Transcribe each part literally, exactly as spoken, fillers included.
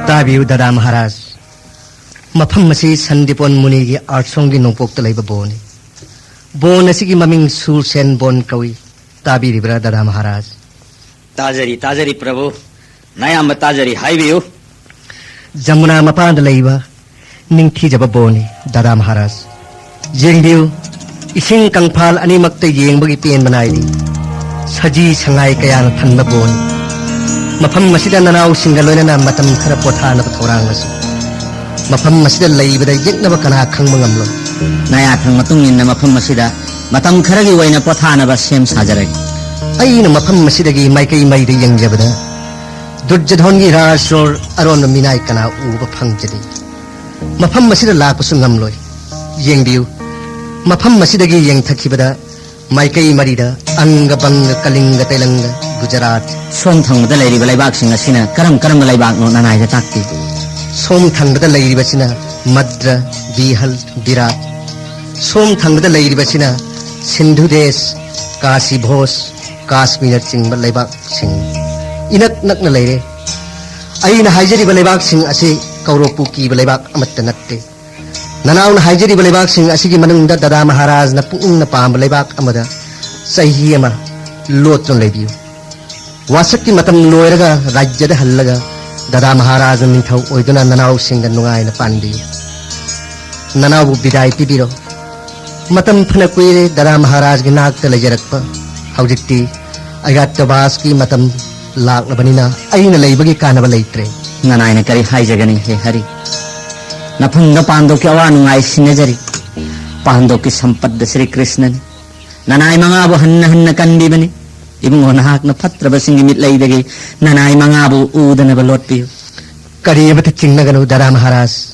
ꯇꯥꯕꯤꯌꯨ ꯗꯗꯥ ꯃꯍꯥꯔꯥꯖ, ꯃꯐꯝ ꯑꯁꯤ ꯁꯟꯗꯤꯄꯣꯟ ꯃꯨꯅꯤꯒꯤ ꯑꯥꯔꯠꯁꯣꯡꯒꯤ ꯅꯣꯡꯄꯣꯛꯇ ꯂꯩꯕ ꯕꯣꯟꯅꯤ꯫ ꯕꯣꯟ ꯑꯁꯤꯒꯤ ꯃꯃꯤꯡ ꯁꯨꯔꯁꯦꯟ ꯕꯣꯟ ꯀꯧꯏ꯫ ꯇꯥꯕꯤꯔꯤꯕ꯭ꯔꯥ ꯗꯗꯥ ꯃꯍꯥꯔꯥꯖ? ꯇꯥꯖꯔꯤ, ꯇꯥꯖꯔꯤ ꯄ꯭ꯔꯚꯨ꯫ ꯅꯌꯥꯝꯕ ꯇꯥꯖꯔꯤ, ꯍꯥꯏꯕꯤꯌꯨ꯫ ꯖꯃꯨꯅꯥ ꯃꯄꯥꯟꯗ ꯂꯩꯕ ꯅꯤꯡꯊꯤꯖꯕ ꯕꯣꯟꯅꯤ ꯗꯗꯥ ꯃꯍꯥꯔꯥꯖ꯫ ꯌꯦꯡꯕꯤꯌꯨ, ꯏꯁꯤꯡ ꯀꯪꯐꯥꯜ ꯑꯅꯤꯃꯛꯇ ꯌꯦꯡꯕꯒꯤ ꯄꯦꯟꯕ ꯅꯥꯏꯗꯦ꯫ ꯁꯖꯤ ꯁꯉꯥꯏ ꯀꯌꯥꯅ ꯊꯟꯕ ꯕꯣꯟꯅꯤ꯫ ꯃꯐꯝ ꯑꯁꯤꯗ ꯅꯅꯥꯎꯁꯤꯡꯒ ꯂꯣꯏꯅꯅ ꯃꯇꯝ ꯈꯔ ꯄꯣꯊꯥꯅꯕ ꯊꯧꯔꯥꯡꯂꯁꯤ꯫ ꯃꯐꯝ ꯑꯁꯤꯗ ꯂꯩꯕꯗ ꯌꯦꯛꯅꯕ ꯀꯅꯥ ꯈꯪꯕ ꯉꯝꯂꯣꯏ꯫ ꯅꯌꯥꯊꯪ ꯃꯇꯨꯡ ꯏꯟꯅ ꯃꯐꯝ ꯑꯁꯤꯗ ꯃꯇꯝ ꯈꯔꯒꯤ ꯑꯣꯏꯅ ꯄꯣꯊꯥꯅꯕ ꯁꯦꯝ ꯁꯥꯖꯔꯒꯦ꯫ ꯑꯩꯅ ꯃꯐꯝ ꯑꯁꯤꯗꯒꯤ ꯃꯥꯏꯀꯩ ꯃꯔꯤꯗ ꯌꯦꯡꯖꯕꯗ ꯗꯨꯔꯖꯙꯣꯟꯒꯤ ꯔꯥꯖꯁꯣꯔ ꯑꯔꯣꯟꯕ ꯃꯤꯅꯥꯏ ꯀꯅꯥ ꯎꯕ ꯐꯪꯖꯗꯦ꯫ ꯃꯐꯝ ꯑꯁꯤꯗ ꯂꯥꯛꯄꯁꯨ ꯉꯝꯂꯣꯏ꯫ ꯌꯦꯡꯕꯤꯌꯨ, ꯃꯐꯝ ꯑꯁꯤꯗꯒꯤ ꯌꯦꯡꯊꯈꯤꯕꯗ ꯃꯥꯏꯀꯩ ꯃꯔꯤꯗ ꯑꯪꯒ ꯕꯪꯒ ꯀꯂꯤꯡꯒ ꯇꯩꯂꯪꯒ ꯒꯨꯖꯔꯥꯠ꯫ ꯁꯣꯝ ꯊꯪꯕꯗ ꯂꯩꯔꯤꯕ ꯂꯩꯕꯥꯛꯁꯤꯡ ꯑꯁꯤꯅ ꯀꯔꯝ ꯀꯔꯝꯕ ꯂꯩꯕꯥꯛꯅꯣ ꯅꯅꯥꯏꯗ ꯇꯥꯛꯄꯤꯌꯨ꯫ ꯁꯣꯝ ꯊꯪꯕꯗ ꯂꯩꯔꯤꯕꯁꯤꯅ ꯃꯗ꯭ꯔ, ꯕꯤꯍꯜ, ꯕꯤꯔꯥꯠ꯫ ꯁꯣꯝ ꯊꯪꯕꯗ ꯂꯩꯔꯤꯕꯁꯤꯅ ꯁꯤꯟꯙꯨ ꯗꯦꯁ, ꯀꯥꯁꯤ ꯚꯣꯁ, ꯀꯥꯁꯃꯤꯔꯅꯆꯤꯡꯕ ꯂꯩꯕꯥꯛꯁꯤꯡ ꯏꯅꯛ ꯅꯛꯅ ꯂꯩꯔꯦ꯫ ꯑꯩꯅ ꯍꯥꯏꯖꯔꯤꯕ ꯂꯩꯕꯥꯛꯁꯤꯡ ꯑꯁꯤ ꯀꯧꯔꯣꯛꯄꯨ ꯀꯤꯕ ꯂꯩꯕꯥꯛ ꯑꯃꯠꯇ ꯅꯠꯇꯦ꯫ ꯅꯅꯥꯎꯅ ꯍꯥꯏꯖꯔꯤꯕ ꯂꯩꯕꯥꯛꯁꯤꯡ ꯑꯁꯤꯒꯤ ꯃꯅꯨꯡꯗ ꯗꯗꯥ ꯃꯍꯥꯔꯥꯖꯅ ꯄꯨꯛꯅꯤꯡꯅ ꯄꯥꯝꯕ ꯂꯩꯕꯥꯛ ꯑꯃꯗ ꯆꯍꯤ ꯑꯃ ꯂꯣꯠꯇꯨꯅ ꯂꯩꯕꯤꯌꯨ꯫ ꯋꯥꯁꯛꯀꯤ ꯃꯇꯝ ꯂꯣꯏꯔꯒ ꯔꯥꯖ꯭ꯌꯗ ꯍꯜꯂꯒ ꯗꯗꯥ ꯃꯍꯥꯔꯥꯖꯅ ꯅꯤꯡꯊꯧ ꯑꯣꯏꯗꯨꯅ ꯅꯅꯥꯎꯁꯤꯡꯒ ꯅꯨꯡꯉꯥꯏꯅ ꯄꯥꯟꯕꯤꯌꯨ꯫ ꯅꯅꯥꯎꯕꯨ ꯕꯤꯗꯥꯏ ꯄꯤꯕꯤꯔꯣ꯫ ꯃꯇꯝ ꯐꯅ ꯀꯨꯏꯔꯦ ꯗꯗꯥ ꯃꯍꯥꯔꯥꯖꯒꯤ ꯅꯥꯛꯇ ꯂꯩꯖꯔꯛꯄ꯫ ꯍꯧꯖꯤꯛꯇꯤ ꯑꯌꯥꯇꯕꯥꯁꯀꯤ ꯃꯇꯝ ꯂꯥꯛꯂꯕꯅꯤꯅ ꯑꯩꯅ ꯂꯩꯕꯒꯤ ꯀꯥꯟꯅꯕ ꯂꯩꯇ꯭ꯔꯦ꯫ ꯅꯅꯥꯏꯅ ꯀꯔꯤ ꯍꯥꯏꯖꯒꯅꯤ, ꯍꯦ ꯍꯔꯤ? ꯅꯐꯝꯗ ꯄꯥꯟꯗꯣꯛꯀꯤ ꯑꯋꯥ ꯅꯨꯡꯉꯥꯏ ꯁꯤꯟꯅꯖꯔꯤ꯫ ꯄꯥꯟꯗꯣꯛꯀꯤ ꯁꯝꯄꯠꯇ ꯁ꯭ꯔꯤ ꯀ꯭ꯔꯤꯁꯅꯅꯤ꯫ ꯅꯅꯥꯏ ꯃꯉꯥꯕꯨ ꯍꯟꯅ ꯍꯟꯅ ꯀꯟꯕꯤꯕꯅꯤ꯫ ꯏꯕꯨꯡꯉꯣ, ꯅꯍꯥꯛꯅ ꯐꯠꯇ꯭ꯔꯕꯁꯤꯡꯒꯤ ꯃꯤꯠꯂꯩꯗꯒꯤ ꯅꯅꯥꯏ ꯃꯉꯥꯕꯨ ꯎꯗꯅꯕ ꯂꯣꯠꯄꯤꯌꯨ꯫ ꯀꯔꯤ ꯑꯃꯠꯇ ꯆꯤꯡꯅꯒꯅꯨ ꯗꯗꯥ ꯃꯍꯥꯔꯥꯖ꯫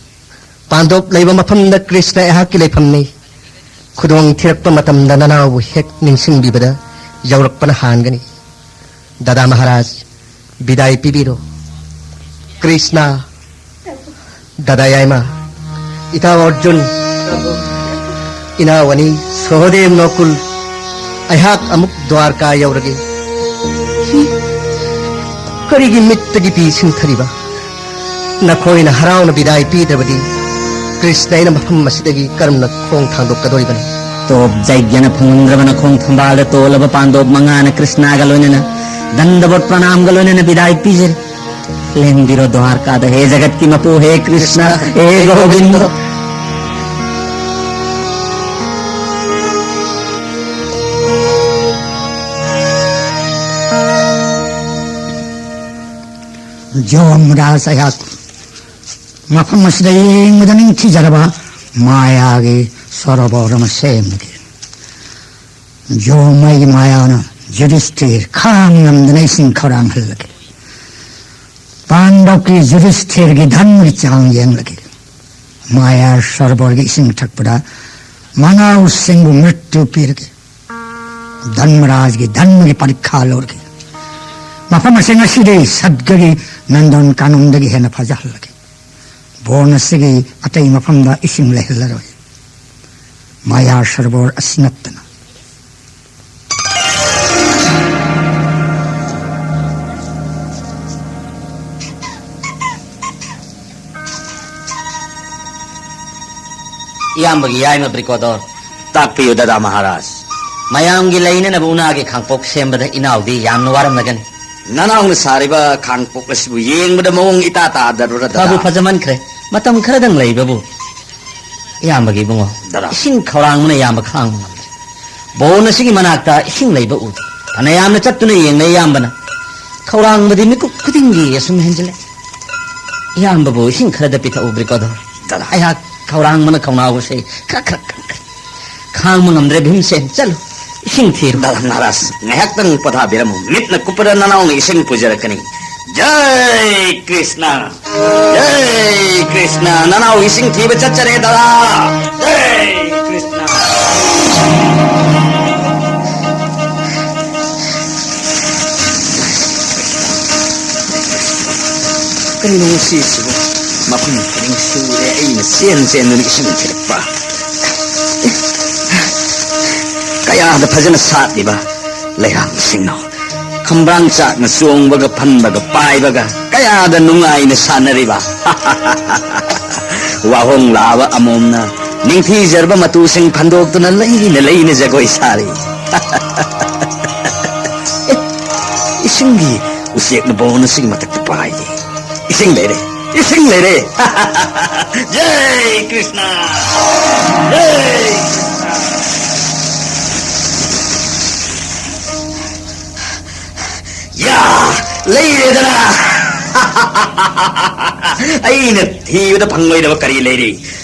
ꯄꯥꯟꯗꯣꯞ ꯂꯩꯕ ꯃꯐꯝꯗ ꯀ꯭ꯔꯤꯁꯅ ꯑꯩꯍꯥꯛꯀꯤ ꯂꯩꯐꯝꯅꯤ꯫ ꯈꯨꯗꯣꯡ ꯊꯤꯔꯛꯄ ꯃꯇꯝꯗ ꯅꯅꯥꯎꯕꯨ ꯍꯦꯛ ꯅꯤꯡꯁꯤꯡꯕꯤꯕꯗ ꯌꯧꯔꯛꯄꯅ ꯍꯥꯟꯒꯅꯤ꯫ ꯗꯥꯗꯥ ꯃꯍꯥꯔꯥꯖ, ꯕꯤꯗꯥꯏ ꯄꯤꯕꯤꯔꯣ꯫ ꯀ꯭ꯔꯤꯁꯅ, ꯗꯥꯗꯥ ꯌꯥꯏꯃ, ꯏꯇꯥꯎ ꯑꯔꯖꯨꯟ, ꯏꯅꯥꯎ ꯑꯅꯤ ꯁꯍꯗꯦꯕ, ꯅꯣꯀꯨꯜ, ꯑꯩꯍꯥꯛ ꯑꯃꯨꯛ ꯗ꯭ꯋꯥꯔꯀꯥ ꯌꯧꯔꯒꯦ꯫ ꯀꯔꯤꯒꯤ ꯃꯤꯠꯇꯒꯤ ꯄꯤ ꯁꯤꯟꯊꯔꯤꯕ? ꯅꯈꯣꯏꯅ ꯍꯔꯥꯎꯅ ꯕꯤꯗꯥꯏ ꯄꯤꯗ꯭ꯔꯕꯗꯤ ꯀ꯭ꯔꯤꯁꯅ ꯑꯩꯅ ꯃꯐꯝ ꯑꯁꯤꯗꯒꯤ ꯀꯔꯝꯅ ꯈꯣꯡ ꯊꯥꯡꯗꯣꯛꯀꯗꯧꯔꯤꯕꯅꯣ? ꯇꯣꯞ ꯖꯩꯒ꯭ꯌꯅ ꯐꯪꯂꯝꯗ꯭ꯔꯕ ꯅꯈꯣꯡ ꯊꯝꯕꯥꯜꯗ ꯇꯣꯜꯂꯕ ꯄꯥꯟꯗꯣꯞ ꯃꯉꯥꯅ ꯀ꯭ꯔꯤꯁꯅꯒ ꯂꯣꯏꯅꯅ ꯗꯟꯗꯕꯣꯠ ꯄ꯭ꯔꯅꯥꯝꯒ ꯂꯣꯏꯅꯅ ꯕꯤꯗꯥꯏ ꯄꯤꯖꯔꯤ꯫ ꯂꯦꯡꯕꯤꯔꯣ ꯗ꯭ꯋꯥꯔꯀꯥꯗ, ꯍꯦ ꯖꯒꯠꯀꯤ ꯃꯄꯨ, ꯍꯦ ꯀ꯭ꯔꯤꯁꯅ, ꯍꯦ ꯒꯣꯕꯤꯟꯗ꯫ ꯖꯣꯝ ꯔꯥꯖ ꯑꯩꯍꯥꯛ ꯃꯐꯝ ꯑꯁꯤꯗ ꯌꯦꯡꯕꯗ ꯅꯤꯡꯊꯤꯖꯔꯕ ꯃꯥꯌꯥꯒꯤ ꯁꯣꯔꯣꯕꯣꯔ ꯑꯃ ꯁꯦꯝꯂꯒꯦ꯫ ꯖꯣꯝ ꯑꯩꯒꯤ ꯃꯥꯌꯥꯅ ꯌꯨꯙꯤꯁꯊꯤꯔ ꯈꯥꯡ ꯉꯝꯗꯅ ꯏꯁꯤꯡ ꯈꯧꯔꯥꯡꯍꯜꯂꯒꯦ꯫ ꯄꯥꯟꯗꯕꯀꯤ ꯌꯨꯙꯤꯁꯊꯤꯔꯒꯤ ꯙꯔꯃꯒꯤ ꯆꯥꯡ ꯌꯦꯡꯂꯒꯦ꯫ ꯃꯥꯌꯥ ꯁꯔꯣꯕꯔꯒꯤ ꯏꯁꯤꯡ ꯊꯛꯄꯗ ꯃꯅꯥꯎꯁꯤꯡꯕꯨ ꯃ꯭ꯔꯤꯇ꯭ꯌꯨ ꯄꯤꯔꯒꯦ꯫ ꯙꯔꯃꯔꯥꯖꯒꯤ ꯙꯔꯃꯒꯤ ꯄꯔꯤꯈꯥ ꯂꯧꯔꯒꯦ꯫ ꯃꯐꯝ ꯑꯁꯤ ꯉꯁꯤꯗꯤ ꯁꯠꯒꯒꯤ ꯅꯟꯗꯟ ꯀꯥꯅꯟꯗꯒꯤ ꯍꯦꯟꯅ ꯐꯖꯍꯜꯂꯒꯦ꯫ ꯕꯣꯟ ꯑꯁꯤꯒꯤ ꯑꯇꯩ ꯃꯐꯝꯗ ꯏꯁꯤꯡ ꯂꯩꯍꯜꯂꯔꯣꯏ꯫ ꯃꯥꯌꯥ ꯁꯔꯣꯕꯔ ꯑꯁꯤ ꯅꯠꯇꯅ꯫ ꯏꯌꯥꯝꯕꯒꯤ ꯌꯥꯏꯃ ꯕ꯭ꯔꯤꯀꯣꯗꯣꯔ꯫ ꯇꯥꯛꯄꯤꯌꯨ ꯗꯗꯥ ꯃꯍꯥꯔꯥꯖ꯫ ꯃꯌꯥꯝꯒꯤ ꯂꯩꯅꯅꯕ ꯎꯅꯥꯒꯤ ꯈꯥꯡꯄꯣꯛ ꯁꯦꯝꯕꯗ ꯏꯅꯥꯎꯗꯤ ꯌꯥꯝꯅ ꯋꯥꯔꯝꯂꯒꯅꯤ꯫ ꯅꯅꯥꯎꯅ ꯁꯥꯔꯤꯕ ꯈꯥꯡꯄꯣꯛ ꯑꯁꯤꯕꯨ ꯌꯦꯡꯕꯗ ꯃꯑꯣꯡ ꯏꯇꯥ ꯇꯥꯗꯔꯨꯔ ꯗꯗꯥ꯫ ꯐꯕꯨ ꯐꯖꯃꯟꯈ꯭ꯔꯦ꯫ ꯃꯇꯝ ꯈꯔꯗꯪ ꯂꯩꯕꯕꯨ꯫ ꯏꯌꯥꯝꯕꯒꯤ ꯏꯕꯨꯡꯉꯣ, ꯗꯗꯥ꯫ ꯏꯁꯤꯡ ꯈꯧꯔꯥꯡꯕꯅ ꯏꯌꯥꯝꯕ ꯈꯥꯡꯕ ꯉꯝꯗ꯭ꯔꯦ꯫ ꯕꯣꯟ ꯑꯁꯤꯒꯤ ꯃꯅꯥꯛꯇ ꯏꯁꯤꯡ ꯂꯩꯕ ꯎꯗꯦ꯫ ꯐꯅ ꯌꯥꯝꯅ ꯆꯠꯇꯨꯅ ꯌꯦꯡꯂꯦ ꯏꯌꯥꯝꯕꯅ꯫ ꯈꯧꯔꯥꯡꯕꯗꯤ ꯃꯤꯀꯨꯞ ꯈꯨꯗꯤꯡꯒꯤ ꯑꯁꯨꯝ ꯍꯦꯟꯖꯤꯜꯂꯦ꯫ ꯏꯌꯥꯝꯕꯕꯨ ꯏꯁꯤꯡ ꯈꯔꯗ ꯄꯤꯊꯛꯎ, ꯕ꯭ꯔꯤꯀꯣꯗꯣꯔ꯫ ꯗꯗꯥ꯫ ꯑꯩꯍꯥꯛ ꯈꯧꯔꯥꯡꯕꯅ ꯈꯧꯅꯥꯎꯁꯦ ꯈꯔ ꯈꯔ ꯀꯪꯈ꯭ꯔꯦ꯫ ꯈꯥꯡꯕ ꯉꯝꯗ꯭ꯔꯦ ꯚꯤꯝꯁꯦꯟ, ꯆꯠꯂꯨ, ꯏꯁꯤꯡ ꯊꯤꯔꯨ꯫ ꯗꯗꯥ ꯃꯍꯥꯔꯥꯖ, ꯉꯥꯏꯍꯥꯛꯇꯪ ꯄꯣꯊꯥꯕꯤꯔꯝꯃꯨ꯫ ꯃꯤꯠꯅ ꯀꯨꯞꯄꯗ ꯅꯅꯥꯎꯅ ꯏꯁꯤꯡ ꯄꯨꯖꯔꯛꯀꯅꯤ꯫ ꯖꯩ ꯀ꯭ꯔꯤꯁꯅ, ꯖꯩ ꯀ꯭ꯔꯤꯁꯅ, ꯅꯅꯥꯎ ꯏꯁꯤꯡ ꯊꯤꯕ ꯆꯠꯆꯔꯦ ꯗꯗꯥ꯫ ꯖꯩ ꯀ꯭ꯔꯤꯁꯅ꯫ ꯀꯔꯤꯅꯣ ꯉꯁꯤꯁꯤꯕꯨ? ꯃꯐꯝ ꯈꯨꯗꯤꯡ ꯁꯨꯔꯦ ꯑꯩꯅ ꯆꯦꯟ ꯆꯦꯟꯗꯨꯅ ꯏꯁꯤꯡ ꯊꯤꯔꯛꯄ꯫ ꯀꯌꯥꯗ ꯐꯖꯅ ꯁꯥꯠꯂꯤꯕ ꯂꯩꯔꯥꯡꯁꯤꯡꯅꯣ! ꯈꯝꯕ꯭ꯔꯥꯡ ꯆꯥꯛꯅ ꯆꯣꯡꯕꯒ ꯐꯟꯕꯒ ꯄꯥꯏꯕꯒ ꯀꯌꯥꯗ ꯅꯨꯡꯉꯥꯏꯅ ꯁꯥꯟꯅꯔꯤꯕ! ꯋꯥꯍꯣꯡ ꯂꯥꯛꯑꯕ ꯑꯃꯣꯝꯅ ꯅꯤꯡꯊꯤꯖꯔꯕ ꯃꯇꯨꯁꯤꯡ ꯐꯟꯗꯣꯛꯇꯨꯅ ꯂꯩꯅ ꯂꯩꯅ ꯖꯒꯣꯏ ꯁꯥꯔꯤ꯫ ꯑꯦ, ꯏꯁꯤꯡꯒꯤ ꯎꯆꯦꯛꯅ ꯕꯣꯟ ꯑꯁꯤꯒꯤ ꯃꯊꯛꯇ ꯄꯥꯏꯔꯤ꯫ ꯏꯁꯤꯡ ꯂꯩꯔꯦ! ꯏꯁꯤꯡ ꯂꯩꯔꯦ! ꯖꯩ ꯀ꯭ꯔꯤꯁꯅ! ꯖꯩ ꯀ꯭ꯔꯤꯁꯅ! ꯌꯥ! ꯂꯩꯔꯦꯗꯅ! ꯑꯩꯅ ꯊꯤꯕꯗ ꯐꯪꯂꯣꯏꯗꯕ ꯀꯔꯤ ꯂꯩꯔꯤ?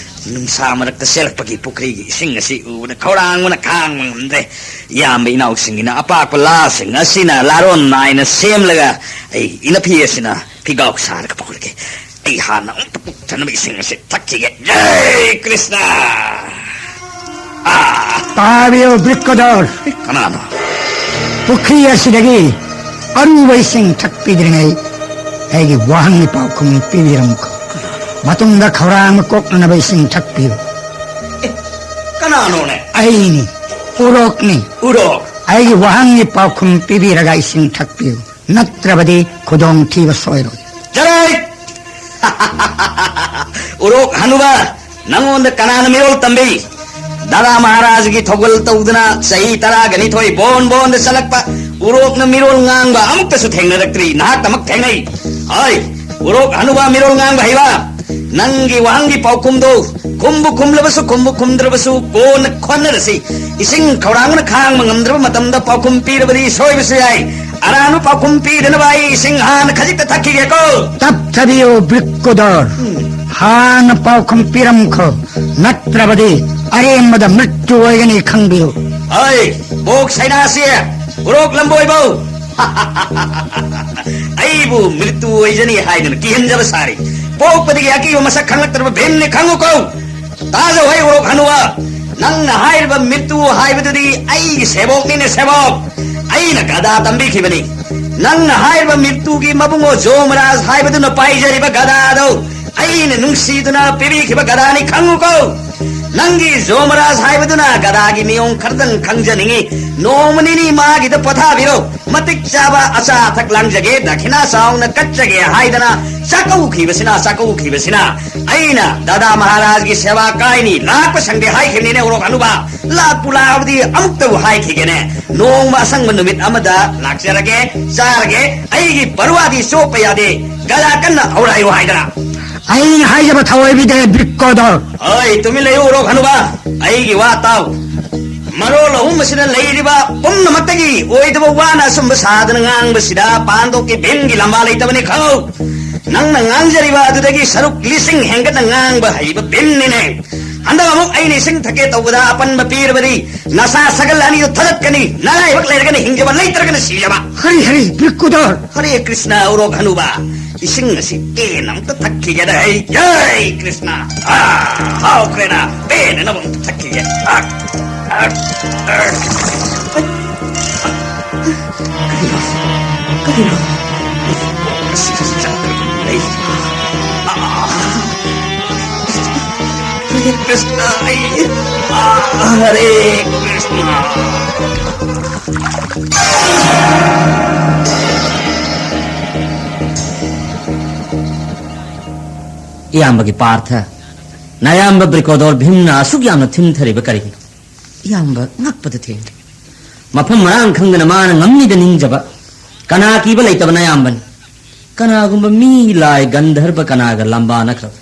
ꯅꯨꯡꯁꯥ ꯃꯔꯛꯇ ꯆꯦꯜꯂꯛꯄꯒꯤ ꯄꯨꯈ꯭ꯔꯤꯒꯤ ꯏꯁꯤꯡ ꯑꯁꯤ ꯎꯕꯗ ꯈꯧꯔꯥꯡꯕꯅ ꯈꯥꯡꯕ ꯉꯝꯗ꯭ꯔꯦ꯫ ꯏꯌꯥꯝꯕ ꯏꯅꯥꯎꯁꯤꯡꯒꯤꯅ ꯑꯄꯥꯛꯄ ꯂꯥꯁꯤꯡ ꯑꯁꯤꯅ ꯂꯥꯔꯣꯟ ꯅꯥꯏꯅ ꯁꯦꯝꯂꯒ ꯑꯩ ꯏꯅꯐꯤ ꯑꯁꯤꯅ ꯐꯤꯒꯥꯎ ꯁꯥꯔꯒ ꯄꯨꯈꯠꯂꯒꯦ꯫ ꯑꯩ ꯍꯥꯟꯅ ꯑꯃꯨꯛꯇ ꯄꯨꯛ ꯊꯟꯅꯕ ꯏꯁꯤꯡ ꯑꯁꯤ ꯊꯛꯈꯤꯒꯦ꯫ ꯖꯩ ꯀ꯭ꯔꯤꯁꯅ! ꯑꯥ! ꯇꯥꯕꯤꯌꯨ, ꯕ꯭ꯔꯤꯛꯀꯗꯣꯔ꯫ ꯀꯅꯥꯅꯣ? ꯄꯨꯈ꯭ꯔꯤ ꯑꯁꯤꯗꯒꯤ ꯑꯔꯨꯕ ꯏꯁꯤꯡ ꯊꯛꯄꯤꯗ꯭ꯔꯤꯉꯩ ꯑꯩꯒꯤ ꯋꯥꯍꯪꯒꯤ ꯄꯥꯎꯈꯨꯝ ꯄꯤꯕꯤꯔꯝꯃꯨꯀꯣ꯫ ꯃꯇꯨꯡꯗ ꯈꯧꯔꯥꯡꯕ ꯀꯣꯛꯅꯅꯕ ꯏꯁꯤꯡ ꯊꯛꯄꯤꯌꯨ꯫ ꯑꯦ, ꯀꯅꯥꯅꯣꯅꯦ? ꯑꯩꯅꯤ, ꯎꯔꯣꯛꯅꯤ꯫ ꯎꯔꯣꯛ? ꯑꯩꯒꯤ ꯋꯥꯍꯪꯒꯤ ꯄꯥꯎꯈꯨꯝ ꯄꯤꯕꯤꯔꯒ ꯏꯁꯤꯡ ꯊꯛꯄꯤꯌꯨ, ꯅꯠꯇ꯭ꯔꯕꯗꯤ ꯈꯨꯗꯣꯡꯊꯤꯕ ꯁꯣꯏꯔꯣꯏ꯫ ꯖꯔꯩ! ꯎꯔꯣꯛ ꯍꯅꯨꯕ, ꯅꯪꯉꯣꯟꯗ ꯀꯅꯥꯅ ꯃꯤꯔꯣꯜ ꯇꯝꯕꯤ? ꯗꯥꯗꯥ ꯃꯍꯥꯔꯥꯖꯒꯤ ꯊꯧꯒꯜ ꯇꯧꯗꯨꯅ ꯆꯍꯤ ꯇꯔꯥꯒ ꯅꯤꯊꯣꯏ ꯕꯣꯟ ꯕꯣꯟꯗ ꯆꯠꯂꯛꯄ ꯎꯔꯣꯛꯅ ꯃꯤꯔꯣꯜ ꯉꯥꯡꯕ ꯑꯃꯨꯛꯇꯁꯨ ꯊꯦꯡꯅꯔꯛꯇ꯭ꯔꯤ, ꯅꯍꯥꯛꯇꯃꯛ ꯊꯦꯡꯅꯩ꯫ ꯍꯣꯏ, ꯎꯔꯣꯛ ꯍꯅꯨꯕ ꯃꯤꯔꯣꯜ ꯉꯥꯡꯕ ꯍꯩꯕ, ꯅꯪꯒꯤ ꯋꯥꯍꯪꯒꯤ ꯄꯥꯎꯈꯨꯝꯗꯨ ꯈꯨꯝꯕꯨ ꯈꯨꯝꯂꯕꯁꯨ, ꯈꯨꯝꯕꯨ ꯈꯨꯝꯗ꯭ꯔꯕꯁꯨ ꯀꯣꯟꯅ ꯈꯟꯅꯔꯁꯤ꯫ ꯏꯁꯤꯡ ꯈꯧꯔꯥꯡꯕꯅ ꯈꯥꯡꯕ ꯉꯝꯗ꯭ꯔꯕ ꯃꯇꯝꯗ ꯄꯥꯎꯈꯨꯝ ꯄꯤꯔꯕꯗꯤ ꯁꯣꯏꯕꯁꯨ ꯌꯥꯏ꯫ ꯑꯔꯥꯟꯕ ꯄꯥꯎꯈꯨꯝ ꯄꯤꯗꯅꯕ ꯑꯩ ꯏꯁꯤꯡ ꯍꯥꯟꯅ ꯈꯖꯤꯛꯇ ꯊꯛꯈꯤꯒꯦꯀꯣ꯫ ꯇꯞꯊꯕꯤꯌꯨ, ꯕ꯭ꯔꯤꯛꯀꯨꯗꯣꯔ꯫ ꯎꯝ꯫ ꯍꯥꯟꯅ ꯄꯥꯎꯈꯨꯝ ꯄꯤꯔꯝꯈꯣ, ꯅꯠꯇ꯭ꯔꯕꯗꯤ ꯑꯔꯦꯝꯕꯗ ꯃ꯭ꯔꯤꯇ꯭ꯌꯨ ꯑꯣꯏꯒꯅꯤ, ꯈꯪꯕꯤꯌꯨ꯫ ꯍꯣꯏ, ꯕꯣꯛ ꯁꯩꯅꯥꯁꯤ, ꯎꯔꯣꯛ ꯂꯝꯕꯣꯏꯕꯧ꯫ ꯑꯩꯕꯨ ꯃ꯭ꯔꯤꯇꯨ ꯑꯣꯏꯖꯅꯤ ꯍꯥꯏꯗꯨꯅ ꯀꯤꯍꯟꯖꯕ ꯁꯥꯔꯤ꯫ ꯄꯣꯛꯄꯗꯒꯤ ꯑꯀꯤꯕ ꯃꯁꯛ ꯈꯪꯂꯛꯇ꯭ꯔꯕ ꯚꯤꯝꯅꯤ, ꯈꯪꯉꯨꯀꯣ꯫ ꯇꯥꯖꯧ ꯍꯩ ꯎꯔꯣꯛ ꯍꯅꯨꯕ, ꯅꯪꯅ ꯍꯥꯏꯔꯤꯕ ꯃꯤꯠꯇꯨ ꯍꯥꯏꯕꯗꯨꯗꯤ ꯑꯩꯒꯤ ꯁꯦꯕꯣꯛꯅꯤꯅꯦ, ꯁꯦꯕꯣꯛ꯫ ꯑꯩꯅ ꯒꯗꯥ ꯇꯝꯕꯤꯈꯤꯕꯅꯤ꯫ ꯅꯪꯅ ꯍꯥꯏꯔꯤꯕ ꯃꯤꯠꯇꯨꯒꯤ ꯃꯕꯨꯡꯉꯣ ꯖꯣꯃꯔꯥꯖ ꯍꯥꯏꯕꯗꯨꯅ ꯄꯥꯏꯖꯔꯤꯕ ꯒꯗꯥꯗꯣ ꯑꯩꯅ ꯅꯨꯡꯁꯤꯗꯨꯅ ꯄꯤꯕꯤꯈꯤꯕ ꯒꯗꯥꯅꯤ, ꯈꯪꯉꯨꯀꯣ꯫ ꯅꯪꯒꯤ ꯖꯣꯃꯔꯥꯖ ꯍꯥꯏꯕꯗꯨꯅ ꯒꯗꯥꯒꯤ ꯃꯤꯑꯣꯡ ꯈꯔꯗꯪ ꯈꯪꯖꯅꯤꯡꯉꯤ꯫ ꯅꯣꯡꯃ ꯅꯤꯅꯤ ꯃꯥꯒꯤꯗ ꯄꯣꯊꯥꯕꯤꯔꯣ꯫ ꯃꯇꯤꯛ ꯆꯥꯕ ꯑꯆꯥ ꯑꯊꯛ ꯂꯥꯡꯖꯒꯦ, ꯗꯈꯤꯅꯥ ꯆꯥꯎꯅ ꯀꯠꯆꯒꯦ ꯍꯥꯏꯗꯅ ꯆꯥꯛꯀꯧꯈꯤꯕꯁꯤꯅ, ꯆꯥꯛꯀꯧꯈꯤꯕꯁꯤꯅ꯫ ꯑꯩꯅ ꯗꯥꯗꯥ ꯃꯍꯥꯔꯥꯖꯒꯤ ꯁꯦꯕꯥ ꯀꯥꯏꯅꯤ, ꯂꯥꯛꯄ ꯁꯪꯗꯦ ꯍꯥꯏꯈꯤꯕꯅꯤꯅꯦ, ꯎꯔꯣꯛ ꯍꯅꯨꯕ꯫ ꯂꯥꯛꯄꯨ ꯂꯥꯛꯑꯕꯗꯤ ꯑꯃꯨꯛꯇꯕꯨ ꯍꯥꯏꯈꯤꯒꯦꯅꯦ꯫ ꯅꯣꯡꯃ ꯑꯁꯪꯕ ꯅꯨꯃꯤꯠ ꯑꯃꯗ ꯂꯥꯛꯆꯔꯒꯦ, ꯆꯥꯔꯒꯦ꯫ ꯑꯩꯒꯤ ꯄꯔꯋꯥꯗꯤ ꯆꯣꯞꯄ ꯌꯥꯗꯦ꯫ ꯒꯗꯥ ꯀꯟꯅ ꯍꯧꯔꯥꯏꯌꯨ ꯍꯥꯏꯗꯅ꯫ ꯑꯩꯅ ꯍꯥꯏꯖꯕ ꯊꯑꯣꯏꯕꯤꯗꯦ, ꯕ꯭ꯔꯤꯛꯀꯣꯗꯣꯔ꯫ ꯍꯣꯏ, ꯇꯨꯃꯤꯟ ꯂꯩꯌꯨ, ꯎꯔꯣꯛ ꯍꯅꯨꯕ꯫ ꯑꯩꯒꯤ ꯋꯥ ꯇꯥꯎ꯫ ꯃꯔꯣꯜ ꯑꯍꯨꯝ ꯑꯁꯤꯗ ꯂꯩꯔꯤꯕ ꯄꯨꯝꯅꯃꯛꯇꯒꯤ ꯑꯣꯏꯗꯕ ꯋꯥꯅ ꯑꯆꯨꯝꯕ ꯁꯥꯗꯅ ꯉꯥꯡꯕꯁꯤꯗ ꯄꯥꯟꯗꯣꯛꯀꯤ ꯚꯤꯝꯒꯤ ꯂꯝꯕꯥ ꯂꯩꯇꯕꯅꯤ, ꯈꯪꯉꯨ꯫ ꯅꯪꯅ ꯉꯥꯡꯖꯔꯤꯕ ꯑꯗꯨꯗꯒꯤ ꯁꯔꯨꯛ ꯂꯤꯁꯤꯡ ꯍꯦꯟꯒꯠꯅ ꯉꯥꯡꯕ ꯍꯩꯕ ꯚꯤꯝꯅꯤꯅꯦ꯫ ꯍꯟꯗꯛ ꯑꯃꯨꯛ ꯑꯩꯅ ꯏꯁꯤꯡ ꯊꯛꯀꯦ ꯇꯧꯕꯗ ꯑꯄꯟꯕ ꯄꯤꯔꯕꯗꯤ ꯅꯁꯥ ꯁꯒꯜ ꯑꯅꯤꯗꯨ ꯊꯗꯠꯀꯅꯤ, ꯅꯔꯥꯏꯕꯛ ꯂꯩꯔꯒꯅ ꯍꯤꯡꯖꯕ, ꯂꯩꯇ꯭ꯔꯒꯅ ꯁꯤꯖꯕ꯫ ꯍꯔꯤ ꯍꯔꯤ ꯕ꯭ꯔꯤꯛꯀꯨꯗꯣꯔ꯫ ꯍꯔꯦ ꯀ꯭ꯔꯤꯁꯅ, ꯎꯔꯣꯛ ꯍꯅꯨꯕ, ꯏꯁꯤꯡ ꯑꯁꯤ ꯄꯦꯟꯅ ꯑꯝꯇ ꯊꯛꯈꯤꯒꯦꯗ ꯑꯩ꯫ ꯖꯩ ꯀ꯭ꯔꯤꯁꯅ꯫ ꯑꯥ, ꯍꯥꯎꯈ꯭ꯔꯦꯅ, ꯄꯦꯟꯅ ꯑꯃꯨꯛ ꯊꯛꯈꯤꯒꯦ꯫ ꯑꯥ, ꯑꯥ, ꯑꯥ꯫ ꯀꯔꯤꯅꯣ? ꯀꯔꯤꯅꯣ? ꯍꯔꯦ ꯀ꯭ꯔꯤꯁꯅ, ꯑꯩ, ꯑꯥ, ꯍꯔꯦ ꯀ꯭ꯔꯤꯁꯅ꯫ ꯏꯌꯥꯝꯕꯒꯤ ꯄꯥꯔꯊ, ꯅꯌꯥꯝꯕ ꯕ꯭ꯔꯤꯀꯣꯗꯣꯔ ꯚꯤꯝꯅ ꯑꯁꯨꯛ ꯌꯥꯝꯅ ꯊꯤꯟꯊꯔꯤꯕ ꯀꯔꯤꯒꯤꯅꯣ? ꯏꯌꯥꯝꯕ ꯉꯛꯄꯗ ꯊꯦꯡꯂꯦ꯫ ꯃꯐꯝ ꯃꯔꯥꯡ ꯈꯪꯗꯅ ꯃꯥꯅ ꯉꯝꯅꯤꯗ ꯅꯤꯡꯖꯕ, ꯀꯅꯥ ꯀꯤꯕ ꯂꯩꯇꯕ ꯅꯌꯥꯝꯕꯅꯤ꯫ ꯀꯅꯥꯒꯨꯝꯕ ꯃꯤ, ꯂꯥꯏ, ꯒꯟꯙꯔꯕ ꯀꯅꯥꯒ ꯂꯝꯕꯥ ꯅꯠꯇ꯭ꯔꯕ?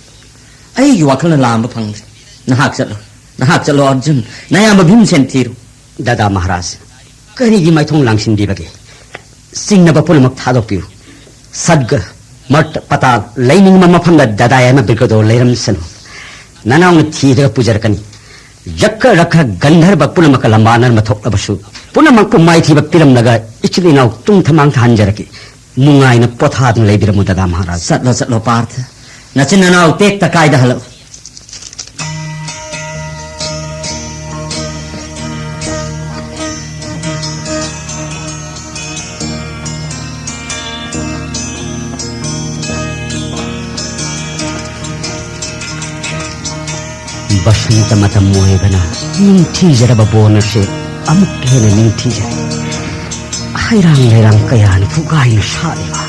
ꯑꯩꯒꯤ ꯋꯥꯈꯜꯅ ꯂꯥꯝꯕ ꯐꯪꯗ꯭ꯔꯦ꯫ ꯅꯍꯥꯛ ꯆꯠꯂꯣ, ꯅꯍꯥꯛ ꯆꯠꯂꯣ ꯑꯔꯖꯨꯟ, ꯅꯌꯥꯝꯕ ꯚꯤꯝꯁꯦꯟ ꯊꯤꯔꯨ꯫ ꯗꯥꯗꯥ ꯃꯍꯥꯔꯥꯖ, ꯀꯔꯤꯒꯤ ꯃꯥꯏꯊꯣꯡ ꯂꯥꯡꯁꯤꯟꯕꯤꯕꯒꯦ? ꯆꯤꯡꯅꯕ ꯄꯨꯝꯅꯃꯛ ꯊꯥꯗꯣꯛꯄꯤꯌꯨ꯫ ꯁꯗꯒ, ꯃꯔꯠ, ꯄꯇꯥꯜ ꯂꯩꯅꯤꯡꯕ ꯃꯐꯝꯗ ꯗꯥꯗꯥ ꯌꯥꯏꯃ ꯕ꯭ꯔꯤꯀꯣꯗꯣꯔ ꯂꯩꯔꯝꯁꯅꯨ꯫ ꯅꯅꯥꯎꯅ ꯊꯤꯗꯨꯅ ꯄꯨꯖꯔꯛꯀꯅꯤ꯫ ꯌꯛꯈ ꯔꯛꯈ ꯒꯟꯙꯔꯕ ꯄꯨꯝꯅꯃꯛꯀ ꯂꯝꯕꯥꯅꯔꯝꯕ ꯊꯣꯛꯂꯕꯁꯨ, ꯄꯨꯝꯅꯃꯛꯄꯨ ꯃꯥꯏꯊꯤꯕ ꯄꯤꯔꯝꯂꯒ ꯏꯆꯤꯜ ꯏꯅꯥꯎ ꯇꯨꯡ ꯊꯃꯥꯡ ꯊꯥꯍꯟꯖꯔꯛꯀꯦ꯫ ꯅꯨꯡꯉꯥꯏꯅ ꯄꯣꯊꯥꯗꯨꯅ ꯂꯩꯕꯤꯔꯝꯃꯨ ꯗꯥꯗꯥ ꯃꯍꯥꯔꯥꯖ꯫ ꯆꯠꯂꯣ, ꯆꯠꯂꯣ ꯄꯥꯔꯊ꯫ ꯅꯆꯤꯟ ꯅꯅꯥꯎ ꯇꯦꯛꯇ ꯀꯥꯏꯗ ꯍꯜꯂꯛꯎ꯫ ꯕꯁꯟꯇ ꯃꯇꯝ ꯑꯣꯏꯕꯅ ꯅꯤꯡꯊꯤꯖꯔꯕ ꯕꯣꯟ ꯑꯁꯤ ꯑꯃꯨꯛꯀ ꯍꯦꯟꯅ ꯅꯤꯡꯊꯤꯖꯔꯦ꯫ ꯍꯩꯔꯥꯡ ꯂꯩꯔꯥꯡ ꯀꯌꯥꯅ ꯐꯨꯒꯥꯏꯅ ꯁꯥꯠꯂꯤꯕ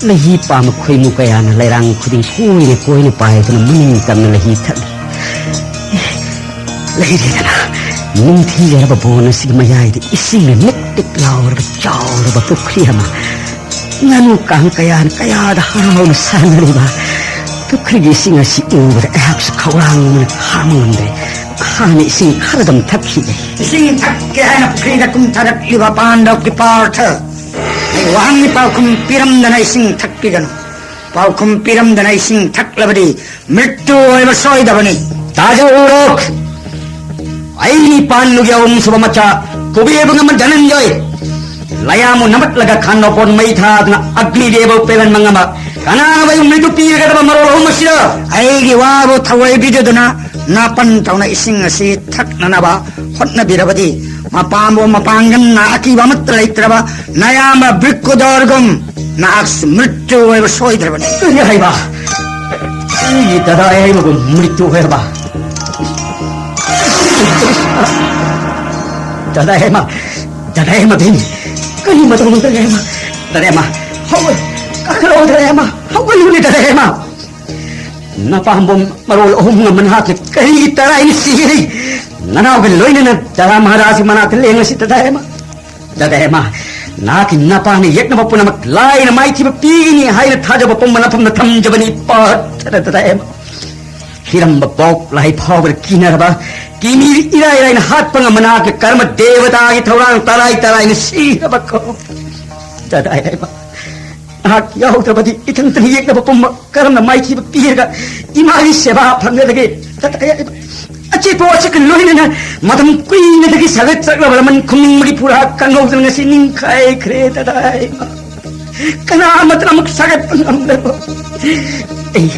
ꯂꯩꯍꯤ ꯄꯥꯝꯕ ꯈꯣꯏꯃꯨ ꯀꯌꯥꯅ ꯂꯩꯔꯥꯡ ꯈꯨꯗꯤꯡ ꯀꯣꯏꯅ ꯀꯣꯏꯅ ꯄꯥꯏꯗꯨꯅ ꯃꯅꯤꯡ ꯇꯝꯅ ꯂꯩꯍꯤ ꯊꯛꯂꯤ꯫ ꯂꯩꯔꯦꯗꯅ, ꯅꯤꯡꯊꯤꯖꯔꯕ ꯕꯣꯟ ꯑꯁꯤꯒꯤ ꯃꯌꯥꯏꯗ ꯏꯁꯤꯡꯅ ꯅꯤꯛ ꯇꯤꯛ ꯂꯥꯎꯔꯕ ꯆꯥꯎꯔꯕ ꯄꯨꯈ꯭ꯔꯤ ꯑꯃ꯫ ꯉꯥꯅꯨ ꯀꯥꯡ ꯀꯌꯥꯅ ꯀꯌꯥꯗ ꯍꯔꯥꯎꯅ ꯁꯥꯟꯅꯔꯤꯕ ꯄꯨꯈ꯭ꯔꯤꯒꯤ ꯏꯁꯤꯡ ꯑꯁꯤ ꯎꯕꯗ ꯑꯩꯍꯥꯛꯁꯨ ꯈꯧꯔꯥꯡꯕꯅ ꯈꯥꯡꯕ ꯉꯝꯗ꯭ꯔꯦ꯫ ꯍꯥꯟꯅ ꯏꯁꯤꯡ ꯈꯔꯗꯪ ꯊꯛꯈꯤꯒꯦ꯫ ꯏꯁꯤꯡ ꯊꯛꯀꯦ ꯍꯥꯏꯅ ꯄꯨꯈ꯭ꯔꯤꯗ ꯀꯨꯝꯊꯔꯛꯂꯤꯕ ꯄꯥꯟꯗꯕꯒꯤ ꯄꯥꯔꯊ, ꯑꯩ ꯋꯥꯍꯪꯒꯤ ꯄꯥꯎꯈꯨꯝ ꯄꯤꯔꯝꯗꯅ ꯏꯁꯤꯡ ꯊꯛꯄꯤꯒꯅꯨ꯫ ꯄꯥꯎꯈꯨꯝ ꯄꯤꯔꯝꯗꯅ ꯏꯁꯤꯡ ꯊꯛꯂꯕꯗꯤ ꯃ꯭ꯔꯤꯇ꯭ꯌꯨ ꯑꯣꯏꯕ ꯁꯣꯏꯗꯕꯅꯤ꯫ ꯇꯥꯖꯧꯔꯣꯛ! ꯑꯩ ꯅꯤꯄꯥꯟꯂꯨꯒꯤ ꯑꯍꯨꯝꯁꯨꯕ ꯃꯆꯥ ꯀꯨꯕꯦꯔ ꯕꯨꯡꯉꯝꯕ ꯙꯅꯟꯖꯣꯏ ꯂꯌꯥꯝꯕꯨ ꯅꯝꯃꯠꯂꯒ ꯈꯥꯟꯅꯣꯄꯣꯠ ꯃꯩ ꯊꯥꯗꯨꯅ ꯑꯒꯅꯤ ꯗꯦꯕꯕꯨ ꯄꯦꯜꯍꯟꯕ ꯉꯝꯕ ꯀꯅꯥꯅꯣꯕ ꯑꯩꯕꯨ ꯃ꯭ꯔꯤꯇ꯭ꯌꯨ ꯄꯤꯒꯗꯕ ꯃꯔꯣꯜ ꯑꯍꯨꯝ ꯑꯁꯤꯗ? ꯑꯩꯒꯤ ꯋꯥꯕꯨ ꯊꯑꯣꯏ ꯄꯤꯗꯨꯗꯨꯅ ꯅꯥꯄꯟ ꯇꯧꯅ ꯏꯁꯤꯡ ꯑꯁꯤ ꯊꯛꯅꯅꯕ ꯍꯣꯠꯅꯕꯤꯔꯕꯗꯤ, ꯃꯄꯥꯝꯕꯨ ꯃꯄꯥꯡꯒꯜ ꯅꯥ ꯑꯀꯤꯕ ꯑꯃꯠꯇ ꯂꯩꯇ꯭ꯔꯕ ꯅꯌꯥꯝꯕ ꯕ꯭ꯔꯤꯛꯀꯨꯗꯣꯔꯒꯨꯝ ꯅꯍꯥꯛꯁꯨ ꯃ꯭ꯔꯤꯇ꯭ꯌꯨ ꯑꯣꯏꯕ ꯁꯣꯏꯗ꯭ꯔꯕꯅꯤ꯫ ꯀꯔꯤ ꯍꯥꯏꯕ? ꯑꯩꯒꯤ ꯗꯗꯥ ꯌꯥꯏꯃꯕꯨ ꯃ꯭ꯔꯤꯇ꯭ꯌꯨ ꯑꯣꯏꯔꯕ? ꯗꯗꯥ ꯌꯥꯏꯃ, ꯗꯗꯥ ꯌꯥꯏꯃ ꯕꯤꯟ, ꯀꯔꯤ ꯃꯇꯧꯅꯣ ꯗꯗꯥ ꯌꯥꯏꯃ? ꯗꯗꯥ ꯌꯥꯏꯃ, ꯍꯧꯒꯠ-, ꯀꯥꯈꯠꯂꯛꯑꯣ ꯗꯗꯥ ꯌꯥꯏꯃ, ꯍꯧꯒꯠꯂꯨꯅꯦ ꯗꯗꯥ ꯌꯥꯏꯃ꯫ ꯅꯄꯥꯝꯕꯣꯝ ꯃꯔꯣꯜ ꯑꯍꯨꯝ ꯉꯝꯕ ꯅꯍꯥꯛꯅ ꯀꯔꯤꯒꯤ ꯇꯔꯥꯏꯅ ꯁꯤꯔꯤ? ꯅꯅꯥꯎꯒ ꯂꯣꯏꯅꯅ ꯗꯔꯥ ꯃꯍꯥꯔꯥꯖꯒꯤ ꯃꯅꯥꯛꯇ ꯂꯦꯡꯉꯁꯤ ꯗꯗꯥ ꯌꯥꯏꯃ꯫ ꯗꯗꯥ ꯌꯥꯏꯃ, ꯅꯍꯥꯛꯀꯤ ꯅꯄꯥꯅ ꯌꯦꯛꯅꯕ ꯄꯨꯝꯅꯃꯛ ꯂꯥꯏꯅ ꯃꯥꯏꯊꯤꯕ ꯄꯤꯒꯅꯤ ꯍꯥꯏꯅ ꯊꯥꯖꯕ ꯄꯨꯝꯕ ꯅꯐꯝꯗ ꯊꯝꯖꯕꯅꯤ ꯄꯥꯊꯔ ꯗꯗꯥ ꯌꯥꯏꯃ꯫ ꯍꯤꯔꯝꯕ ꯄꯣꯛ ꯂꯥꯏ ꯐꯥꯎꯕꯗ ꯀꯤꯅꯔꯕ ꯀꯤꯃꯤ ꯏꯔꯥꯏ ꯂꯥꯏꯅ ꯍꯥꯠꯄ ꯉꯝꯕ ꯅꯍꯥꯛꯀꯤ ꯀꯔꯃ ꯗꯦꯕꯇꯥꯒꯤ ꯊꯧꯔꯥꯡ ꯇꯔꯥꯏ ꯇꯔꯥꯏꯅ ꯁꯤꯔꯕ ꯀꯣ ꯗꯗꯥ ꯌꯥꯏꯃ꯫ ꯅꯍꯥꯛ ꯌꯥꯎꯗ꯭ꯔꯕꯗꯤ ꯏꯊꯟꯇꯅ ꯌꯦꯛꯅꯕ ꯄꯨꯝꯕ ꯀꯔꯝꯅ ꯃꯥꯏꯊꯤꯕ ꯄꯤꯔꯒ ꯏꯃꯥꯒꯤ ꯁꯦꯕꯥ ꯐꯪꯒꯗꯒꯦ? ꯇꯇꯥꯏ ꯍꯥꯏꯕ ꯑꯆꯦꯠꯄ ꯋꯥꯁꯛꯀ ꯂꯣꯏꯅꯅ ꯃꯇꯝ ꯀꯨꯏꯅꯗꯒꯤ ꯁꯥꯒꯠꯆꯔꯛꯂꯕ ꯂꯃꯟ ꯈꯨꯝꯅꯤꯡꯕꯒꯤ ꯐꯨꯔꯥ ꯀꯪꯍꯧꯗꯅ ꯉꯁꯤ ꯅꯤꯡꯈꯥꯏꯈ꯭ꯔꯦ꯫ ꯇꯇꯥꯏ ꯍꯥꯏꯕ ꯀꯅꯥ ꯑꯃꯠꯇꯅ ꯑꯃꯨꯛ ꯁꯥꯒꯠꯄ ꯉꯝꯗ꯭ꯔꯕ ꯑꯩ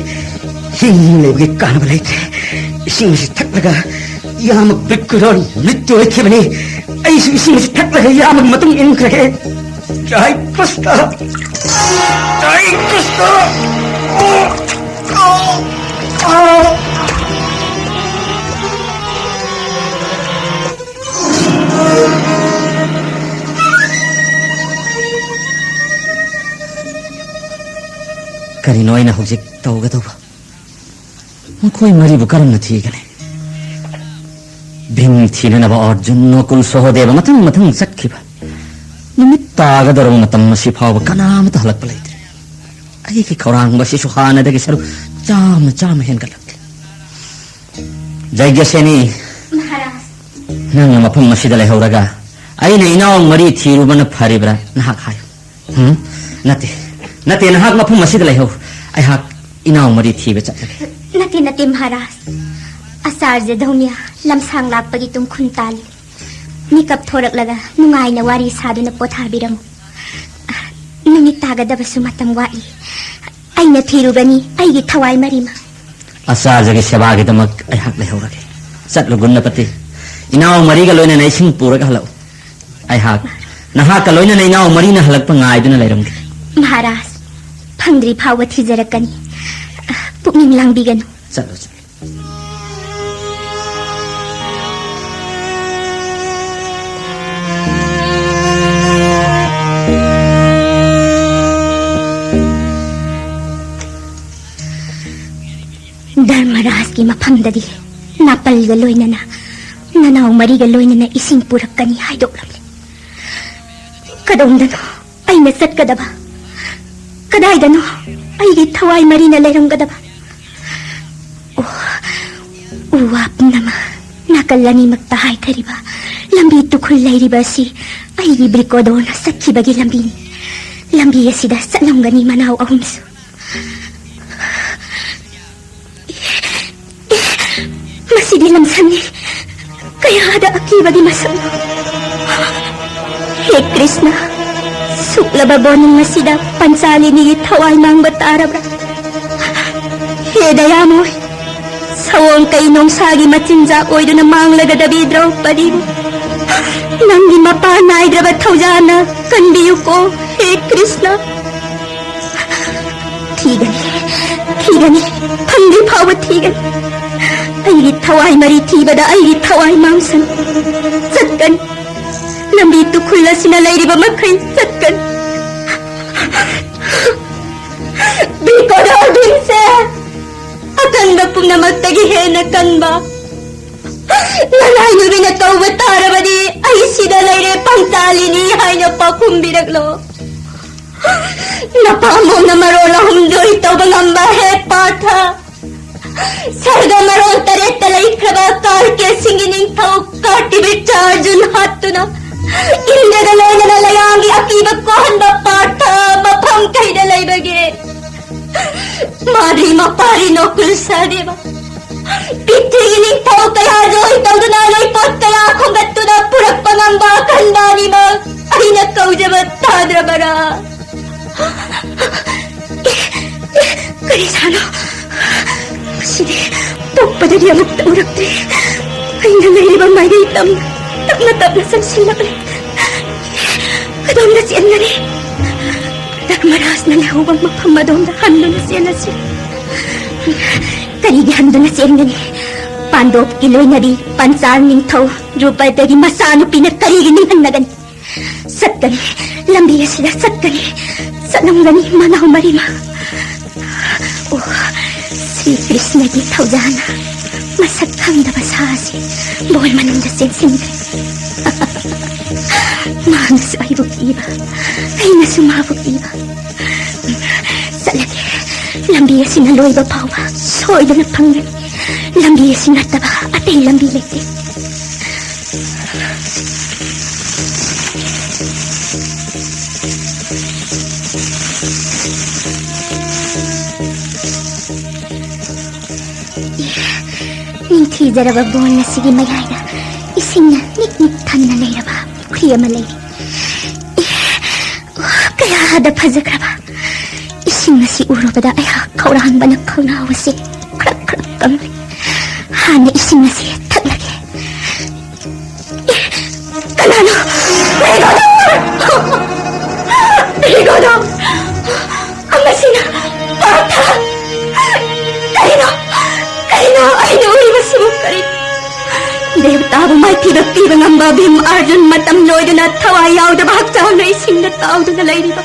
ꯍꯤꯡꯂꯤꯕꯒꯤ ꯀꯥꯟꯅꯕ ꯂꯩꯇ꯭ꯔꯦ꯫ ꯏꯁꯤꯡ ꯑꯁꯤ ꯊꯛꯂꯒ ꯏꯌꯥꯝꯕ ꯕꯤꯛꯀꯨꯗꯣꯟ ꯃ꯭ꯔꯤꯇ꯭ꯌꯨ ꯑꯣꯏꯈꯤꯕꯅꯤ꯫ ꯑꯩꯁꯨ ꯏꯁꯤꯡ ꯑꯁꯤ ꯊꯛꯂꯒ ꯏꯌꯥꯝꯕꯒꯤ ꯃꯇꯨꯡ ꯏꯟꯈ꯭ꯔꯒꯦ꯫ ꯖꯥꯏ ꯀ꯭ꯔꯤꯁꯅ! ꯖꯥꯏ ꯀ꯭ꯔꯤꯁꯅ! ꯑꯣ! ꯑꯣ! ꯑꯣ! ꯀꯔꯤꯅꯣ ꯑꯩꯅ ꯍꯧꯖꯤꯛ ꯇꯧꯒꯗꯧꯕ? ꯃꯈꯣꯏ ꯃꯔꯤꯕꯨ ꯀꯔꯝꯅ ꯊꯤꯒꯅꯤ? ꯚꯤꯝ ꯊꯤꯅꯅꯕ ꯑꯔꯖꯨꯟ, ꯅꯀꯨꯜ, ꯁꯍꯗꯦꯕ ꯃꯊꯪ ꯃꯊꯪ ꯆꯠꯈꯤꯕ꯫ ꯅꯨꯃꯤꯠ ꯇꯥꯒꯗꯧꯔꯕ ꯃꯇꯝ ꯑꯁꯤ ꯐꯥꯎꯕ ꯀꯅꯥꯃꯠꯇ ꯍꯜꯂꯛꯄ ꯂꯩꯇ꯭ꯔꯦ꯫ ꯑꯩꯒꯤ ꯈꯧꯔꯥꯡꯕ ꯑꯁꯤꯁꯨ ꯍꯥꯟꯅꯗꯒꯤ ꯁꯔꯨꯛ ꯆꯥꯝꯃ ꯆꯥꯝꯃ ꯍꯦꯟꯒꯠꯂꯛꯂꯦ꯫ ꯖꯩꯒ꯭ꯌꯁꯦꯅꯤ, ꯃꯍꯥꯔꯥꯖ꯫ ꯅꯪꯅ ꯃꯐꯝ ꯑꯁꯤꯗ ꯂꯩꯍꯧꯔꯒ ꯑꯩꯅ ꯏꯅꯥꯎ ꯃꯔꯤ ꯊꯤꯔꯨꯕꯅ ꯐꯔꯤꯕ꯭ꯔꯥ? ꯅꯍꯥꯛ ꯍꯥꯏꯌꯨ꯫ ꯎꯝ? ꯅꯠꯇꯦ, ꯅꯠꯇꯦ, ꯅꯍꯥꯛ ꯃꯐꯝ ꯑꯁꯤꯗ ꯂꯩꯍꯧ꯫ ꯑꯩꯍꯥꯛ ꯏꯅꯥꯎ ꯃꯔꯤ ꯊꯤꯕ ꯆꯠꯂꯒꯦ꯫ ꯅꯠꯇꯦ, ꯅꯠꯇꯦ, ꯃꯍꯥꯔꯥꯖ꯫ ꯑꯆꯥꯔꯖ ꯙꯧꯃꯤꯌꯥ ꯂꯝꯁꯥꯡ ꯂꯥꯛꯄꯒꯤ ꯇꯨꯡꯈꯨꯟ ꯇꯥꯜꯂꯤ꯫ ꯃꯤꯀꯞ ꯊꯣꯔꯛꯂꯒ ꯅꯨꯡꯉꯥꯏꯅ ꯋꯥꯔꯤ ꯁꯥꯗꯨꯅ ꯄꯣꯊꯥꯕꯤꯔꯝꯃꯨ꯫ ꯅꯨꯃꯤꯠ ꯇꯥꯒꯗꯕꯁꯨ ꯃꯇꯝ ꯋꯥꯠꯂꯤ꯫ ꯑꯩꯅ ꯊꯤꯔꯨꯒꯅꯤ ꯑꯩꯒꯤ ꯊꯋꯥꯏ ꯃꯔꯤꯃꯛ꯫ ꯑꯆꯥꯔꯖꯒꯤ ꯁꯦꯕꯥꯒꯤꯗꯃꯛ ꯑꯩꯍꯥꯛ ꯂꯩꯍꯧꯔꯒꯦ꯫ ꯆꯠꯂꯨ ꯒꯨꯅꯄꯇꯤ꯫ ꯏꯅꯥꯎ ꯃꯔꯤꯒ ꯂꯣꯏꯅꯅ ꯏꯁꯤꯡ ꯄꯨꯔꯒ ꯍꯜꯂꯛꯎ꯫ ꯑꯩꯍꯥꯛ ꯅꯍꯥꯛꯀ ꯂꯣꯏꯅꯅ ꯏꯅꯥꯎ ꯃꯔꯤꯅ ꯍꯜꯂꯛꯄ ꯉꯥꯏꯗꯨꯅ ꯂꯩꯔꯝꯒꯦ꯫ ꯃꯍꯥꯔꯥꯖ, ꯐꯪꯗ꯭ꯔꯤ ꯐꯥꯎꯕ ꯊꯤꯖꯔꯛꯀꯅꯤ꯫ ꯄꯨꯛꯅꯤꯡ ꯂꯥꯡꯕꯤꯒꯅꯨ꯫ ꯆꯠꯂꯨ, ꯆꯠꯂꯨ꯫ ꯙꯔꯃꯔꯥꯖꯀꯤ ꯃꯐꯝꯗꯗꯤ ꯅꯥꯄꯜꯒ ꯂꯣꯏꯅꯅ ꯅꯅꯥꯎ ꯃꯔꯤꯒ ꯂꯣꯏꯅꯅ ꯏꯁꯤꯡ ꯄꯨꯔꯛꯀꯅꯤ ꯍꯥꯏꯗꯣꯛꯂꯝꯂꯦ꯫ ꯀꯗꯣꯝꯗꯅꯣ ꯑꯩꯅ ꯆꯠꯀꯗꯕ? ꯀꯗꯥꯏꯗꯅꯣ ꯑꯩꯒꯤ ꯊꯋꯥꯏ ꯃꯔꯤꯅ ꯂꯩꯔꯝꯒꯗꯕ? ꯑꯣ, ꯎ ꯋꯥ ꯄꯨꯝꯅꯃꯛ ꯅꯥꯀꯜ ꯑꯅꯤꯃꯛꯇ ꯍꯥꯏꯊꯔꯤꯕ ꯂꯝꯕꯤ ꯇꯨꯈꯨꯜ ꯂꯩꯔꯤꯕ ꯑꯁꯤ ꯑꯩꯒꯤ ꯕ꯭ꯔꯤꯀꯣꯗꯣꯔꯅ ꯆꯠꯈꯤꯕꯒꯤ ꯂꯝꯕꯤꯅꯤ꯫ ꯂꯝꯕꯤ ꯑꯁꯤꯗ ꯆꯠꯂꯝꯒꯅꯤ ꯃꯅꯥꯎ ꯑꯍꯨꯝꯁꯨ꯫ ꯑꯦ, ꯃꯁꯤꯗꯤ ꯂꯝꯁꯪꯅꯤ꯫ ꯀꯌꯥꯗ ꯑꯀꯤꯕꯒꯤ ꯃꯁꯛꯅꯣ! ꯍꯦ ꯀ꯭ꯔꯤꯁꯅ, ꯁꯨꯛꯂꯕ ꯕꯣꯅꯨꯡ ꯑꯁꯤꯗ ꯄꯟꯆꯥꯂꯤꯅꯤꯒꯤ ꯊꯋꯥꯏ ꯃꯥꯡꯕ ꯇꯥꯔꯕ꯭ꯔꯥ? ꯍꯦ ꯗꯌꯥꯃꯣꯏ, ꯁꯑꯣꯡ ꯀꯩ ꯅꯣꯡꯁꯥꯒꯤ ꯃꯆꯤꯟꯖꯥꯛ ꯑꯣꯏꯗꯨꯅ ꯃꯥꯡꯂꯒꯗꯕꯤ ꯗ꯭ꯔꯧꯄꯗꯤꯕꯨ ꯅꯪꯒꯤ ꯃꯄꯥ ꯅꯥꯏꯗ꯭ꯔꯕ ꯊꯧꯖꯥꯅ ꯀꯟꯕꯤꯌꯨꯀꯣ, ꯍꯦ ꯀ꯭ꯔꯤꯁꯅ꯫ ꯊꯤꯒꯅꯤ, ꯊꯤꯒꯅꯤ, ꯐꯪꯗ꯭ꯔꯤ ꯐꯥꯎꯕ ꯊꯤꯒꯅꯤ꯫ ꯑꯩꯒꯤ ꯊꯋꯥꯏ ꯃꯔꯤ ꯊꯤꯕꯗ ꯑꯩꯒꯤ ꯊꯋꯥꯏ ꯃꯥꯡꯁꯅꯨ꯫ ꯆꯠꯀꯅꯤ꯫ ꯂꯝꯕꯤ ꯇꯨꯈꯨꯜ ꯑꯁꯤꯅ ꯂꯩꯔꯤꯕ ꯃꯈꯩ ꯆꯠꯀꯅꯤ꯫ ꯕꯤꯀꯣꯗꯣꯔ ꯚꯤꯝꯁꯦ, ꯑꯀꯟꯕ ꯄꯨꯝꯅꯃꯛꯇꯒꯤ ꯍꯦꯟꯅ ꯀꯟꯕ ꯂꯅꯥꯏ ꯅꯨꯄꯤꯅ ꯀꯧꯕ ꯇꯥꯔꯕꯗꯤ, ꯑꯩ ꯁꯤꯗ ꯂꯩꯔꯦ, ꯄꯪꯇꯥꯜꯂꯤꯅꯤ ꯍꯥꯏꯅ ꯄꯥꯎꯈꯨꯝꯕꯤꯔꯛꯂꯣ꯫ ꯅꯄꯥꯝꯕꯣꯝꯅ ꯃꯔꯣꯜ ꯑꯍꯨꯝ ꯂꯣꯏ ꯇꯧꯕ ꯉꯝꯕ ꯍꯦ ꯄꯥꯔꯊ, ꯁꯔꯒ ꯃꯔꯣꯜ ꯇꯔꯦꯠꯇ ꯂꯩꯈ꯭ꯔꯕ ꯀꯥꯔꯀꯦꯁꯤꯡꯒꯤ ꯅꯤꯡꯊꯧ ꯀꯥꯔꯇꯤꯕꯤꯠ ꯑꯔꯖꯨꯟ ꯍꯥꯠꯇꯨꯅ, ꯏꯟꯗ꯭ꯔꯒ ꯂꯣꯏꯅꯅ ꯂꯌꯥꯡꯒꯤ ꯑꯀꯤꯕ ꯀꯣꯛꯍꯟꯕ ꯄꯥꯔꯊ ꯃꯐꯝ ꯀꯩꯗ ꯂꯩꯕꯒꯦ? ꯃꯥꯔꯤ ꯃꯄꯥꯔꯤ ꯅꯣꯀꯨꯜ ꯁꯍꯗꯦꯕ, ꯄ꯭ꯔꯤꯊꯤꯕꯤꯒꯤ ꯅꯤꯡꯊꯧ ꯀꯌꯥ ꯖꯣꯏ ꯇꯧꯗꯨꯅ, ꯂꯩꯄꯣꯠ ꯀꯌꯥ ꯈꯣꯝꯒꯠꯇꯨꯅ ꯄꯨꯔꯛꯄ ꯉꯝꯕ ꯑꯀꯟꯕ ꯑꯅꯤꯃꯛ ꯑꯩꯅ ꯀꯧꯖꯕ ꯇꯥꯗ꯭ꯔꯕꯔꯥ? ꯀꯔꯤ ꯁꯥꯅꯣ? ꯃꯁꯤꯗꯤ ꯄꯣꯛꯄꯗꯒꯤ ꯑꯃꯨꯛꯇ ꯎꯔꯛꯇ꯭ꯔꯤ꯫ ꯑꯩꯅ ꯂꯩꯔꯤꯕ ꯃꯥꯏꯀꯩ ꯇꯝꯅ ꯇꯞꯅ ꯇꯞꯅ ꯆꯪꯁꯤꯜꯂꯛꯂꯦ꯫ ꯀꯗꯣꯝꯗ ꯆꯦꯟꯒꯅꯤ? ꯙꯔꯃꯔꯥꯖꯅ ꯂꯩꯍꯧꯕ ꯃꯐꯝ ꯑꯗꯣꯝꯗ ꯍꯟꯗꯨꯅ ꯆꯦꯜꯂꯁꯤ꯫ ꯀꯔꯤꯒꯤ ꯍꯟꯗꯨꯅ ꯆꯦꯟꯒꯅꯤ? ꯄꯥꯟꯗꯣꯞꯀꯤ ꯂꯣꯏꯅꯕꯤ ꯄꯟꯆꯥꯜ ꯅꯤꯡꯊꯧ ꯗ꯭ꯔꯨꯄꯗꯒꯤ ꯃꯆꯥꯅꯨꯄꯤꯅ ꯀꯔꯤꯒꯤ ꯅꯤꯡꯍꯟꯅꯒꯅꯤ? ꯆꯠꯀꯅꯤ, ꯂꯝꯕꯤ ꯑꯁꯤꯗ ꯆꯠꯀꯅꯤ, ꯆꯠꯂꯝꯒꯅꯤ ꯃꯅꯥꯎ ꯃꯔꯤꯃ꯫ ꯑꯣ, ꯁ꯭ꯔꯤ ꯀ꯭ꯔꯤꯁꯅꯒꯤ ꯊꯧꯖꯥꯜꯅ ꯃꯁꯛ ꯈꯪꯗꯕ ꯁꯥ ꯑꯁꯤ ꯕꯣꯜ ꯃꯅꯨꯡꯗ ꯆꯦꯟꯁꯤꯟꯈ꯭ꯔꯦ꯫ ꯃꯥꯅꯁꯨ ꯑꯩꯕꯨ ꯀꯤꯕ, ꯑꯩꯅꯁꯨ ꯃꯥꯕꯨ ꯀꯤꯕ꯫ ꯆꯠꯂꯒꯦ, ꯂꯝꯕꯤ ꯑꯁꯤꯅ ꯂꯣꯏꯕ ꯐꯥꯎꯕ ꯁꯣꯏꯗꯅ ꯐꯪꯒꯅꯤ꯫ ꯂꯝꯕꯤ ꯑꯁꯤ ꯅꯠꯇꯕ ꯑꯇꯩ ꯂꯝꯕꯤ ꯂꯩꯇꯦ꯫ ꯅꯤꯡꯊꯤꯖꯔꯕ ꯕꯣꯟ ꯑꯁꯤꯒꯤ ꯃꯌꯥꯏꯗ ꯏꯁꯤꯡꯅ ꯅꯤꯛ ꯅꯤꯛ ꯊꯟꯅ ꯂꯩꯔꯕ ꯄꯨꯈ꯭ꯔꯤ ꯑꯃ ꯂꯩꯔꯤ꯫ ꯀꯌꯥꯗ ꯐꯖꯈ꯭ꯔꯕ! ꯏꯁꯤꯡ ꯑꯁꯤ ꯎꯔꯨꯕꯗ ꯑꯩꯍꯥꯛ ꯈꯧꯔꯥꯡꯕꯅ ꯈꯧꯅꯥꯎ ꯑꯁꯤ ꯈ꯭ꯔꯛ ꯈ꯭ꯔꯛ ꯀꯪꯂꯦ꯫ ꯍꯥꯟꯅ ꯏꯁꯤꯡ ꯑꯁꯤ ꯊꯛꯂꯒꯦ꯫ ꯀꯅꯥꯅꯣ? ꯔꯤꯒꯣꯗꯣ! ꯔꯤꯒꯣꯗꯣ! ꯑꯃꯁꯤꯅ ꯄꯥꯔꯊ! ꯀꯔꯤꯅꯣ? ꯀꯔꯤꯅꯣ ꯑꯩꯅ ꯎꯔꯤꯕꯁꯤꯕꯨ? ꯀꯔꯤ? ꯗꯦꯕꯇꯥꯕꯨ ꯃꯥꯏꯊꯤꯕ ꯄꯤꯕ ꯉꯝꯕ ꯚꯤꯝ ꯑꯔꯖꯨꯟ ꯃꯇꯝ ꯂꯣꯏꯗꯅ ꯊꯋꯥꯏ ꯌꯥꯎꯗꯕ ꯍꯛꯆꯥꯡꯅ ꯏꯁꯤꯡꯗ ꯇꯥꯎꯗꯨꯅ ꯂꯩꯔꯤꯕ꯫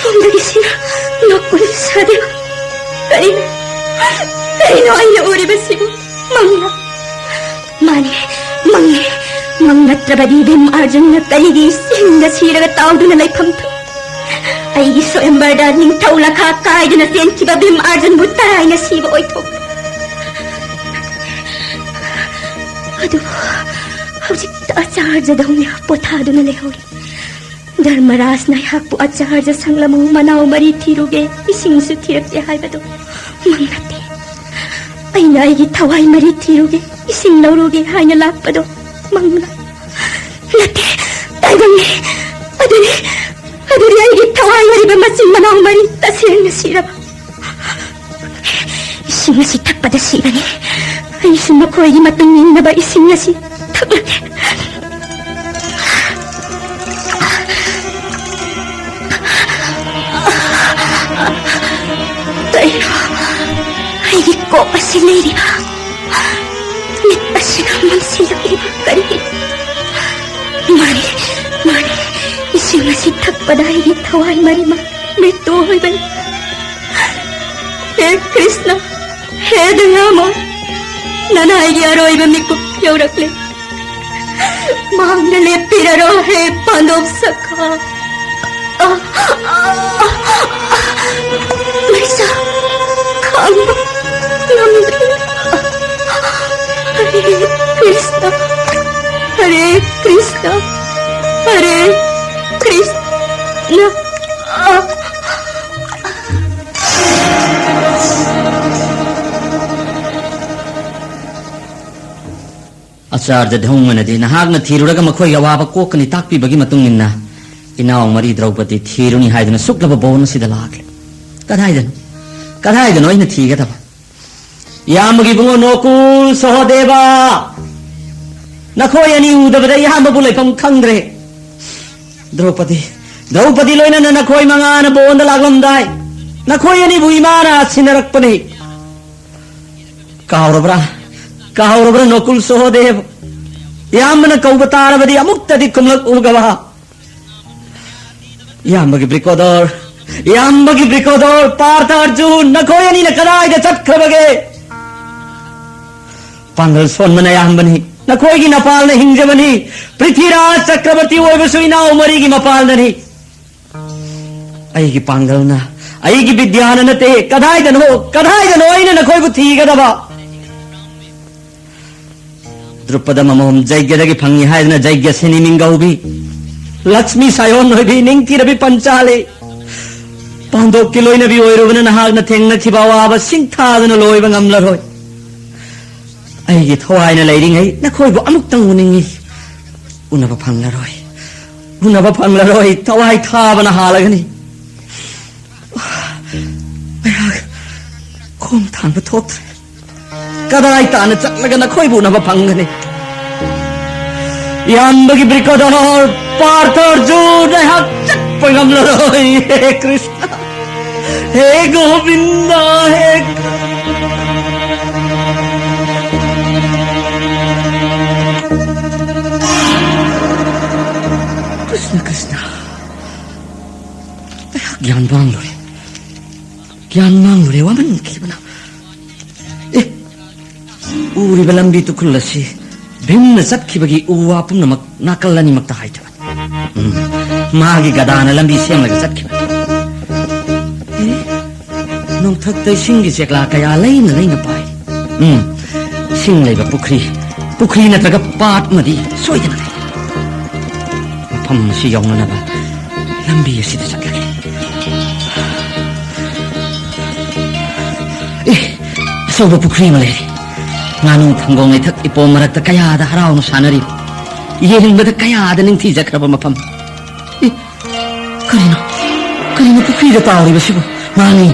ꯁꯣꯝꯗꯒꯤꯁꯤꯅ ꯅꯣꯀꯨꯜ ꯁꯍꯗꯦꯕ꯫ ꯀꯔꯤꯅꯣ, ꯀꯔꯤꯅꯣ ꯑꯩꯅ ꯎꯔꯤꯕꯁꯤꯕꯨ? ꯃꯪꯂꯥ? ꯃꯥꯅꯤ, ꯃꯪꯅꯤ꯫ ꯃꯪ ꯅꯠꯇ꯭ꯔꯕꯗꯤ ꯚꯤꯝ ꯑꯔꯖꯨꯟꯅ ꯀꯔꯤꯒꯤ ꯏꯁꯤꯡꯗ ꯁꯤꯔꯒ ꯇꯥꯎꯗꯨꯅ ꯂꯩꯐꯝ ꯊꯣꯛꯏ? ꯑꯩꯒꯤ ꯁ꯭ꯋꯌꯝꯕꯔꯗ ꯅꯤꯡꯊꯧ ꯂꯈꯥ ꯀꯥꯏꯗꯨꯅ ꯆꯦꯟꯈꯤꯕ ꯚꯤꯝ ꯑꯔꯖꯨꯟꯕꯨ ꯇꯔꯥꯏꯅ ꯁꯤꯕ ꯑꯣꯏꯊꯣꯛꯄ꯫ ꯑꯗꯨꯕꯨ ꯍꯧꯖꯤꯛꯇ ꯑꯆꯥꯔꯖꯗꯧꯅ ꯄꯣꯊꯥꯗꯨꯅ ꯂꯩꯍꯧꯔꯤ꯫ ꯙꯔꯃꯔꯥꯖꯅ ꯑꯩꯍꯥꯛꯄꯨ ꯑꯆꯥꯔꯖ ꯁꯪꯂꯃꯨ ꯃꯅꯥꯎ ꯃꯔꯤ ꯊꯤꯔꯨꯒꯦ, ꯏꯁꯤꯡꯁꯨ ꯊꯤꯔꯛꯇꯦ ꯍꯥꯏꯕꯗꯣ ꯃꯪ ꯅꯠꯇꯦ꯫ ꯑꯩꯅ ꯑꯩꯒꯤ ꯊꯋꯥꯏ ꯃꯔꯤ ꯊꯤꯔꯨꯒꯦ, ꯏꯁꯤꯡ ꯂꯧꯔꯨꯒꯦ ꯍꯥꯏꯅ ꯂꯥꯛꯄꯗꯣ ꯃꯪꯂꯥ? ꯅꯠꯇꯦ, ꯇꯥꯏꯕꯪꯅꯤ꯫ ꯑꯗꯨꯅꯤ, ꯑꯗꯨꯗꯤ ꯑꯩꯒꯤ ꯊꯋꯥꯏ ꯃꯔꯤꯕ ꯃꯆꯤꯟ ꯃꯅꯥꯎ ꯃꯔꯤ ꯇꯁꯦꯡꯅ ꯁꯤꯔꯕ꯫ ꯏꯁꯤꯡ ꯑꯁꯤ ꯊꯛꯄꯗ ꯁꯤꯒꯅꯤ꯫ ꯑꯩꯁꯨ ꯃꯈꯣꯏꯒꯤ ꯃꯇꯨꯡ ꯏꯟꯅꯕ ꯏꯁꯤꯡ ꯑꯁꯤ ꯊꯛꯂꯒꯦ꯫ ꯀꯩꯅꯣ? ꯑꯩꯒꯤ ꯀꯣꯛ ꯑꯁꯤ ꯂꯩꯔꯤꯕ ꯃꯤꯠ ꯑꯁꯤꯅ ꯃꯝꯁꯤꯜꯂꯛꯂꯤꯕ ꯀꯔꯤꯒꯤꯅꯣ? ꯃꯥꯅꯤ, ꯃꯥꯅꯤ, ꯏꯁꯤꯡ ꯑꯁꯤ ꯊꯛꯄꯗ ꯑꯩꯒꯤ ꯊꯋꯥꯏ ꯃꯔꯤꯃꯛ ꯃ꯭ꯔꯤꯇꯨ ꯑꯣꯏꯕꯅꯤ꯫ ꯍꯦ ꯀ꯭ꯔꯤꯁꯅ, ꯍꯦ ꯗꯌꯥꯃ, ꯅꯅꯥꯏꯒꯤ ꯑꯔꯣꯏꯕ ꯃꯤꯀꯨꯞ ꯌꯧꯔꯛꯂꯦ꯫ ꯃꯥꯡꯗ ꯂꯦꯞꯄꯤꯔꯔꯣ, ꯍꯦ ꯄꯥꯟꯗꯣꯞ ꯁꯈꯥ꯫ ꯑ, ꯑ, ꯑ, ꯃꯩꯁꯥ ꯈꯥꯡꯕ ꯉꯝꯗ꯭ꯔꯦ꯫ ꯍꯔꯦ ꯀ꯭ꯔꯤꯁꯅ, ꯍꯔꯦ ꯀ꯭ꯔꯤꯁꯅ, ꯍꯔꯦ ꯀ꯭ꯔꯤꯁꯅ꯫ ꯑ, ꯑꯆꯥꯔꯖ ꯙꯧꯃꯅꯗꯤ ꯅꯍꯥꯛꯅ ꯊꯤꯔꯨꯔꯒ ꯃꯈꯣꯏꯒꯤ ꯑꯋꯥꯕ ꯀꯣꯛꯀꯅꯤ ꯇꯥꯛꯄꯤꯕꯒꯤ ꯃꯇꯨꯡ ꯏꯟꯅ ꯏꯅꯥꯎ ꯃꯔꯤ ꯗ꯭ꯔꯧꯄꯗꯤ ꯊꯤꯔꯨꯅꯤ ꯍꯥꯏꯗꯨꯅ ꯁꯨꯛꯂꯕ ꯕꯣꯟ ꯑꯁꯤꯗ ꯂꯥꯛꯂꯦ꯫ ꯀꯗꯥꯏꯗꯅꯣ? ꯀꯗꯥꯏꯗꯅꯣ ꯑꯩꯅ ꯊꯤꯒꯗꯕ? ꯏꯌꯥꯝꯕꯒꯤ ꯏꯕꯨꯡꯉꯣ ꯅꯣꯀꯨꯜ ꯁꯍꯣꯗꯦꯕ, ꯅꯈꯣꯏ ꯑꯅꯤ ꯎꯗꯕꯗ ꯏꯌꯥꯝꯕꯕꯨ ꯂꯩꯐꯝ ꯈꯪꯗ꯭ꯔꯦ꯫ ꯗ꯭ꯔꯧꯄꯗꯤ, ꯗ꯭ꯔꯧꯄꯗꯤ ꯂꯣꯏꯅꯅ ꯅꯈꯣꯏ ꯃꯉꯥꯅ ꯕꯣꯟꯗ ꯂꯥꯛꯂꯝꯗꯥꯏ ꯅꯈꯣꯏ ꯑꯅꯤꯕꯨ ꯏꯃꯥꯅ ꯁꯤꯟꯅꯔꯛꯄꯅꯤ꯫ ꯀꯥꯎꯔꯕ꯭ꯔꯥ? ꯀꯥꯎꯔꯕ꯭ꯔꯥ ꯅꯣꯀꯨꯜ ꯁꯍꯣꯗꯦꯕ? ꯏꯌꯥꯝꯕꯅ ꯀꯧꯕ ꯇꯥꯔꯕꯗꯤ ꯑꯃꯨꯛꯇꯗꯤ ꯈꯨꯝꯂꯛꯎꯒꯕ? ꯏꯌꯥꯝꯕꯒꯤ ꯕ꯭ꯔꯤꯀꯣꯗꯣꯔ, ꯏꯌꯥꯝꯕꯒꯤ ꯕ꯭ꯔꯤꯀꯣꯗꯣꯔ, ꯄꯥꯔꯊ, ꯑꯔꯖꯨꯟ, ꯅꯈꯣꯏ ꯑꯅꯤꯅ ꯀꯗꯥꯏꯗ ꯆꯠꯈ꯭ꯔꯕꯒꯦ? ꯄꯥꯡꯒꯜ ꯁꯣꯟꯕꯅ ꯑꯌꯥꯝꯕꯅꯤ꯫ ꯅꯈꯣꯏꯒꯤ ꯅꯄꯥꯜꯅ ꯍꯤꯡꯖꯕꯅꯤ꯫ ꯄ꯭ꯔꯤꯊꯤꯔꯥꯖ ꯆꯀ꯭ꯔꯕꯔꯇꯤ ꯑꯣꯏꯕꯁꯨ ꯏꯅꯥꯎ ꯃꯔꯤꯒꯤ ꯃꯄꯥꯜꯗꯅꯤ꯫ ꯑꯩꯒꯤ ꯄꯥꯡꯒꯜꯅ, ꯑꯩꯒꯤ ꯕꯤꯗ꯭ꯌꯥꯅ ꯅꯠꯇꯦ꯫ ꯀꯗꯥꯏꯗꯅꯣ, ꯀꯗꯥꯏꯗꯅꯣ ꯑꯩꯅ ꯅꯈꯣꯏꯕꯨ ꯊꯤꯒꯗꯕ? ꯗ꯭ꯔꯨꯄꯗ ꯃꯃꯣꯝ ꯖꯩꯒ꯭ꯌꯗꯒꯤ ꯐꯪꯉꯤ ꯍꯥꯏꯗꯨꯅ ꯖꯩꯒ꯭ꯌ ꯁꯦꯅꯤ ꯃꯤꯡꯒꯧꯕꯤ, ꯂꯛꯁꯃꯤ ꯁꯥꯌꯣꯟ ꯑꯣꯏꯕꯤ, ꯅꯤꯡꯊꯤꯔꯕꯤ ꯄꯟꯆꯥꯂꯤ, ꯄꯥꯟꯗꯣꯞꯀꯤ ꯂꯣꯏꯅꯕꯤ ꯑꯣꯏꯔꯨꯕꯅ ꯅꯍꯥꯛꯅ ꯊꯦꯡꯅꯈꯤꯕ ꯑꯋꯥꯕ ꯁꯤꯡꯊꯥꯗꯨꯅ ꯂꯣꯏꯕ ꯉꯝꯂꯔꯣꯏ꯫ ꯑꯩꯒꯤ ꯊꯋꯥꯏꯅ ꯂꯩꯔꯤꯉꯩ ꯅꯈꯣꯏꯕꯨ ꯑꯃꯨꯛꯇꯪ ꯎꯅꯤꯡꯏ꯫ ꯎꯅꯕ ꯐꯪꯂꯔꯣꯏ, ꯎꯅꯕ ꯐꯪꯂꯔꯣꯏ꯫ ꯊꯋꯥꯏ ꯊꯥꯕꯅ ꯍꯥꯜꯂꯒꯅꯤ꯫ ꯑꯩꯍꯥꯛ ꯈꯣꯡ ꯊꯥꯡꯕ ꯊꯣꯛꯇ꯭ꯔꯦ꯫ ꯀꯗꯥꯏ ꯇꯥꯅ ꯆꯠꯂꯒ ꯅꯈꯣꯏꯕꯨ ꯎꯅꯕ ꯐꯪꯒꯅꯤ? ꯏꯌꯥꯝꯕꯒꯤ ꯕ꯭ꯔꯤꯀꯣꯗꯣꯔ, ꯄꯥꯔꯊ, ꯑꯔꯖꯨꯟ, ꯑꯩꯍꯥꯛ ꯆꯠꯄ ꯉꯝꯂꯔꯣꯏ꯫ ꯍꯦ ꯀ꯭ꯔꯤꯁꯅ, ꯍꯦ ꯒꯣꯕꯤꯟꯗ, ꯍꯦ ꯀ꯭ꯔꯤꯁꯅ, ꯀ꯭ꯔꯤꯁꯅ꯫ ꯑꯩꯍꯥꯛ ꯒ꯭ꯌꯥꯟ ꯃꯥꯡꯂꯨꯔꯦ꯫ ꯒ꯭ꯌꯥꯟ ꯃꯥꯡꯂꯨꯔꯦ, ꯋꯥꯃꯟꯈꯤꯕꯅ꯫ ꯑꯦ, ꯎꯔꯤꯕ ꯂꯝꯕꯤ ꯇꯨꯈꯨꯜ ꯑꯁꯤ ꯚꯤꯝꯅ ꯆꯠꯈꯤꯕꯒꯤ ꯎ ꯋꯥ ꯄꯨꯝꯅꯃꯛ ꯅꯥꯀꯜ ꯑꯅꯤꯃꯛꯇ ꯍꯥꯏꯊꯕꯅꯤ꯫ ꯎꯝ, ꯃꯥꯒꯤ ꯒꯗꯥꯅ ꯂꯝꯕꯤ ꯁꯦꯝꯂꯒ ꯆꯠꯈꯤꯕꯅꯤ꯫ ꯑꯦ, ꯅꯣꯡꯊꯛꯇ ꯏꯁꯤꯡꯒꯤ ꯆꯦꯛꯂꯥ ꯀꯌꯥ ꯂꯩꯅ ꯂꯩꯅ ꯄꯥꯏ꯫ ꯎꯝ, ꯏꯁꯤꯡ ꯂꯩꯕ ꯄꯨꯈ꯭ꯔꯤ, ꯄꯨꯈ꯭ꯔꯤ ꯅꯠꯇ꯭ꯔꯒ ꯄꯥꯠ ꯑꯃꯗꯤ ꯁꯣꯏꯗꯅ ꯂꯩ꯫ ꯃꯐꯝ ꯑꯁꯤ ꯌꯧꯅꯅꯕ ꯂꯝꯕꯤ ꯑꯁꯤꯗ ꯆꯠꯂꯒꯦ꯫ ꯑꯦ, ꯑꯆꯧꯕ ꯄꯨꯈ꯭ꯔꯤ ꯑꯃ ꯂꯩꯔꯦ꯫ ꯉꯥꯅꯨ ꯊꯪꯒꯣꯡ ꯂꯩꯊꯛ ꯏꯄꯣꯝ ꯃꯔꯛꯇ ꯀꯌꯥꯗ ꯍꯔꯥꯎꯅ ꯁꯥꯟꯅꯔꯤ꯫ ꯌꯦꯡꯕꯗ ꯀꯌꯥꯗ ꯅꯤꯡꯊꯤꯖꯈ꯭ꯔꯕ ꯃꯐꯝ꯫ ꯑꯦ, ꯀꯔꯤꯅꯣ? ꯀꯔꯤꯅꯣ ꯄꯨꯈ꯭ꯔꯤꯗ ꯇꯥꯎꯔꯤꯕꯁꯤꯕꯨ? ꯃꯥꯅꯤ,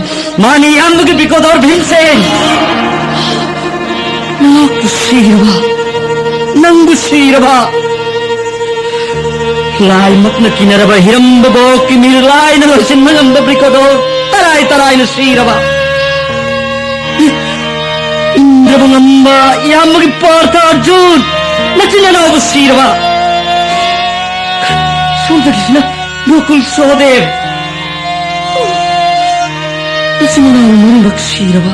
ꯃꯥꯅꯤ, ꯏꯌꯥꯝꯕꯒꯤ ꯕ꯭ꯔꯤꯀꯣꯗꯣꯔ ꯚꯤꯝꯁꯦꯟ! ꯅꯍꯥꯛꯄꯨ ꯁꯤꯔꯕ? ꯅꯪꯕꯨ ꯁꯤꯔꯕ? ꯂꯥꯏꯃꯛꯅ ꯀꯤꯅꯔꯕ ꯍꯤꯔꯝꯕ ꯕꯣꯛꯀꯤ ꯃꯤꯔ ꯂꯥꯏꯅ ꯂꯣꯏꯁꯤꯟꯕ ꯉꯝꯕ ꯕ꯭ꯔꯤꯀꯣꯗꯣꯔ ꯇꯔꯥꯏ ꯇꯔꯥꯏꯅ ꯁꯤꯔꯕ? ꯏꯟꯗ꯭ꯔꯕ ꯉꯝꯕ ꯏꯌꯥꯝꯕꯒꯤ ꯄꯥꯔꯊ ꯑꯔꯖꯨꯟ, ꯅꯆꯤꯟ ꯅꯅꯥꯎꯕꯨ ꯁꯤꯔꯕ? ꯁꯣꯝꯗꯒꯤꯁꯤꯅ ꯅꯣꯀꯨꯜ ꯁꯍꯗꯦꯕ꯫ ꯃꯆꯤꯟ ꯃꯅꯥꯎ ꯃꯔꯤꯃꯛ ꯁꯤꯔꯕ?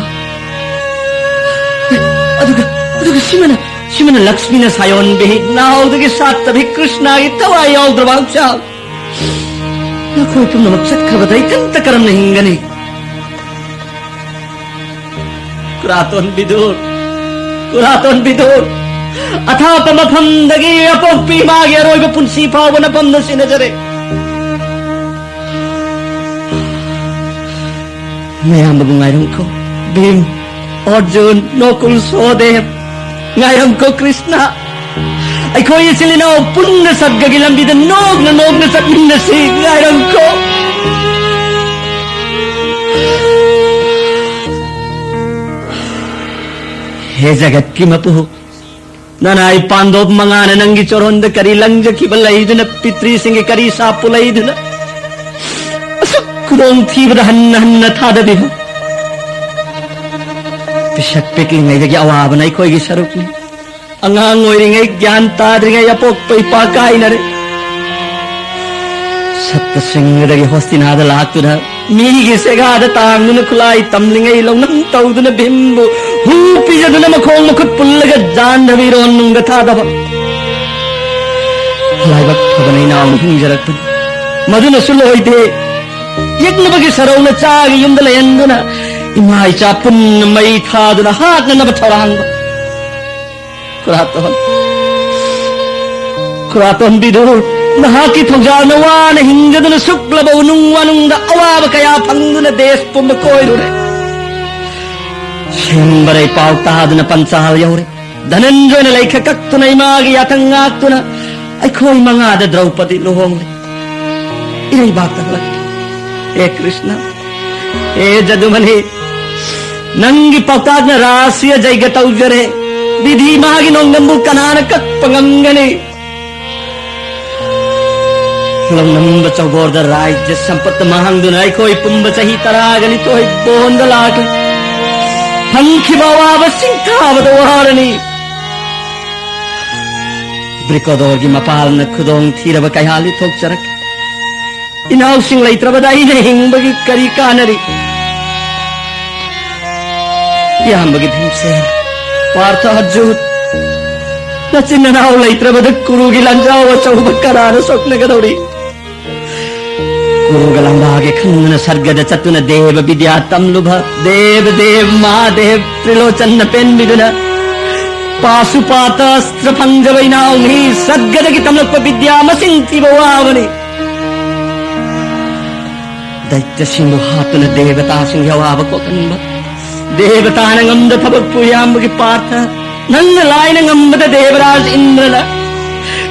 ꯑꯦ, ꯑꯗꯨꯒ, ꯑꯗꯨꯒ ꯁꯤꯃꯅ, ꯁꯤꯃꯅ ꯂꯛꯁꯃꯤꯅ ꯁꯥꯌꯣꯟꯕꯤ, ꯅꯥꯎꯗꯒꯤ ꯁꯥꯠꯇꯕꯤ ꯀ꯭ꯔꯤꯁꯅꯒꯤ ꯊꯋꯥꯏ ꯌꯥꯎꯗ꯭ꯔꯕ ꯍꯛꯆꯥꯡ꯫ ꯅꯈꯣꯏ ꯄꯨꯝꯅꯃꯛ ꯆꯠꯈ꯭ꯔꯕꯗ ꯏꯊꯟꯇ ꯀꯔꯝꯅ ꯍꯤꯡꯒꯅꯤ? ꯀꯨꯔꯥꯇꯣꯟ ꯕꯤꯗꯨꯔ, ꯀꯨꯔꯥꯇꯣꯟ ꯕꯤꯗꯨꯔ, ꯑꯊꯥꯞꯄ ꯃꯐꯝꯗꯒꯤ ꯑꯄꯣꯛꯄꯤ ꯏꯃꯥꯒꯤ ꯑꯔꯣꯏꯕ ꯄꯨꯟꯁꯤ ꯐꯥꯎꯕ ꯅꯐꯝꯗ ꯁꯤꯟꯅꯖꯔꯦ꯫ ꯃꯌꯥꯝꯕꯕꯨ ꯉꯥꯏꯔꯝꯈꯣ꯫ ꯚꯤꯝ, ꯑꯔꯖꯨꯟ, ꯅꯣꯀꯨꯜ, ꯁꯣꯍꯗꯦꯕ, ꯉꯥꯏꯔꯝꯈꯣ ꯀ꯭ꯔꯤꯁꯅ꯫ ꯑꯩꯈꯣꯏ ꯏꯆꯤꯜ ꯏꯅꯥꯎ ꯄꯨꯟꯅ ꯁꯠꯒꯒꯤ ꯂꯝꯕꯤꯗ ꯅꯣꯛꯅ ꯅꯣꯛꯅ ꯆꯠꯃꯤꯟꯅꯁꯤ꯫ ꯉꯥꯏꯔꯝꯈꯣ꯫ ꯍꯦ ꯖꯒꯠꯀꯤ ꯃꯄꯨ, ꯅꯅꯥꯏ ꯄꯥꯟꯗꯣꯞ ꯃꯉꯥꯅ ꯅꯪꯒꯤ ꯆꯣꯔꯣꯟꯗ ꯀꯔꯤ ꯂꯪꯖꯈꯤꯕ ꯂꯩꯗꯨꯅ, ꯄꯤꯇ꯭ꯔꯤꯁꯤꯡꯒꯤ ꯀꯔꯤ ꯁꯥꯞꯄꯨ ꯂꯩꯗꯨꯅ, ꯑꯁꯨꯛ ꯈꯨꯗꯣꯡꯊꯤꯕꯗ ꯍꯟꯅ ꯍꯟꯅ ꯊꯥꯗꯕꯤꯕ? ꯄꯤꯁꯛ ꯄꯤꯛꯂꯤꯉꯩꯗꯒꯤ ꯑꯋꯥꯕꯅ ꯑꯩꯈꯣꯏꯒꯤ ꯁꯔꯨꯛꯅꯤ꯫ ꯑꯉꯥꯡ ꯑꯣꯏꯔꯤꯉꯩ, ꯒ꯭ꯌꯥꯟ ꯇꯥꯗ꯭ꯔꯤꯉꯩ ꯑꯄꯣꯛꯄ ꯏꯄꯥ ꯀꯥꯏꯅꯔꯦ꯫ ꯁꯠꯇ ꯁꯤꯡꯍꯗꯒꯤ ꯍꯣꯁꯇꯤꯅꯥꯗ ꯂꯥꯛꯇꯨꯅ, ꯃꯤꯒꯤ ꯁꯦꯒꯥꯗ ꯇꯥꯡꯗꯨꯅ, ꯈꯨꯠꯂꯥꯏ ꯇꯝꯂꯤꯉꯩ ꯂꯧꯅꯝ ꯇꯧꯗꯨꯅ, ꯚꯤꯝꯕꯨ ꯍꯨ ꯄꯤꯖꯗꯨꯅ, ꯃꯈꯣꯡ ꯃꯈꯨꯠ ꯄꯨꯜꯂꯒ ꯖꯥꯟꯗꯕꯤ ꯏꯔꯣꯟ ꯅꯨꯡꯗ ꯊꯥꯗꯕ꯫ ꯂꯥꯏꯕꯛ ꯐꯕꯅ ꯏꯅꯥꯎꯅ ꯍꯤꯡꯖꯔꯛꯄꯅꯤ꯫ ꯃꯗꯨꯅꯁꯨ ꯂꯣꯏꯗꯦ, ꯌꯦꯛꯅꯕꯒꯤ ꯁꯔꯧꯅ ꯆꯥꯒꯤ ꯌꯨꯝꯗ ꯂꯩꯍꯟꯗꯨꯅ, ꯏꯃꯥ ꯏꯆꯥ ꯄꯨꯟꯅ ꯃꯩ ꯊꯥꯗꯨꯅ ꯍꯥꯠꯅꯅꯕ ꯊꯧꯔꯥꯡꯕ꯫ ꯈꯨꯔꯥꯇꯣꯟ, ꯈꯨꯔꯥꯇꯣꯟ ꯕꯤꯗꯨꯔ, ꯅꯍꯥꯛꯀꯤ ꯊꯧꯖꯥꯜꯅ ꯋꯥꯅ ꯍꯤꯡꯖꯗꯨꯅ, ꯁꯨꯛꯂꯕ ꯎꯅꯨꯡ ꯋꯥꯅꯨꯡꯗ ꯑꯋꯥꯕ ꯀꯌꯥ ꯐꯪꯗꯨꯅ, ꯗꯦꯁ ꯄꯨꯝꯕ ꯀꯣꯏꯔꯨꯔꯦ꯫ ꯁꯦꯝꯕꯔꯩ ꯄꯥꯎ ꯇꯥꯗꯨꯅ ꯄꯟꯆꯥꯜ ꯌꯧꯔꯦ꯫ ꯙꯅꯟꯖꯣꯏꯅ ꯂꯩꯈ ꯀꯛꯇꯨꯅ, ꯏꯃꯥꯒꯤ ꯌꯥꯊꯪ ꯉꯥꯛꯇꯨꯅ, ꯑꯩꯈꯣꯏ ꯃꯉꯥꯗ ꯗ꯭ꯔꯧꯄꯗꯤ ꯂꯨꯍꯣꯡꯂꯦ꯫ ꯏꯔꯩꯕꯥꯛꯇ ꯍꯜꯂꯛꯂꯦ꯫ ꯍꯦ ꯀ꯭ꯔꯤꯁꯅ, ꯍꯦ ꯖꯗꯨꯃꯅꯤ, ꯅꯪꯒꯤ ꯄꯥꯎꯇꯥꯛꯅ ꯔꯥꯁꯤꯌꯥ ꯖꯩꯒ ꯇꯧꯖꯔꯦ꯫ ꯕꯤꯙꯤ ꯃꯥꯒꯤ ꯅꯣꯡꯗꯝꯕꯨ ꯀꯅꯥꯅ ꯀꯛꯄ ꯉꯝꯒꯅꯤ? ꯂꯧꯅꯝꯕ ꯆꯧꯒꯣꯔꯗ ꯔꯥꯏꯖ꯭ꯌ ꯁꯝꯄꯠꯇ ꯃꯥꯡꯗꯨꯅ ꯑꯩꯈꯣꯏ ꯄꯨꯝꯕ ꯆꯍꯤ ꯇꯔꯥꯒ ꯅꯤꯊꯣꯏ ꯕꯣꯟꯗ ꯂꯥꯛꯂꯦ꯫ ꯐꯪꯈꯤꯕ ꯑꯋꯥꯕ ꯁꯤꯡꯊꯥꯕꯗ ꯋꯥꯔꯅꯤ꯫ ꯕ꯭ꯔꯤꯀꯣꯗꯣꯔꯒꯤ ꯃꯄꯥꯜꯅ ꯈꯨꯗꯣꯡ ꯊꯤꯔꯕ ꯀꯌꯥ ꯂꯤꯊꯣꯛꯆꯔꯛꯈꯤ꯫ ꯏꯅꯥꯎꯁꯤꯡ ꯂꯩꯇ꯭ꯔꯕꯗ ꯑꯩꯅ ꯍꯤꯡꯕꯒꯤ ꯀꯔꯤ ꯀꯥꯟꯅꯔꯤ? ꯏꯌꯥꯝꯕꯒꯤ ꯚꯤꯝꯁꯦꯟ, ꯄꯥꯔꯊ ꯑꯔꯖꯨꯟ, ꯅꯆꯤꯟ ꯅꯅꯥꯎ ꯂꯩꯇ꯭ꯔꯕꯗ ꯀꯨꯔꯨꯒꯤ ꯂꯥꯟꯖꯥꯎ ꯑꯆꯧꯕ ꯀꯅꯥꯅ ꯁꯣꯛꯅꯒꯗꯧꯔꯤ? ꯀꯨꯔꯨꯒ ꯂꯝꯕꯥꯒꯤ ꯈꯪꯗꯅ ꯁꯔꯒꯗ ꯆꯠꯇꯨꯅ ꯗꯦꯕ ꯕꯤꯗ꯭ꯌꯥ ꯇꯝꯂꯨꯕ ꯗꯦꯕ ꯗꯦꯕ ꯃꯍꯥꯗꯦꯕ ꯇ꯭ꯔꯤꯂꯣꯆꯟꯅ ꯄꯦꯟꯕꯤꯗꯨꯅ ꯄꯥꯁꯨꯄꯥꯇ ꯑꯁꯇ꯭ꯔ ꯐꯪꯖꯕ ꯏꯅꯥꯎꯅꯤ ꯁꯔꯒꯗꯒꯤ ꯇꯝꯂꯛꯄ ꯕꯤꯗ꯭ꯌꯥ ꯃꯁꯤꯡ ꯊꯤꯕ ꯋꯥꯕꯅꯤ꯫ ꯗꯩꯇ꯭ꯌꯁꯤꯡꯕꯨ ꯍꯥꯠꯇꯨꯅ ꯗꯦꯕꯇꯥꯁꯤꯡꯒꯤ ꯑꯋꯥꯕ ꯀꯣꯛꯍꯟꯕ, ꯗꯦꯕꯇꯥꯅ ꯉꯝꯗ ꯊꯕꯛꯄꯨ ꯏꯌꯥꯝꯕꯒꯤ ꯄꯥꯔꯊ, ꯅꯪꯅ ꯂꯥꯏꯅ ꯉꯝꯕꯗ ꯗꯦꯕꯔꯥꯖ ꯏꯟꯗ꯭ꯔꯅ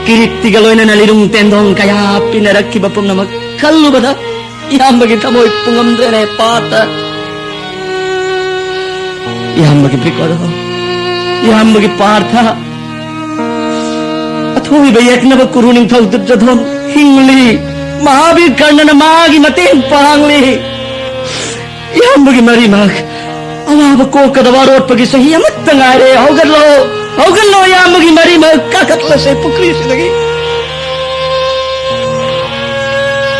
ꯀꯤꯔꯤꯠꯇꯤꯒ ꯂꯣꯏꯅꯅ ꯂꯤꯔꯨꯡ ꯇꯦꯟꯗꯣꯡ ꯀꯌꯥ ꯄꯤꯅꯔꯛꯈꯤꯕ ꯄꯨꯝꯅꯃꯛ ꯈꯜꯂꯨꯕꯗ ꯏꯌꯥꯝꯕꯒꯤ ꯊꯃꯣꯏ ꯄꯨꯡꯉꯝꯗ꯭ꯔꯦꯅꯦ ꯄꯥꯔꯊ꯫ ꯏꯌꯥꯝꯕꯒꯤ ꯕ꯭ꯔꯤꯀꯣꯗꯣ, ꯏꯌꯥꯝꯕꯒꯤ ꯄꯥꯔꯊ, ꯑꯊꯣꯏꯕ ꯌꯦꯛꯅꯕ ꯀꯨꯔꯨ ꯅꯤꯡꯊꯧ ꯗꯨꯔꯖꯣꯙꯟ ꯍꯤꯡꯂꯤ꯫ ꯃꯍꯥꯕꯤꯔ ꯀꯔꯅꯅ ꯃꯥꯒꯤ ꯃꯇꯦꯡ ꯄꯥꯡꯂꯤ꯫ ꯏꯌꯥꯝꯕꯒꯤ ꯃꯔꯤꯃꯛ ꯑꯋꯥꯕ ꯀꯣꯛꯀꯗꯕ ꯑꯔꯣꯠꯄꯒꯤ ꯆꯍꯤ ꯑꯃꯠꯇ ꯉꯥꯏꯔꯦ꯫ ꯍꯧꯒꯠꯂꯣ, ꯍꯧꯒꯠꯂꯣ, ꯏꯌꯥꯝꯕꯒꯤ ꯃꯔꯤꯃꯛ ꯀꯥꯈꯠꯂꯁꯦ ꯄꯨꯈ꯭ꯔꯤꯁꯤꯗꯒꯤ꯫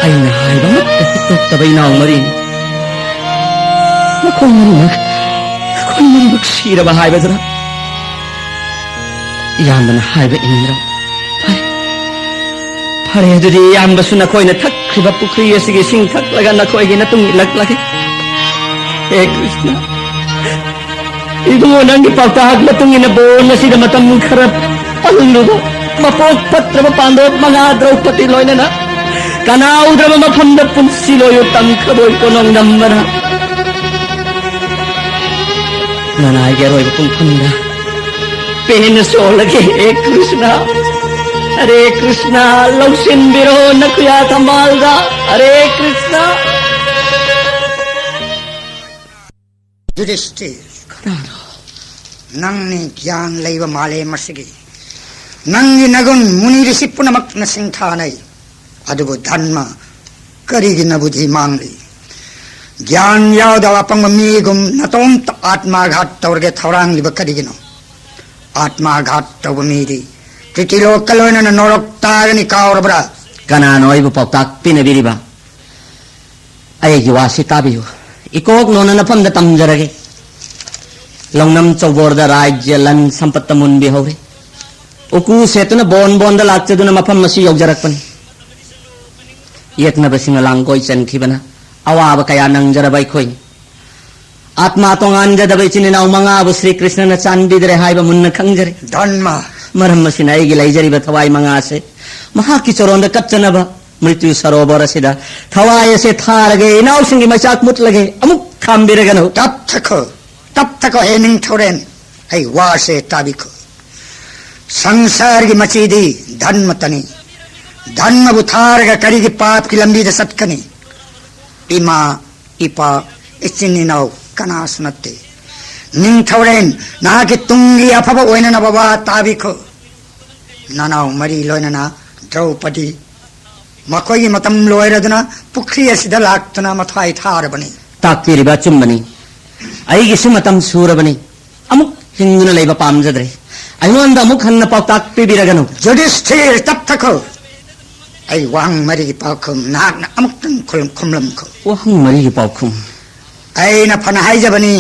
ꯑꯩꯅ ꯍꯥꯏꯕ ꯑꯃꯠꯇ ꯍꯤꯛꯇꯣꯛꯇꯕ ꯏꯅꯥꯎ ꯃꯔꯤ, ꯅꯈꯣꯏ ꯃꯔꯤꯃꯛ, ꯅꯈꯣꯏ ꯃꯔꯤꯃꯛ ꯁꯤꯔꯕ ꯍꯥꯏꯕꯗꯨꯔ? ꯏꯌꯥꯝꯕꯅ ꯍꯥꯏꯕ ꯏꯟꯗ꯭ꯔꯣ? ꯐꯔꯦ, ꯐꯔꯦ, ꯑꯗꯨꯗꯤ ꯏꯌꯥꯝꯕꯁꯨ ꯅꯈꯣꯏꯅ ꯊꯛꯈ꯭ꯔꯤꯕ ꯄꯨꯈ꯭ꯔꯤ ꯑꯁꯤꯒꯤ ꯏꯁꯤꯡ ꯊꯛꯂꯒ ꯅꯈꯣꯏꯒꯤ ꯅꯇꯨꯡ ꯏꯜꯂꯛꯂꯒꯦ꯫ ꯍꯦ ꯀ꯭ꯔꯤꯁꯅ, ꯏꯕꯨꯡꯉꯣ, ꯅꯪꯒꯤ ꯄꯥꯎꯇꯥꯛ ꯃꯇꯨꯡ ꯏꯟꯅ ꯕꯣꯟ ꯑꯁꯤꯗ ꯃꯇꯝ ꯈꯔ ꯄꯜꯂꯨꯕ ꯃꯄꯣꯛ ꯐꯠꯇ꯭ꯔꯕ ꯄꯥꯟꯗꯣꯞ ꯃꯉꯥ ꯗ꯭ꯔꯧꯄꯗꯤ ꯂꯣꯏꯅꯅ ꯀꯅꯥ ꯎꯗ꯭ꯔꯕ ꯃꯐꯝꯗ ꯄꯨꯟꯁꯤ ꯂꯣꯏꯌꯨ ꯇꯝꯈ꯭ꯔꯕꯣꯏ ꯀꯣꯅꯣꯡ ꯅꯝꯕꯅ ꯅꯅꯥꯏꯒꯤ ꯑꯔꯣꯏꯕ ꯄꯨꯡꯐꯝꯗ ꯄꯦꯟꯅ ꯆꯣꯜꯂꯒꯦ꯫ ꯍꯦ ꯀ꯭ꯔꯤꯁꯅ, ꯍꯔꯦ ꯀ꯭ꯔꯤꯁꯅ, ꯂꯧꯁꯤꯟꯕꯤꯔꯣ ꯅꯈꯨꯌꯥ ꯊꯝꯕꯥꯜꯗ꯫ ꯍꯔꯦ ꯀ꯭ꯔꯤꯁꯅ꯫ ꯌꯨꯙꯤꯁꯇꯤꯔ, ꯀꯅꯥꯅꯣ? ꯅꯪꯅꯤ ꯒ꯭ꯌꯥꯟ ꯂꯩꯕ ꯃꯥꯂꯦꯝ ꯑꯁꯤꯒꯤ꯫ ꯅꯪꯒꯤ ꯅꯒꯨꯟ ꯃꯨꯅꯤ ꯔꯤꯁꯤ ꯄꯨꯝꯅꯃꯛꯅ ꯁꯤꯡꯊꯥꯅꯩ꯫ ꯑꯗꯨꯕꯨ ꯙꯔꯃ ꯀꯔꯤꯒꯤ ꯅꯕꯨꯙꯤ ꯃꯥꯡꯂꯤ? ꯒ꯭ꯌꯥꯟ ꯌꯥꯎꯗꯕ ꯑꯄꯪꯕ ꯃꯤꯒꯨꯝ ꯅꯇꯣꯝꯇ ꯑꯥꯠꯃꯥꯘꯥꯠ ꯇꯧꯔꯒꯦ ꯊꯧꯔꯥꯡꯂꯤꯕ ꯀꯔꯤꯒꯤꯅꯣ? ꯑꯥꯠꯃꯥꯘꯥꯠ ꯇꯧꯕ ꯃꯤꯗꯤ ꯄ꯭ꯔꯤꯊꯤꯂꯣꯛꯀ ꯂꯣꯏꯅꯅ ꯅꯣꯔꯣꯛ ꯇꯥꯒꯅꯤ, ꯀꯥꯎꯔꯕ꯭ꯔꯥ? ꯀꯅꯥꯅꯣ ꯑꯩꯕꯨ ꯄꯥꯎꯇꯥꯛ ꯄꯤꯅꯕꯤꯔꯤꯕ? ꯑꯩꯒꯤ ꯋꯥꯁꯤ ꯇꯥꯕꯤꯌꯨ꯫ ꯏꯀꯣꯛ ꯅꯣꯟꯅ ꯅꯐꯝꯗ ꯇꯝꯖꯔꯒꯦ꯫ ꯂꯧꯅꯝ ꯆꯧꯕꯣꯔꯗ ꯔꯥꯖ꯭ꯌ ꯂꯟ ꯁꯝꯄꯠꯇ ꯃꯨꯟꯕꯤꯍꯧꯔꯦ꯫ ꯎꯀꯨ ꯁꯦꯠꯇꯨꯅ ꯕꯣꯟ ꯕꯣꯟꯗ ꯂꯥꯛꯆꯗꯨꯅ ꯃꯐꯝ ꯑꯁꯤ ꯌꯧꯖꯔꯛꯄꯅꯤ꯫ ꯌꯦꯠꯅꯕꯁꯤꯡꯅ ꯂꯥꯡꯒꯣꯏ ꯆꯟꯈꯤꯕꯅ ꯑꯋꯥꯕ ꯀꯌꯥ ꯅꯪꯖꯔꯕ ꯑꯩꯈꯣꯏꯅꯤ꯫ ꯑꯥꯠꯃꯥ ꯇꯣꯉꯥꯟꯖꯗꯕ ꯏꯆꯤꯟ ꯏꯅꯥꯎ ꯃꯉꯥꯕꯨ ꯁ꯭ꯔꯤ ꯀ꯭ꯔꯤꯁꯅꯅ ꯆꯥꯟꯕꯤꯗ꯭ꯔꯦ ꯍꯥꯏꯕ ꯃꯨꯟꯅ ꯈꯪꯖꯔꯦ꯫ ꯙꯔꯃ꯫ ꯃꯔꯝ ꯑꯁꯤꯅ ꯑꯩꯒꯤ ꯂꯩꯖꯔꯤꯕ ꯊꯋꯥꯏ ꯃꯉꯥꯁꯦ ꯃꯍꯥꯛꯀꯤ ꯆꯔꯣꯟꯗ ꯀꯠꯆꯅꯕ ꯃ꯭ꯔꯤꯇ꯭ꯌꯨ ꯁꯔꯣꯕꯔ ꯑꯁꯤꯗ ꯊꯋꯥꯏ ꯑꯁꯦ ꯊꯥꯔꯒꯦ, ꯏꯅꯥꯎꯁꯤꯡꯒꯤ ꯃꯩꯆꯥꯛ ꯃꯨꯠꯂꯒꯦ, ꯑꯃꯨꯛ ꯈꯥꯝꯕꯤꯔꯒꯅꯨ꯫ ꯇꯞꯊꯈꯣ, ꯇꯞꯊꯈꯣ, ꯍꯦ ꯅꯤꯡꯊꯧꯔꯦꯟ, ꯑꯩ ꯋꯥꯁꯦ ꯇꯥꯕꯤꯈꯣ꯫ ꯁꯪꯁꯥꯔꯒꯤ ꯃꯆꯤꯗꯤ ꯙꯔꯃꯇꯅꯤ꯫ ꯙꯔꯃꯕꯨ ꯊꯥꯔꯒ ꯀꯔꯤꯒꯤ ꯄꯥꯞꯀꯤ ꯂꯝꯕꯤꯗ ꯆꯠꯀꯅꯤ? ꯏꯃꯥ, ꯏꯄꯥ, ꯏꯆꯤꯟ ꯏꯅꯥꯎ ꯀꯅꯥꯁꯨ ꯅꯠꯇꯦ꯫ ꯅꯤꯡꯊꯧꯔꯦꯟ, ꯅꯍꯥꯛꯀꯤ ꯇꯨꯡꯒꯤ ꯑꯐꯕ ꯑꯣꯏꯅꯅꯕ ꯋꯥ ꯇꯥꯕꯤꯈꯣ꯫ ꯅꯅꯥꯎ ꯃꯔꯤ ꯂꯣꯏꯅꯅ ꯗ꯭ꯔꯧꯄꯗꯤ ꯃꯈꯣꯏꯒꯤ ꯃꯇꯝ ꯂꯣꯏꯔꯗꯨꯅ ꯄꯨꯈ꯭ꯔꯤ ꯑꯁꯤꯗ ꯂꯥꯛꯇꯨꯅ ꯃꯊ꯭ꯋꯥꯏ ꯊꯥꯔꯕꯅꯤ꯫ ꯇꯥꯛꯄꯤꯔꯤꯕ ꯑꯆꯨꯝꯕꯅꯤ꯫ ꯑꯩꯒꯤꯁꯨ ꯃꯇꯝ ꯁꯨꯔꯕꯅꯤ꯫ ꯑꯃꯨꯛ ꯍꯤꯡꯗꯨꯅ ꯂꯩꯕ ꯄꯥꯝꯖꯗ꯭ꯔꯦ꯫ ꯑꯩꯉꯣꯟꯗ ꯑꯃꯨꯛ ꯍꯟꯅ ꯄꯥꯎꯇꯥꯛ ꯄꯤꯕꯤꯔꯒꯅꯨ꯫ ꯌꯨꯙꯤꯁꯊꯤꯔ, ꯇꯞꯊꯈꯣ꯫ ꯑꯩ ꯋꯥꯍꯪ ꯃꯔꯤꯒꯤ ꯄꯥꯎꯈꯨꯝ ꯅꯍꯥꯛꯅ ꯑꯃꯨꯛꯇꯪ ꯈꯨꯝ-, ꯈꯨꯝꯂꯝꯈꯣ꯫ ꯋꯥꯍꯪ ꯃꯔꯤꯒꯤ ꯄꯥꯎꯈꯨꯝ꯫ ꯑꯩꯅ ꯐꯅ ꯍꯥꯏꯖꯕꯅꯤ,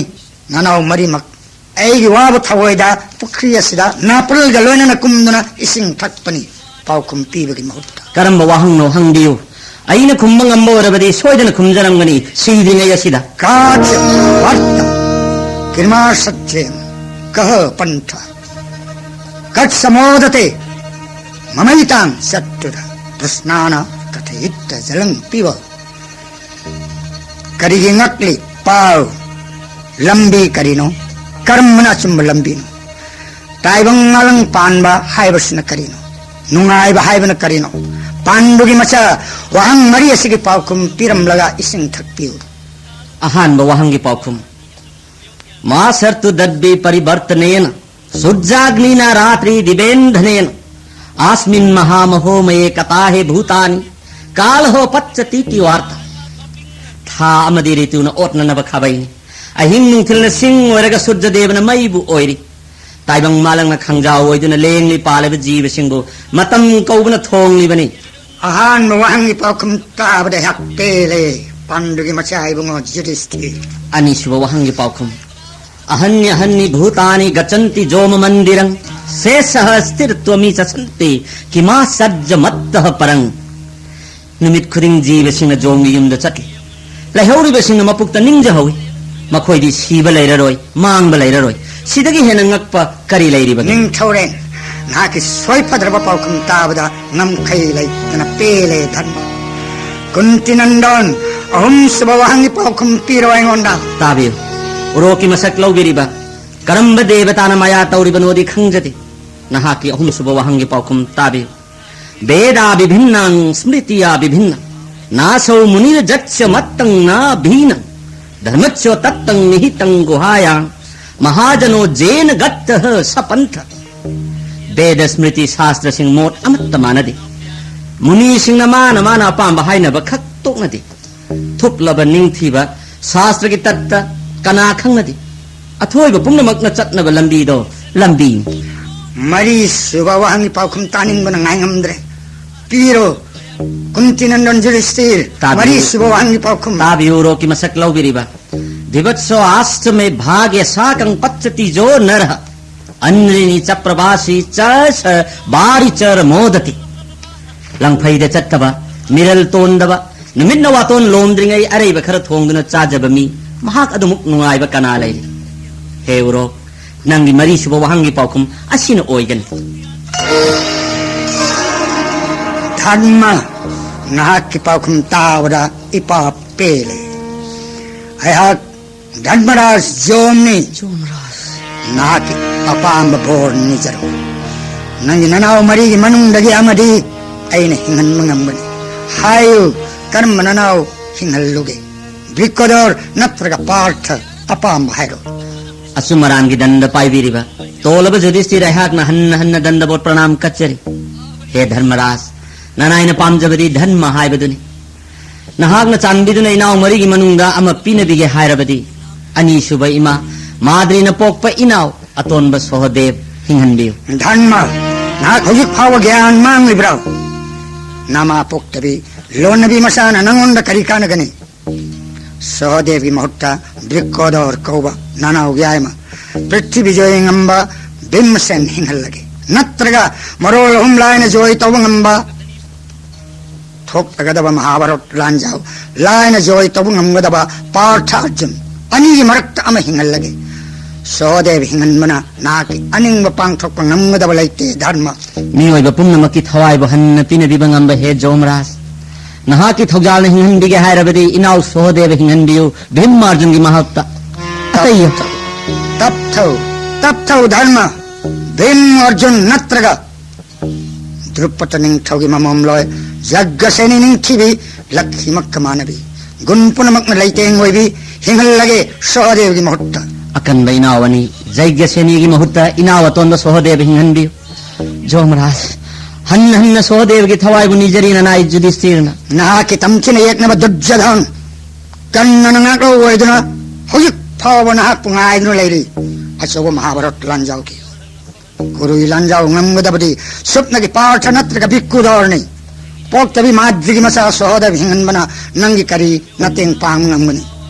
ꯅꯅꯥꯎ ꯃꯔꯤꯃꯛ ꯑꯩꯒꯤ ꯋꯥꯕ ꯊꯋꯥꯏꯗ ꯄꯨꯈ꯭ꯔꯤ ꯑꯁꯤꯗ ꯅꯥꯄꯜꯒ ꯂꯣꯏꯅꯅ ꯀꯨꯝꯗꯨꯅ ꯏꯁꯤꯡ ꯊꯛꯄꯅꯤ꯫ ꯄꯥꯎꯈꯨꯝ ꯄꯤꯕꯒꯤ ꯃꯍꯨꯠꯇ꯫ ꯀꯔꯝꯕ ꯋꯥꯍꯪꯅꯣ ꯍꯪꯕꯤꯌꯨ꯫ ꯑꯩꯅ ꯈꯨꯝꯕ ꯉꯝꯕ ꯑꯣꯏꯔꯕꯗꯤ ꯁꯣꯏꯗꯅ ꯈꯨꯝꯖꯔꯝꯒꯅꯤ, ꯁꯤꯗ꯭ꯔꯤꯉꯩ ꯑꯁꯤꯗ꯫ ꯀꯥꯆ ꯋꯥꯔꯇ ꯀꯤꯔꯃꯥ ꯁꯠꯌꯦ ꯀꯍ ꯄꯟꯊ ꯀꯠ ꯁꯃꯣꯗꯇꯦ ꯃꯃꯩꯇꯥꯡ ꯆꯠꯇꯨꯗ ꯄ꯭ꯔꯁꯅꯥꯅ ꯀꯊ ꯏꯠꯇ ꯖꯂꯪ ꯄꯤꯕ꯫ ꯀꯔꯤꯒꯤ ꯉꯛꯂꯤ? ꯄꯥꯎ꯫ ꯂꯝꯕꯤ ꯀꯔꯤꯅꯣ? ꯀꯔꯝꯕꯅ ꯑꯆꯨꯝꯕ ꯂꯝꯕꯤꯅꯣ? ꯇꯥꯏꯕꯪ ꯃꯥꯂꯪ ꯄꯥꯟꯕ ꯍꯥꯏꯕꯁꯤꯅ ꯀꯔꯤꯅꯣ? ꯅꯨꯡꯉꯥꯏꯕ ꯍꯥꯏꯕꯅ ꯀꯔꯤꯅꯣ? ꯄꯥꯟꯕꯒꯤ ꯃꯆꯥ, ꯋꯥꯍꯪ ꯃꯔꯤ ꯑꯁꯤꯒꯤ ꯄꯥꯎꯈꯨꯝ ꯄꯤꯔꯝꯂꯒ ꯏꯁꯤꯡ ꯊꯛꯄꯤꯌꯨ꯫ ꯑꯍꯥꯟꯕ ꯋꯥꯍꯪꯒꯤ ꯄꯥꯎꯈꯨꯝ꯫ ꯃꯥ ꯁꯔꯇꯨ ꯗꯠꯕꯤ ꯄꯔꯤꯕꯔꯇꯅꯦꯅ ꯁꯨꯔꯖꯥꯒ꯭ꯅꯤꯅ ꯔꯥꯇ꯭ꯔꯤ ꯗꯤꯕꯦꯟꯙꯅꯦꯅ ꯑꯁꯃꯤꯟ ꯃꯍꯥꯃꯍꯣꯃꯌꯦ ꯀꯇꯥꯍꯦ ꯚꯨꯇꯥꯅꯤ ꯀꯥꯂꯍꯣ ꯄꯠꯆꯇꯤꯇꯤ ꯋꯥꯔꯇ꯫ ꯊꯥ ꯑꯃꯗꯤ ꯔꯤꯇꯨꯅ ꯑꯣꯠꯅꯅꯕ ꯈꯥꯕꯩꯅꯤ꯫ ꯑꯍꯤꯡ ꯅꯨꯡꯊꯤꯜꯅ ꯁꯤꯡ ꯑꯣꯏꯔꯒ ꯁꯨꯔꯖꯗꯦꯕꯅ ꯃꯩꯕꯨ ꯑꯣꯏꯔꯤ꯫ ꯇꯥꯏꯕꯪ ꯃꯥꯂꯪꯅ ꯈꯥꯡꯖꯥꯎ ꯑꯣꯏꯗꯨꯅ ꯂꯦꯡꯂꯤ ꯄꯥꯜꯂꯤꯕ ꯖꯤꯕꯁꯤꯡꯕꯨ ꯃꯇꯝ ꯀꯧꯕꯅ ꯊꯣꯡꯂꯤꯕꯅꯤ꯫ ꯑꯍꯥꯟꯕ ꯋꯥꯍꯪꯒꯤ ꯄꯥꯎꯈꯨꯝ ꯇꯥꯕꯗ ꯑꯩꯍꯥꯛ ꯄꯦꯜꯂꯦ, ꯄꯥꯟꯗꯨꯒꯤ ꯃꯆꯥ ꯏꯕꯨꯡꯉꯣ ꯌꯨꯙꯤꯁꯊꯤꯔ꯫ ꯑꯅꯤꯁꯨꯕ ꯋꯥꯍꯪꯒꯤ ꯄꯥꯎꯈꯨꯝ꯫ ꯑꯍꯟꯌ ꯑꯍꯟꯅꯤ ꯚꯨꯇꯥꯅꯤ ꯒꯆꯟꯇꯤ ꯖꯣꯃ ꯃꯟꯗꯤꯔꯪ ꯁꯦꯁꯍ ꯁ꯭ꯊꯤꯔ ꯇ꯭ꯋꯃꯤ ꯆꯁꯟꯇꯤ ꯀꯤꯃꯥ ꯁꯖ꯭ꯖ ꯃꯠꯇꯍ ꯄꯔꯪ꯫ ꯅꯨꯃꯤꯠ ꯈꯨꯗꯤꯡ ꯖꯤꯕꯁꯤꯡꯅ ꯖꯣꯝꯒꯤ ꯌꯨꯝꯗ ꯆꯠꯂꯤ꯫ ꯂꯩꯍꯧꯔꯤꯕꯁꯤꯡꯅ ꯃꯄꯨꯛꯇ ꯅꯤꯡꯖꯍꯧꯏ꯫ ꯃꯈꯣꯏꯗꯤ ꯁꯤꯕ ꯂꯩꯔꯔꯣꯏ, ꯃꯥꯡꯕ ꯂꯩꯔꯔꯣꯏ꯫ ꯁꯤꯗꯒꯤ ꯍꯦꯟꯅ ꯉꯛꯄ ꯀꯔꯤ ꯂꯩꯔꯤꯕꯒꯦ? ꯅꯤꯡꯊꯧꯔꯦꯟ, ꯅꯍꯥꯛꯀꯤ ꯁꯣꯏꯐꯗ꯭ꯔꯕ ꯄꯥꯎꯈꯨꯝ ꯇꯥꯕꯗ ꯉꯝꯈꯩ ꯂꯩꯇꯅ ꯄꯦꯜꯂꯦ ꯙꯔꯃ꯫ ꯀꯨꯟꯇꯤ ꯅꯟꯗꯣꯟ, ꯑꯍꯨꯝꯁꯨꯕ ꯋꯥꯍꯪꯒꯤ ꯄꯥꯎꯈꯨꯝ ꯄꯤꯔꯣ ꯑꯩꯉꯣꯟꯗ꯫ ꯇꯥꯕꯤꯌꯨ, ꯎꯔꯣꯛꯀꯤ ꯃꯁꯛ ꯂꯧꯕꯤꯔꯤꯕ ꯀꯔꯝꯕ ꯗꯦꯕꯇꯥꯅ ꯃꯌꯥ ꯇꯧꯔꯤꯕꯅꯣꯗꯤ ꯈꯪꯖꯗꯦ꯫ ꯅꯍꯥꯛꯀꯤ ꯑꯍꯨꯝꯁꯨꯕ ꯋꯥꯍꯪꯒꯤ ꯄꯥꯎꯈꯨꯝ ꯇꯥꯕꯤꯌꯨ꯫ ꯚꯦꯗꯥ ꯕꯤꯚꯤꯟꯅꯥꯡ ꯁ꯭ꯃ꯭ꯔꯤꯇꯤꯌꯥ ꯕꯤꯚꯤꯟꯅ ꯅꯥꯁꯧ ꯃꯨꯅꯤꯔ ꯖꯠꯁ ꯃꯠꯇꯪ ꯅꯥ ꯚꯤꯅ ꯙꯔꯃꯁ꯭ꯌꯣ ꯇꯠꯇꯪ ꯅꯤꯍꯤꯇꯪ ꯒꯨꯍꯥꯌꯥ ꯃꯍꯥꯖꯅꯣ ꯖꯦꯅ ꯒꯠꯇ ꯁ ꯄꯟꯊ꯫ ꯚꯦꯗ ꯁ꯭ꯃ꯭ꯔꯤꯇꯤ ꯁꯥꯁꯇ꯭ꯔꯁꯤꯡ ꯃꯣꯠ ꯑꯃꯠꯇ ꯃꯥꯟꯅꯗꯦ꯫ ꯃꯨꯅꯤꯁꯤꯡꯅ ꯃꯥꯅ ꯃꯥꯅ ꯑꯄꯥꯝꯕ ꯍꯥꯏꯅꯕ ꯈꯛ ꯇꯣꯛꯅꯗꯦ꯫ ꯊꯨꯞꯂꯕ ꯅꯤꯡꯊꯤꯕ ꯁꯥꯁꯇ꯭ꯔꯒꯤ ꯇꯠꯇ ꯀꯅꯥ ꯈꯪꯅꯗꯦ? ꯑꯊꯣꯏꯕ ꯄꯨꯝꯅꯃꯛꯅ ꯆꯠꯅꯕ ꯂꯝꯕꯤꯗꯣ ꯂꯝꯕꯤꯅꯤ꯫ ꯃꯔꯤꯁꯨꯕ ꯋꯥꯍꯪꯒꯤ ꯄꯥꯎꯈꯨꯝ ꯇꯥꯅꯤꯡꯕꯅ ꯉꯥꯏꯉꯝꯗ꯭ꯔꯦ꯫ ꯄꯤꯔꯣ, ꯀꯨꯟꯇꯤꯅꯟꯗꯟ ꯖꯨꯔꯤꯁꯇꯤꯔ꯫ ꯇꯥꯕꯤꯌꯨ꯫ ꯃꯔꯤꯁꯨꯕ ꯋꯥꯍꯪꯒꯤ ꯄꯥꯎꯈꯨꯝ꯫ ꯇꯥꯕꯤꯌꯨ, ꯎꯔꯣꯛꯀꯤ ꯃꯁꯛ ꯂꯧꯕꯤꯔꯤꯕ꯫ ꯙꯤꯕꯠꯁꯣ ꯑꯥꯁꯇꯃꯦ ꯚꯥꯒ꯭ꯌ ꯁꯥꯀꯪ ꯄꯠꯆꯇꯤ ꯖꯣ ꯅꯔ ꯑꯟꯔꯤꯅꯤ ꯆ ꯄ꯭ꯔꯚꯥꯁꯤ ꯆ ꯁ ꯕꯥꯔꯤ ꯆ ꯔ ꯃꯣꯗꯇꯤ꯫ ꯂꯪꯐꯩꯗ ꯆꯠꯇꯕ, ꯃꯤꯔꯜ ꯇꯣꯟꯗꯕ, ꯅꯨꯃꯤꯠꯅ ꯋꯥꯇꯣꯟ ꯂꯣꯝꯗ꯭ꯔꯤꯉꯩ ꯑꯔꯩꯕ ꯈꯔ ꯊꯣꯡꯗꯨꯅ ꯆꯥꯖꯕ ꯃꯤ, ꯃꯍꯥꯛ ꯑꯗꯨꯃꯨꯛ ꯅꯨꯡꯉꯥꯏꯕ ꯀꯅꯥ ꯂꯩꯔꯤ? ꯍꯦ ꯎꯔꯣꯛ, ꯅꯪꯒꯤ ꯃꯔꯤꯁꯨꯕ ꯋꯥꯍꯪꯒꯤ ꯄꯥꯎꯈꯨꯝ ꯑꯁꯤꯅ ꯑꯣꯏꯒꯅꯤ꯫ ꯙꯔꯃ, ꯅꯍꯥꯛꯀꯤ ꯄꯥꯎꯈꯨꯝ ꯇꯥꯕꯗ ꯏꯄꯥ ꯄꯦꯜꯂꯦ꯫ ꯑꯩꯍꯥꯛ ꯙꯔꯃꯔꯥꯖ ꯖꯣꯝꯅꯤ꯫ ꯖꯣꯝꯔꯥꯖ꯫ ꯅꯍꯥꯛꯀꯤ ꯑꯄꯥꯝꯕ ꯕꯣꯔ ꯅꯤꯖꯔꯣ꯫ ꯅꯪꯒꯤ ꯅꯅꯥꯎ ꯃꯔꯤꯒꯤ ꯃꯅꯨꯡꯗꯒꯤ ꯑꯃꯗꯤ ꯑꯩꯅ ꯍꯤꯡꯍꯟꯕ ꯉꯝꯒꯅꯤ꯫ ꯍꯥꯏꯌꯨ, ꯀꯔꯝꯕ ꯅꯅꯥꯎ ꯍꯤꯡꯍꯜꯂꯨꯒꯦ? ꯕ꯭ꯔꯤꯀꯣꯗꯣꯔ ꯅꯠꯇ꯭ꯔꯒ ꯄꯥꯔꯊ, ꯑꯄꯥꯝꯕ ꯍꯥꯏꯔꯣ꯫ ꯑꯆꯨꯝ ꯑꯔꯥꯟꯒꯤ ꯗꯟꯗ ꯄꯥꯏꯕꯤꯔꯤꯕ ꯇꯣꯜꯂꯕ ꯌꯨꯙꯤꯁꯇꯤꯔ, ꯑꯩꯍꯥꯛꯅ ꯍꯟꯅ ꯍꯟꯅ ꯗꯟꯗꯕꯣꯠ ꯄ꯭ꯔꯅꯥꯝ ꯀꯠꯆꯔꯤ꯫ ꯍꯦ ꯙꯔꯃꯔꯥꯖ, ꯅꯅꯥꯏꯅ ꯄꯥꯝꯖꯕꯗꯤ ꯙꯔꯃ ꯍꯥꯏꯕꯗꯨꯅꯤ꯫ ꯅꯍꯥꯛꯅ ꯆꯥꯟꯕꯤꯗꯨꯅ ꯏꯅꯥꯎ ꯃꯔꯤꯒꯤ ꯃꯅꯨꯡꯗ ꯑꯃ ꯄꯤꯅꯕꯤꯒꯦ ꯍꯥꯏꯔꯕꯗꯤ, ꯑꯅꯤꯁꯨꯕ ꯏꯃꯥ ꯃꯥꯗ꯭ꯔꯤꯅ ꯄꯣꯛꯄ ꯏꯅꯥꯎ ꯑꯇꯣꯟꯕ ꯁꯣꯍꯗꯦꯕ ꯍꯤꯡꯍꯟꯕꯤꯌꯨ꯫ ꯙꯔꯃ, ꯅꯍꯥꯛ ꯍꯧꯖꯤꯛ ꯐꯥꯎꯕ ꯒ꯭ꯌꯥꯟ ꯃꯥꯡꯂꯤꯕ꯭ꯔꯣ? ꯅꯃꯥ ꯄꯣꯛꯇꯕꯤ ꯂꯣꯟꯅꯕꯤ ꯃꯆꯥꯅ ꯅꯉꯣꯟꯗ ꯀꯔꯤ ꯀꯥꯟꯅꯒꯅꯤ? ꯁꯍꯗꯦꯕꯒꯤ ꯃꯍꯨꯠꯇ ꯕ꯭ꯔꯤꯀꯣꯗꯣꯔ ꯀꯧꯕ ꯅꯅꯥꯎ ꯌꯥꯏꯃ, ꯄ꯭ꯔꯤꯊꯤꯕꯤ ꯖꯣꯏ ꯉꯝꯕ ꯚꯤꯝꯁꯦꯟ ꯍꯤꯡꯍꯜꯂꯒꯦ꯫ ꯅꯠꯇ꯭ꯔꯒ ꯃꯔꯣꯜ ꯑꯍꯨꯝ ꯂꯥꯏꯅ ꯖꯣꯏ ꯇꯧꯕ ꯉꯝꯕ, ꯊꯣꯛꯂꯒꯗꯕ ꯃꯍꯥꯚꯥꯔꯠ ꯂꯥꯟꯖꯥꯎ ꯂꯥꯏꯅ ꯖꯣꯏ ꯇꯧꯕ ꯉꯝꯒꯗꯕ ꯄꯥꯔꯊ ꯑꯔꯖꯨꯟ, ꯑꯅꯤꯒꯤ ꯃꯔꯛꯇ ꯑꯃ ꯍꯤꯡꯍꯜꯂꯒꯦ꯫ ꯁꯍꯗꯦꯕ ꯍꯤꯡꯍꯟꯕꯅ ꯅꯍꯥꯛꯀꯤ ꯑꯅꯤꯡꯕ ꯄꯥꯡꯊꯣꯛꯄ ꯉꯝꯒꯗꯕ ꯂꯩꯇꯦ, ꯙꯔꯃ꯫ ꯃꯤꯑꯣꯏꯕ ꯄꯨꯝꯅꯃꯛꯀꯤ ꯊꯋꯥꯏꯕꯨ ꯍꯟꯅ ꯄꯤꯅꯕꯤꯕ ꯉꯝꯕ ꯍꯦ ꯖꯣꯃꯔꯥꯖ, ꯅꯍꯥꯛꯀꯤ ꯊꯧꯖꯥꯜꯅ ꯍꯤꯡꯍꯟꯕꯤꯒꯦ ꯍꯥꯏꯔꯕꯗꯤ ꯏꯅꯥꯎ ꯁꯍꯗꯦꯕ ꯍꯤꯡꯍꯟꯕꯤꯌꯨ ꯚꯤꯝ ꯑꯔꯖꯨꯟꯒꯤ ꯃꯍꯨꯠꯇ꯫ ꯑꯇꯩ ꯇꯞꯊꯧ, ꯇꯞꯊꯧ, ꯙꯔꯃ꯫ ꯚꯤꯝ ꯑꯔꯖꯨꯟ ꯅꯠꯇ꯭ꯔꯒ ꯗ꯭ꯔꯨꯄꯗ ꯅꯤꯡꯊꯧꯒꯤ ꯃꯃꯣꯝꯂꯣꯏ ꯌꯒ꯭ꯌꯁꯦꯅꯤ ꯅꯤꯡꯊꯤꯕꯤ, ꯂꯛꯈꯤꯃꯛꯀ ꯃꯥꯟꯅꯕꯤ, ꯒꯨꯟ ꯄꯨꯝꯅꯃꯛꯅ ꯂꯩꯇꯦꯡ ꯑꯣꯏꯕꯤ ꯍꯤꯡꯍꯜꯂꯒꯦ ꯁꯍꯗꯦꯕꯒꯤ ꯃꯍꯨꯠꯇ꯫ ꯑꯀꯟꯕ ꯏꯅꯥꯎ ꯑꯅꯤ ꯌꯒ꯭ꯌꯁꯦꯅꯤꯒꯤ ꯃꯍꯨꯠꯇ ꯏꯅꯥꯎ ꯑꯇꯣꯟꯕ ꯁꯍꯗꯦꯕ ꯍꯤꯡꯍꯟꯕꯤꯌꯨ꯫ ꯖꯣꯃꯔꯥꯖ, ꯍꯟꯅ ꯍꯟꯅ ꯁꯍꯗꯦꯕꯒꯤ ꯊꯋꯥꯏꯕꯨ ꯅꯤꯖꯔꯤ ꯅꯅꯥꯏ ꯌꯨꯙꯤꯁꯊꯤꯔꯅ꯫ ꯅꯍꯥꯛꯀꯤ ꯇꯝꯊꯤꯅ ꯌꯦꯛꯅꯕ ꯗꯨꯔꯖꯣꯙꯟ ꯀꯟꯅꯅ ꯉꯥꯛꯂꯧ ꯑꯣꯏꯗꯨꯅ ꯍꯧꯖꯤꯛ ꯐꯥꯎꯕ ꯅꯍꯥꯛꯄꯨ ꯉꯥꯏꯗꯨꯅ ꯂꯩꯔꯤ꯫ ꯑꯆꯧꯕ ꯃꯍꯥꯚꯥꯔꯠ ꯂꯥꯟꯖꯥꯎꯒꯤ ꯀꯨꯔꯨꯏ ꯂꯥꯟꯖꯥꯎ ꯉꯝꯒꯗꯕꯗꯤ ꯁꯨꯞꯅꯒꯤ ꯄꯥꯔꯊ ꯅꯠꯇ꯭ꯔꯒ ꯕ꯭ꯔꯤꯀꯣꯗꯣꯔꯅꯤ꯫ ꯄꯣꯛꯇꯕꯤ ꯃꯥꯗ꯭ꯔꯤꯒꯤ ꯃꯆꯥ ꯁꯍꯗꯦꯕ ꯍꯤꯡꯍꯟꯕꯅ ꯅꯪꯒꯤ ꯀꯔꯤ ꯃꯇꯦꯡ ꯄꯥꯡꯕ ꯉꯝꯒꯅꯤ?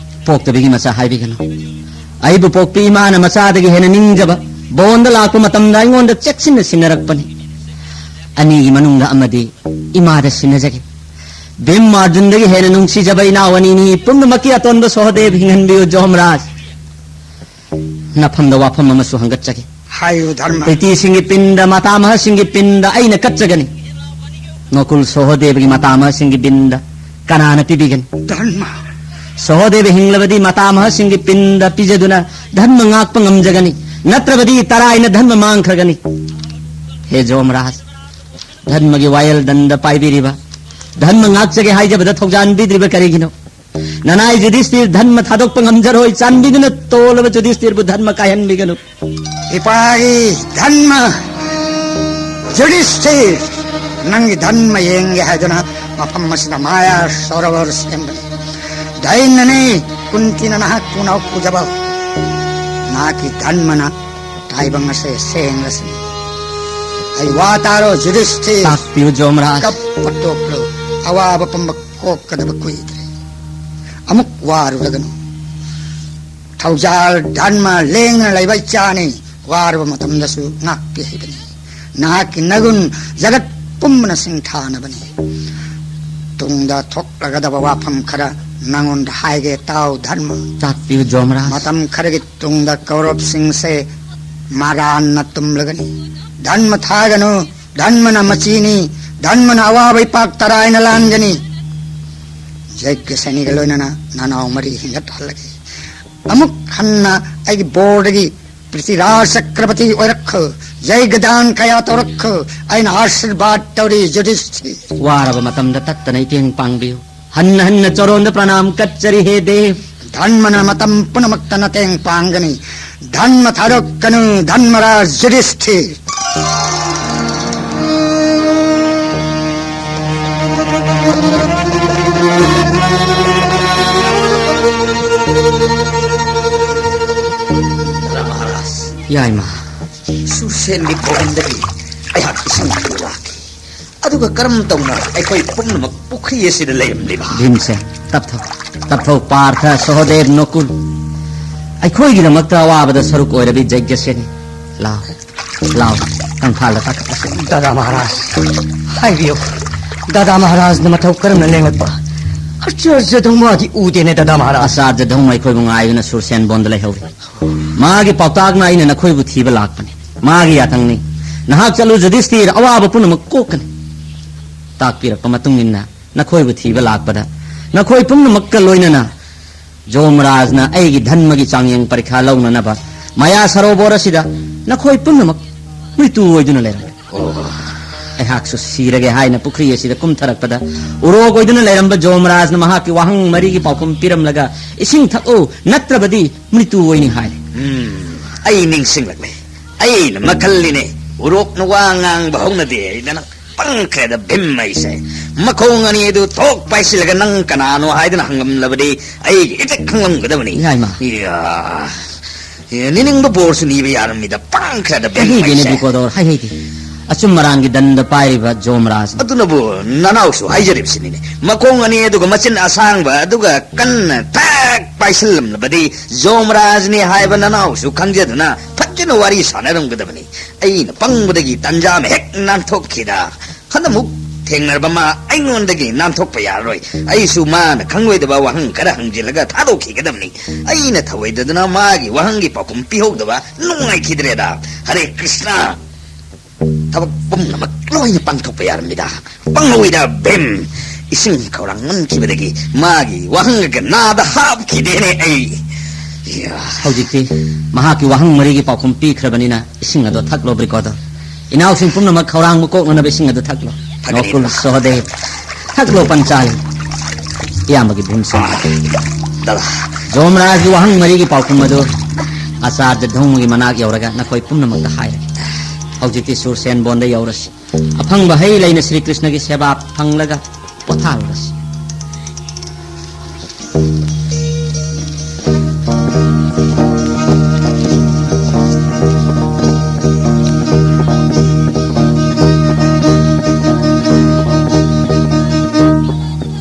ꯄꯣꯛꯇꯕꯤꯒꯤ ꯃꯆꯥ ꯍꯥꯏꯕꯤꯒꯅꯨ꯫ ꯑꯩꯕꯨ ꯄꯣꯛꯄꯤ ꯏꯃꯥꯅ ꯃꯆꯥꯗꯒꯤ ꯍꯦꯟꯅ ꯅꯤꯡꯖꯕ, ꯕꯣꯟꯗ ꯂꯥꯛꯄ ꯃꯇꯝꯗ ꯑꯩꯉꯣꯟꯗ ꯆꯦꯛꯁꯤꯟꯅ ꯁꯤꯟꯅꯔꯛꯄꯅꯤ꯫ ꯑꯅꯤꯒꯤ ꯃꯅꯨꯡꯗ ꯑꯃꯗꯤ ꯏꯃꯥꯗ ꯁꯤꯟꯅꯖꯒꯦ꯫ ꯚꯤꯝ ꯑꯔꯖꯨꯟꯗꯒꯤ ꯍꯦꯟꯅ ꯅꯨꯡꯁꯤꯖꯕ ꯏꯅꯥꯎ ꯑꯅꯤꯅꯤ, ꯄꯨꯝꯅꯃꯛꯀꯤ ꯑꯇꯣꯟꯕ ꯁꯍꯗꯦꯕ ꯍꯤꯡꯍꯟꯕꯤꯌꯨ ꯖꯣꯃꯔꯥꯖ꯫ ꯅꯐꯝꯗ ꯋꯥꯐꯝ ꯑꯃꯁꯨ ꯍꯪꯒꯠꯆꯒꯦ꯫ ꯍꯥꯏꯌꯨ, ꯙꯔꯃ꯫ ꯄ꯭ꯔꯤꯇꯤꯁꯤꯡꯒꯤ ꯄꯤꯟꯗ, ꯃꯇꯥꯃꯍꯁꯤꯡꯒꯤ ꯄꯤꯟꯗ ꯑꯩꯅ ꯀꯠꯆꯒꯅꯤ꯫ ꯅꯣꯀꯨꯜ ꯁꯣꯍꯣꯗꯦꯕꯒꯤ ꯃꯇꯥꯃꯍꯁꯤꯡꯒꯤ ꯄꯤꯟꯗ ꯀꯅꯥꯅ ꯄꯤꯕꯤꯒꯅꯤ? ꯙꯔꯃ꯫ ꯁꯣꯍꯣꯗꯦꯕ ꯍꯤꯡꯂꯕꯗꯤ ꯃꯇꯥꯃꯍꯁꯤꯡꯒꯤ ꯄꯤꯟꯗ ꯄꯤꯖꯗꯨꯅ ꯙꯔꯃ ꯉꯥꯛꯄ ꯉꯝꯖꯒꯅꯤ, ꯅꯠꯇ꯭ꯔꯕꯗꯤ ꯇꯔꯥꯏꯅ ꯙꯔꯃ ꯃꯥꯡꯈ꯭ꯔꯒꯅꯤ꯫ ꯍꯦ ꯖꯣꯃꯔꯥꯖ, ꯙꯔꯃꯒꯤ ꯋꯥꯌꯦꯜ ꯗꯟꯗ ꯄꯥꯏꯕꯤꯔꯤꯕ, ꯙꯔꯃ ꯉꯥꯛꯆꯒꯦ ꯍꯥꯏꯖꯕꯗ ꯊꯧꯖꯥꯟꯕꯤꯗ꯭ꯔꯤꯕ ꯀꯔꯤꯒꯤꯅꯣ? ꯅꯅꯥꯏ ꯌꯨꯙꯤꯁꯇꯤꯔ ꯙꯔꯃ ꯊꯥꯗꯣꯛꯄ ꯉꯝꯖꯔꯣꯏ꯫ ꯆꯥꯟꯕꯤꯗꯨꯅ ꯇꯣꯜꯂꯕ ꯌꯨꯙꯤꯁꯇꯤꯔꯕꯨ ꯙꯔꯃ ꯀꯥꯏꯍꯟꯕꯤꯒꯅꯨ꯫ ꯏꯄꯥꯒꯤ ꯙꯔꯃ, ꯌꯨꯙꯤꯁꯇꯤꯔ, ꯅꯪꯒꯤ ꯙꯔꯃ ꯌꯦꯡꯒꯦ ꯍꯥꯏꯗꯨꯅ ꯃꯐꯝ ꯑꯁꯤꯗ ꯃꯥꯌꯥ ꯁꯣꯔꯣꯕꯔ ꯁꯦꯝꯕꯅꯤ꯫ ꯗꯥꯏꯅꯅꯤ ꯀꯨꯟꯇꯤꯅ ꯅꯍꯥꯛꯄꯨ ꯅꯥꯎ ꯄꯨꯖꯕ꯫ ꯅꯍꯥꯛꯀꯤ ꯙꯔꯃꯅ ꯇꯥꯏꯕꯪ ꯑꯁꯦ ꯁꯦꯡꯂꯁꯅꯨ꯫ ꯑꯩ ꯋꯥ ꯇꯥꯔꯣ, ꯌꯨꯙꯤꯁꯇꯤꯔ꯫ ꯇꯥꯛꯄꯤꯌꯨ, ꯖꯣꯃꯔꯥꯖ꯫ ꯀꯞꯄ ꯇꯣꯛꯂꯣ꯫ ꯑꯋꯥꯕ ꯄꯨꯝꯕ ꯀꯣꯛꯀꯗꯕ ꯀꯨꯏꯗ꯭ꯔꯦ꯫ ꯑꯃꯨꯛ ꯋꯥꯔꯨꯔꯒꯅꯨ꯫ ꯊꯧꯖꯥꯜ ꯙꯔꯃ ꯂꯦꯡꯗꯅ ꯂꯩꯕ ꯏꯆꯥꯅꯤ꯫ ꯋꯥꯔꯕ ꯃꯇꯝꯗꯁꯨ ꯉꯥꯛꯄꯤ ꯍꯩꯕꯅꯤ꯫ ꯅꯍꯥꯛꯀꯤ ꯅꯒꯨꯟ ꯖꯒꯠ ꯄꯨꯝꯕꯅ ꯁꯤꯡꯊꯥꯅꯕꯅꯤ꯫ ꯇꯨꯡꯗ ꯊꯣꯛꯂꯒꯗꯕ ꯋꯥꯐꯝ ꯈꯔ ꯅꯉꯣꯟꯗ ꯍꯥꯏꯒꯦ ꯇꯥꯎ ꯙꯔꯃ꯫ ꯇꯥꯛꯄꯤꯌꯨ ꯖꯣꯃꯔꯥꯖ꯫ ꯃꯇꯝ ꯈꯔꯒꯤ ꯇꯨꯡꯗ ꯀꯧꯔꯕꯁꯤꯡꯁꯦ ꯃꯔꯥꯟꯅ ꯇꯨꯝꯂꯒꯅꯤ꯫ ꯙꯔꯃ ꯊꯥꯒꯅꯨ꯫ ꯙꯔꯃꯅ ꯃꯆꯤꯅꯤ꯫ ꯙꯔꯃꯅ ꯑꯋꯥꯕ ꯏꯄꯥꯛ ꯇꯔꯥꯏꯅ ꯂꯥꯟꯒꯅꯤ꯫ ꯌꯩꯒ꯭ꯌꯁꯦꯅꯤꯒ ꯂꯣꯏꯅꯅ ꯅꯅꯥꯎ ꯃꯔꯤ ꯍꯤꯡꯒꯠꯍꯜꯂꯒꯦ꯫ ꯑꯃꯨꯛ ꯍꯟꯅ ꯑꯩꯒꯤ ꯕꯣꯔꯗꯒꯤ ꯄ꯭ꯔꯤꯊꯤꯔꯥꯖ ꯆꯀ꯭ꯔꯕꯇꯤ ꯑꯣꯏꯔꯛꯈꯣ꯫ ꯌꯩꯒꯗꯥꯟ ꯀꯌꯥ ꯇꯧꯔꯛꯈꯣ꯫ ꯑꯩꯅ ꯑꯥꯁꯤꯔꯕꯥꯗ ꯇꯧꯔꯤ ꯌꯨꯙꯤꯁꯊꯤꯔ꯫ ꯋꯥꯔꯕ ꯃꯇꯝꯗ ꯇꯠꯇꯅ ꯏꯇꯦꯡ ꯄꯥꯡꯕꯤꯌꯨ꯫ ꯍꯟꯅ ꯍꯟꯅ ꯆꯔꯣꯟꯗ ꯄ꯭ꯔꯅꯥꯝ ꯀꯠꯆꯔꯤ ꯍꯦ ꯗꯦꯕ꯫ ꯙꯔꯃꯅ ꯃꯇꯝ ꯄꯨꯝꯅꯃꯛꯇ ꯃꯇꯦꯡ ꯄꯥꯡꯒꯅꯤ꯫ ꯙꯔꯃ ꯊꯥꯗꯣꯛꯀꯅꯨ, ꯙꯔꯃꯔꯥꯖ ꯌꯨꯙꯤꯁꯊꯤꯔ꯫ ꯔꯥ ꯃꯍꯥꯔꯥꯖ꯫ ꯌꯥꯏꯃ꯫ ꯁꯨꯔꯁꯦꯟꯒꯤ ꯀꯣꯅꯨꯡꯗꯒꯤ ꯑꯩꯍꯥꯛ ꯏꯁꯤꯡ ꯊꯛꯄ ꯂꯥꯛꯈꯤ꯫ ꯑꯗꯨꯒ ꯀꯔꯝ ꯇꯧꯅ ꯑꯩꯈꯣꯏ ꯄꯨꯝꯅꯃꯛ ꯄꯨꯈ꯭ꯔꯤ ꯑꯁꯤꯗ ꯂꯩꯔꯝꯂꯤꯕ? ꯚꯤꯝꯁꯦꯟ, ꯇꯞꯊꯧ, ꯇꯞꯊꯧ, ꯄꯥꯔꯊ, ꯁꯍꯣꯗꯦꯕ, ꯅꯣꯀꯨꯜ꯫ ꯑꯩꯈꯣꯏꯒꯤꯗꯃꯛꯇ ꯑꯋꯥꯕꯗ ꯁꯔꯨꯛ ꯑꯣꯏꯔꯕꯤ ꯖꯩꯒ꯭ꯌꯁꯦꯅꯤ꯫ ꯂꯥꯎ, ꯂꯥꯎ, ꯀꯪꯐꯥꯜꯗ ꯀꯥꯈꯠꯂꯁꯤ꯫ ꯗꯥꯗꯥ ꯃꯍꯥꯔꯥꯖ, ꯍꯥꯏꯕꯤꯌꯨ, ꯗꯥꯗꯥ ꯃꯍꯥꯔꯥꯖꯅ ꯃꯊꯧ ꯀꯔꯝꯅ ꯂꯦꯡꯂꯛꯄ? ꯑꯆꯔꯖ ꯙꯧꯃꯥꯗꯤ ꯎꯗꯦꯅꯦ, ꯗꯥꯗꯥ ꯃꯍꯥꯔꯥꯖ꯫ ꯑꯆꯥꯔꯖ ꯙꯧꯃ ꯑꯩꯈꯣꯏꯕꯨ ꯉꯥꯏꯗꯨꯅ ꯁꯨꯔꯁꯦꯟ ꯕꯣꯟꯗ ꯂꯩꯍꯧꯔꯤ꯫ ꯃꯥꯒꯤ ꯄꯥꯎꯇꯥꯛꯅ ꯑꯩꯅ ꯅꯈꯣꯏꯕꯨ ꯊꯤꯕ ꯂꯥꯛꯄꯅꯤ꯫ ꯃꯥꯒꯤ ꯌꯥꯊꯪꯅꯤ꯫ ꯅꯍꯥꯛ ꯆꯠꯂꯨ ꯖꯨꯙꯤꯁꯇꯤꯔ, ꯑꯋꯥꯕ ꯄꯨꯝꯅꯃꯛ ꯀꯣꯛꯀꯅꯤ꯫ ꯇꯥꯛꯄꯤꯔꯛꯄ ꯃꯇꯨꯡ ꯏꯟꯅ ꯅꯈꯣꯏꯕꯨ ꯊꯤꯕ ꯂꯥꯛꯄꯗ ꯅꯈꯣꯏ ꯄꯨꯝꯅꯃꯛꯀ ꯂꯣꯏꯅꯅ ꯖꯣꯃꯔꯥꯖꯅ ꯑꯩꯒꯤ ꯙꯟꯃꯒꯤ ꯆꯥꯡꯌꯦꯡ ꯄꯔꯤꯈꯥ ꯂꯧꯅꯅꯕ ꯃꯌꯥ ꯁꯔꯣꯕꯣꯔ ꯑꯁꯤꯗ ꯅꯈꯣꯏ ꯄꯨꯝꯅꯃꯛ ꯃ꯭ꯔꯤꯇꯨ ꯑꯣꯏꯗꯨꯅ ꯂꯩꯔꯝꯃꯤ꯫ ꯑꯣ꯫ ꯑꯩꯍꯥꯛꯁꯨ ꯁꯤꯔꯒꯦ ꯍꯥꯏꯅ ꯄꯨꯈ꯭ꯔꯤ ꯑꯁꯤꯗ ꯀꯨꯝꯊꯔꯛꯄꯗ ꯎꯔꯣꯛ ꯑꯣꯏꯗꯨꯅ ꯂꯩꯔꯝꯕ ꯖꯣꯃꯔꯥꯖꯅ ꯃꯍꯥꯛꯀꯤ ꯋꯥꯍꯪ ꯃꯔꯤꯒꯤ ꯄꯥꯎꯈꯨꯝ ꯄꯤꯔꯝꯂꯒ ꯏꯁꯤꯡ ꯊꯛꯎ ꯅꯠꯇ꯭ꯔꯕꯗꯤ ꯃ꯭ꯔꯤꯇꯨ ꯑꯣꯏꯅꯤ ꯍꯥꯏꯔꯦ꯫ ꯎꯝ, ꯑꯩ ꯅꯤꯡꯁꯤꯡꯂꯛꯂꯦ꯫ ꯑꯩꯅ ꯃꯈꯜꯂꯤꯅꯦ꯫ ꯎꯔꯣꯛꯅ ꯋꯥ ꯉꯥꯡꯕ ꯍꯧꯅꯗꯦ ꯍꯥꯏꯗꯅ ꯄꯪꯈ꯭ꯔꯦꯗ ꯚꯤꯝ ꯑꯩꯁꯦ꯫ ꯃꯈꯣꯡ ꯑꯅꯤ ꯑꯗꯨ ꯊꯣꯛ ꯄꯥꯏꯁꯤꯜꯂꯒ ꯅꯪ ꯀꯅꯥꯅꯣ ꯍꯥꯏꯗꯅ ꯍꯪꯂꯝꯂꯕꯗꯤ ꯑꯩꯒꯤ ꯏꯊꯛ ꯈꯪꯂꯝꯒꯗꯕꯅꯤ꯫ ꯏꯃꯥ, ꯏꯃꯥ꯫ ꯏꯌꯥ꯫ ꯏꯌꯥ, ꯅꯤꯅꯤꯡꯕ ꯕꯣꯔꯁꯨ ꯅꯤꯕ ꯌꯥꯔꯝꯃꯤꯗ ꯄꯪꯈ꯭ꯔꯦꯗ ꯚꯤꯝ ꯍꯥꯏꯍꯩꯗꯦꯅꯦ ꯑꯩꯁꯦ꯫ ꯕꯤꯀꯣꯗꯣꯔ, ꯍꯥꯏꯍꯩꯗꯦ꯫ ꯑꯆꯨꯝ ꯑꯔꯥꯟꯒꯤ ꯗꯟꯗ ꯄꯥꯏꯔꯤꯕ ꯖꯣꯃꯔꯥꯖꯅꯤ꯫ ꯑꯗꯨꯅꯕꯨ ꯅꯅꯥꯎꯁꯨ ꯍꯥꯏꯖꯔꯤꯕꯁꯤꯅꯤꯅꯦ, ꯃꯈꯣꯡ ꯑꯅꯤ ꯑꯗꯨꯒ ꯃꯆꯤꯟ ꯑꯁꯥꯡꯕ ꯑꯗꯨꯒ ꯀꯟꯅ ꯊꯛ ꯄꯥꯏꯁꯤꯜꯂꯝꯂꯕꯗꯤ ꯖꯣꯃꯔꯥꯖꯅꯤ ꯍꯥꯏꯕ ꯅꯅꯥꯎꯁꯨ ꯈꯪꯖꯗꯨꯅ ꯐꯖꯅ ꯋꯥꯔꯤ ꯁꯥꯟꯅꯔꯝꯒꯗꯕꯅꯤ꯫ ꯑꯩꯅ ꯄꯪꯕꯗꯒꯤ ꯇꯟꯖꯥ ꯑꯃ ꯍꯦꯛ ꯅꯥꯟꯊꯣꯛꯈꯤꯗ, ꯍꯟꯗꯛꯃꯨꯛ ꯊꯦꯡꯅꯔꯕ ꯃꯥ ꯑꯩꯉꯣꯟꯗꯒꯤ ꯅꯥꯟꯊꯣꯛꯄ ꯌꯥꯔꯔꯣꯏ꯫ ꯑꯩꯁꯨ ꯃꯥꯅ ꯈꯪꯂꯣꯏꯗꯕ ꯋꯥꯍꯪ ꯈꯔ ꯍꯪꯖꯤꯜꯂꯒ ꯊꯥꯗꯣꯛꯈꯤꯒꯗꯕꯅꯤ꯫ ꯑꯩꯅ ꯊꯧꯑꯣꯏꯗꯗꯨꯅ ꯃꯥꯒꯤ ꯋꯥꯍꯪꯒꯤ ꯄꯥꯎꯈꯨꯝ ꯄꯤꯍꯧꯗꯕ ꯅꯨꯡꯉꯥꯏꯈꯤꯗ꯭ꯔꯦꯗ꯫ ꯍꯔꯦ ꯀ꯭ꯔꯤꯁꯅ꯫ ꯊꯕꯛ ꯄꯨꯝꯅꯃꯛ ꯂꯣꯏꯅ ꯄꯥꯡꯊꯣꯛꯄ ꯌꯥꯔꯝꯃꯤꯗ꯫ ꯄꯪꯍꯧꯏꯗ ꯚꯤꯝ꯫ ꯏꯁꯤꯡ ꯈꯧꯔꯥꯡꯃꯟꯈꯤꯕꯗꯒꯤ ꯃꯥꯒꯤ ꯋꯥꯍꯪꯒ ꯅꯥꯗ ꯍꯥꯞꯈꯤꯗꯦꯅꯦ ꯑꯩ꯫ ꯏꯌꯥ꯫ ꯍꯧꯖꯤꯛꯇꯤ ꯃꯍꯥꯛꯀꯤ ꯋꯥꯍꯪ ꯃꯔꯤꯒꯤ ꯄꯥꯎꯈꯨꯝ ꯄꯤꯈ꯭ꯔꯕꯅꯤꯅ ꯏꯁꯤꯡ ꯑꯗꯣ ꯊꯛꯂꯣ, ꯕ꯭ꯔꯤꯀꯣꯗꯣ꯫ ꯏꯅꯥꯎꯁꯤꯡ ꯄꯨꯝꯅꯃꯛ ꯈꯧꯔꯥꯡꯕ ꯀꯣꯛꯅꯅꯕ ꯏꯁꯤꯡ ꯑꯗꯨ ꯊꯛꯂꯣ꯫ ꯊꯛꯀꯅꯤ꯫ ꯅꯣꯀꯨꯜ ꯁꯣꯍꯗꯦꯕ꯫ ꯊꯛꯂꯣ, ꯄꯟꯆꯥꯂꯤ꯫ ꯏꯌꯥꯝꯕꯒꯤ ꯚꯤꯝꯁꯦꯟ꯫ ꯗꯥꯗꯥ꯫ ꯖꯣꯃꯔꯥꯖꯒꯤ ꯋꯥꯍꯪ ꯃꯔꯤꯒꯤ ꯄꯥꯎꯈꯨꯝ ꯑꯗꯨ ꯑꯆꯥꯔꯌ ꯙꯧꯃꯒꯤ ꯃꯅꯥꯛ ꯌꯧꯔꯒ ꯅꯈꯣꯏ ꯄꯨꯝꯅꯃꯛꯇ ꯍꯥꯏꯔꯒꯦ꯫ ꯍꯧꯖꯤꯛꯇꯤ ꯁꯨꯔꯁꯦꯟꯕꯣꯟꯗ ꯌꯧꯔꯁꯤ꯫ ꯑꯐꯪꯕ ꯍꯩ ꯂꯩꯅ ꯁ꯭ꯔꯤ ꯀ꯭ꯔꯤꯁꯅꯒꯤ ꯁꯦꯕꯥ ꯐꯪꯂꯒ ꯄꯣꯊꯥꯔꯨꯔꯁꯤ꯫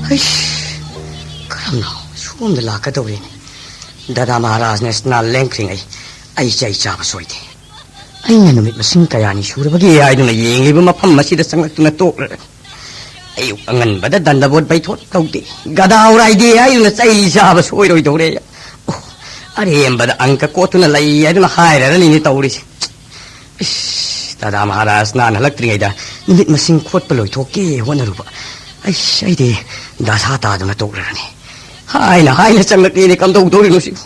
ꯍꯩꯁ, ꯀꯔꯝꯅ ꯁꯣꯝꯗ ꯂꯥꯛꯀꯗꯧꯔꯤꯅꯤ? ꯗꯥꯗꯥ ꯃꯍꯥꯔꯥꯖꯅ ꯁ꯭ꯅꯥꯟ ꯂꯦꯡꯈ꯭ꯔꯤꯉꯩ ꯑꯩ ꯆꯩ ꯆꯥꯕ ꯁꯣꯏꯗꯦ꯫ ꯑꯩꯅ ꯅꯨꯃꯤꯠ ꯃꯁꯤꯡ ꯀꯌꯥꯅꯤ ꯁꯨꯔꯕꯒꯦ ꯍꯥꯏꯗꯨꯅ ꯌꯦꯡꯂꯤꯕ ꯃꯐꯝ ꯑꯁꯤꯗ ꯆꯪꯂꯛꯇꯨꯅ ꯇꯣꯛꯂꯔꯅꯤ꯫ ꯑꯌꯨꯛ ꯑꯉꯟꯕꯗ ꯗꯟꯗꯕꯣꯠ ꯕꯩꯊꯣꯠ ꯇꯧꯗꯦ, ꯒꯗꯥ ꯎꯔꯥꯏꯗꯦ ꯍꯥꯏꯗꯨꯅ ꯆꯩ ꯆꯥꯕ ꯁꯣꯏꯔꯣꯏꯗꯧꯔꯦ꯫ ꯑꯣ, ꯑꯔꯦꯝꯕꯗ ꯑꯪꯀ ꯀꯣꯠꯇꯨꯅ ꯂꯩ ꯍꯥꯏꯗꯨꯅ ꯍꯥꯏꯔꯔꯅꯤꯅꯦ ꯇꯧꯔꯤꯁꯦ꯫ ꯏꯁ, ꯗꯥꯗꯥ ꯃꯍꯥꯔꯥꯖ ꯅꯍꯥꯟ ꯍꯜꯂꯛꯇ꯭ꯔꯤꯉꯩꯗ ꯅꯨꯃꯤꯠ ꯃꯁꯤꯡ ꯈꯣꯠꯄ ꯂꯣꯏꯊꯣꯛꯀꯦ ꯍꯣꯠꯅꯔꯨꯕ꯫ ꯑꯩꯁ, ꯑꯩꯗꯤ ꯗꯁꯥ ꯇꯥꯗꯨꯅ ꯇꯣꯛꯂꯔꯅꯤ꯫ ꯍꯥꯏꯅ ꯍꯥꯏꯅ ꯆꯪꯂꯛꯂꯦꯅꯦ, ꯀꯝꯗꯧꯗꯧꯔꯤꯅꯣ ꯁꯤꯕꯨ?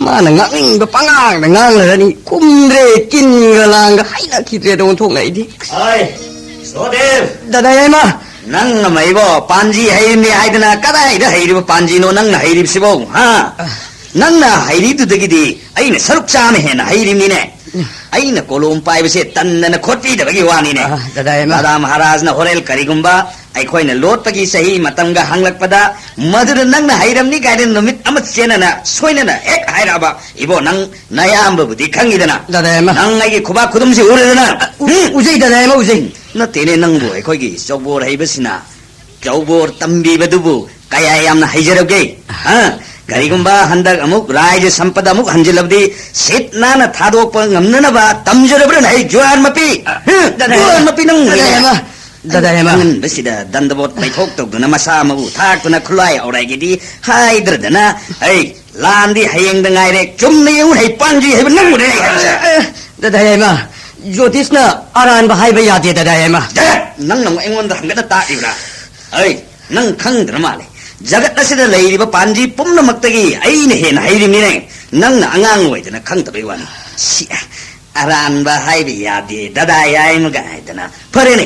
ꯃꯥꯅ ꯉꯥꯡꯅꯤꯡꯕ ꯄꯉꯥꯡꯗ ꯉꯥꯡꯂꯔꯅꯤ꯫ ꯀꯨꯝꯗ꯭ꯔꯦ, ꯀꯤꯟꯒ ꯂꯥꯡꯒ ꯍꯩꯅꯈꯤꯗ꯭ꯔꯦꯗ ꯑꯣꯟꯊꯣꯛꯅ ꯑꯩꯗꯤ꯫ ꯑꯥꯏ, ꯁꯣꯗꯦꯕ! ꯗꯥꯗꯥ ꯌꯥꯏꯃ! ꯅꯪ ꯑꯃ ꯑꯩꯕꯣ ꯄꯥꯟꯖꯤ ꯍꯩꯔꯤꯕꯅꯤ ꯍꯥꯏꯗꯅ ꯀꯗꯥꯏꯗ ꯍꯩꯔꯤꯕ ꯄꯥꯟꯖꯤꯅꯣ ꯅꯪꯅ ꯍꯩꯔꯤꯕꯁꯤꯕꯣ, ꯍꯥ? ꯑ꯫ ꯅꯪꯅ ꯍꯩꯔꯤꯗꯨꯗꯒꯤꯗꯤ ꯑꯩꯅ ꯁꯔꯨꯛ ꯆꯥꯝꯃ ꯍꯦꯟꯅ ꯍꯩꯔꯤꯕꯅꯤꯅꯦ꯫ ꯎꯝ꯫ ꯑꯩꯅ ꯀꯣꯂꯣꯝ ꯄꯥꯏꯕꯁꯦ ꯇꯟꯗꯅ ꯈꯣꯠꯄꯤꯗꯕꯒꯤ ꯋꯥꯅꯤꯅꯦ꯫ ꯑ, ꯗꯥꯗꯥ ꯌꯥꯏꯃ꯫ ꯗꯥꯗꯥ ꯃꯍꯥꯔꯥꯖꯅ ꯍꯣꯔꯦꯟ ꯀꯔꯤꯒꯨꯝꯕ ꯑꯩꯈꯣꯏꯅ ꯂꯣꯠꯄꯒꯤ ꯆꯍꯤ ꯃꯇꯝꯒ ꯍꯪꯂꯛꯄꯗ, ꯃꯗꯨꯗ ꯅꯪꯅ ꯍꯩꯔꯝꯅꯤ ꯀꯥꯏꯅ ꯅꯨꯃꯤꯠ ꯑꯃ ꯆꯦꯟꯅꯅ ꯁꯣꯏꯅꯅ ꯍꯦꯛ ꯍꯥꯏꯔꯛꯑꯕ꯫ ꯏꯕꯣ, ꯅꯪ ꯅꯌꯥꯝꯕꯕꯨꯗꯤ ꯈꯪꯉꯤꯗꯅ꯫ ꯗꯥꯗꯥ ꯌꯥꯏꯃ꯫ ꯅꯪ ꯑꯩꯒꯤ ꯈꯨꯕꯥꯛ ꯈꯨꯗꯨꯝꯁꯤ ꯎꯔꯦꯗꯅ꯫ ꯎ-, ꯎꯝ? ꯎꯖꯩ, ꯗꯥꯗꯥ ꯌꯥꯏꯃ, ꯎꯖꯩ꯫ ꯅꯠꯇꯦꯅꯦ, ꯅꯪꯕꯨ ꯑꯩꯈꯣꯏꯒꯤ ꯆꯧꯕꯣꯔ ꯍꯩꯕꯁꯤꯅ ꯆꯧꯕꯣꯔ ꯇꯝꯕꯤꯕꯗꯨꯕꯨ ꯀꯌꯥ ꯌꯥꯝꯅ ꯍꯩꯖꯔꯕꯒꯦ? ꯍꯥ? ꯀꯔꯤꯒꯨꯝꯕ ꯍꯟꯗꯛ ꯑꯃꯨꯛ ꯔꯥꯏꯖ ꯁꯝꯄꯗ ꯑꯃꯨꯛ ꯍꯟꯖꯤꯜꯂꯕꯗꯤ ꯁꯤꯠ ꯅꯥꯟꯅ ꯊꯥꯗꯣꯛꯄ ꯉꯝꯅꯅꯕ ꯇꯝꯖꯔꯕ꯭ꯔꯅ ꯑꯩ ꯖꯨꯋꯥꯟ ꯃꯄꯤ? ꯍꯥ? ꯗꯥꯗꯥ ꯖꯨꯋꯥꯟ ꯌꯥꯏꯃ꯫ ꯃꯄꯤ ꯅꯪ ꯗꯥꯗꯥ ꯌꯥꯏꯃ꯫ ꯗꯥꯗꯥ ꯌꯥꯏꯃ꯫ ꯑꯉꯟꯕꯁꯤꯗ ꯗꯟꯗꯕꯣꯠ ꯄꯩꯊꯣꯛ ꯇꯧꯗꯨꯅ ꯃꯁꯥ ꯃꯎ ꯊꯥꯛꯇꯨꯅ ꯈꯨꯠꯂꯥꯏ ꯑꯧꯔꯥꯏꯒꯤꯗꯤ ꯍꯥꯏꯗ꯭ꯔꯗꯅ, ꯑꯩ ꯂꯥꯟꯗꯤ ꯍꯌꯦꯡꯗ ꯉꯥꯏꯔꯦ, ꯆꯨꯝꯅ ꯌꯦꯡꯉꯨ ꯍꯩ ꯄꯥꯟꯖꯤ ꯍꯩꯕ ꯅꯪꯕꯨꯅꯦ ꯑꯩ ꯍꯥꯏꯔꯤꯁꯦ꯫ ꯑꯦ, ꯗꯥꯗꯥ ꯌꯥꯏꯃ, ꯖꯣꯇꯤꯁꯅ ꯑꯔꯥꯟꯕ ꯍꯥꯏꯕ ꯌꯥꯗꯦ, ꯗꯥꯗꯥ ꯌꯥꯏꯃ꯫ ꯗꯥ, ꯅꯪꯅ ꯑꯃꯨꯛ ꯑꯩꯉꯣꯟꯗ ꯍꯪꯒꯠꯅ ꯇꯥꯛꯂꯤꯕ꯭ꯔꯥ? ꯑꯩ, ꯅꯪ ꯈꯪꯗ꯭ꯔ ꯃꯥꯜꯂꯦ꯫ ꯖꯒꯠ ꯑꯁꯤꯗ ꯂꯩꯔꯤꯕ ꯄꯥꯟꯖꯤ ꯄꯨꯝꯅꯃꯛꯇꯒꯤ ꯑꯩꯅ ꯍꯦꯟꯅ ꯍꯩꯔꯤꯕꯅꯤꯅꯦ꯫ ꯅꯪꯅ ꯑꯉꯥꯡ ꯑꯣꯏꯗꯅ ꯈꯪꯗꯕꯩ ꯋꯥꯅꯤ꯫ ꯁꯤ, ꯑꯔꯥꯟꯕ ꯍꯥꯏꯕ ꯌꯥꯗꯦ, ꯗꯥꯗꯥ ꯌꯥꯏꯃꯒ ꯍꯥꯏꯗꯅ꯫ ꯐꯔꯦꯅꯦ,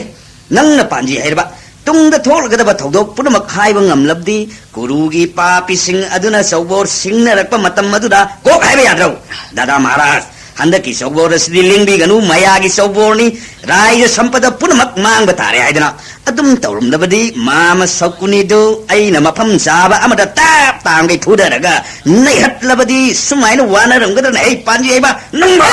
ꯅꯪꯅ ꯄꯥꯟꯖꯤ ꯍꯩꯔꯕ, ꯇꯨꯡꯗ ꯊꯣꯛꯂꯒꯗꯕ ꯊꯧꯗꯣꯛ ꯄꯨꯝꯅꯃꯛ ꯍꯥꯏꯕ ꯉꯝꯂꯕꯗꯤ, ꯀꯨꯔꯨꯒꯤ ꯄꯥꯄꯤꯁꯤꯡ ꯑꯗꯨꯅ ꯆꯧꯕꯣꯔ ꯁꯤꯡꯅꯔꯛꯄ ꯃꯇꯝ ꯑꯗꯨꯗ ꯀꯣꯛ ꯍꯥꯏꯕ ꯌꯥꯗ꯭ꯔꯣ? ꯗꯥꯗꯥ ꯃꯍꯥꯔꯥꯖ, ꯍꯟꯗꯛꯀꯤ ꯆꯧꯕꯣꯔ ꯑꯁꯤꯗꯤ ꯂꯦꯡꯕꯤꯒꯅꯨ, ꯃꯌꯥꯒꯤ ꯆꯧꯕꯣꯔꯅꯤ, ꯔꯥꯏꯖ ꯁꯝꯄꯗ ꯄꯨꯝꯅꯃꯛ ꯃꯥꯡꯕ ꯇꯥꯔꯦ ꯍꯥꯏꯗꯅ꯫ ꯑꯗꯨꯝ ꯇꯧꯔꯝꯂꯕꯗꯤ ꯃꯥꯃ ꯁꯧꯀꯨꯅꯤꯗꯨ ꯑꯩꯅ ꯃꯐꯝ ꯆꯥꯕ ꯑꯃꯗ ꯇꯥꯞ ꯇꯥꯡꯒꯩ ꯐꯨꯗꯔꯒ ꯅꯩꯍꯠꯂꯕꯗꯤ ꯁꯨꯃꯥꯏꯅ ꯋꯥꯅꯔꯝꯒꯗ꯭ꯔꯅ ꯑꯩ ꯄꯥꯟꯖꯤ ꯍꯩꯕ ꯅꯪꯕꯣ?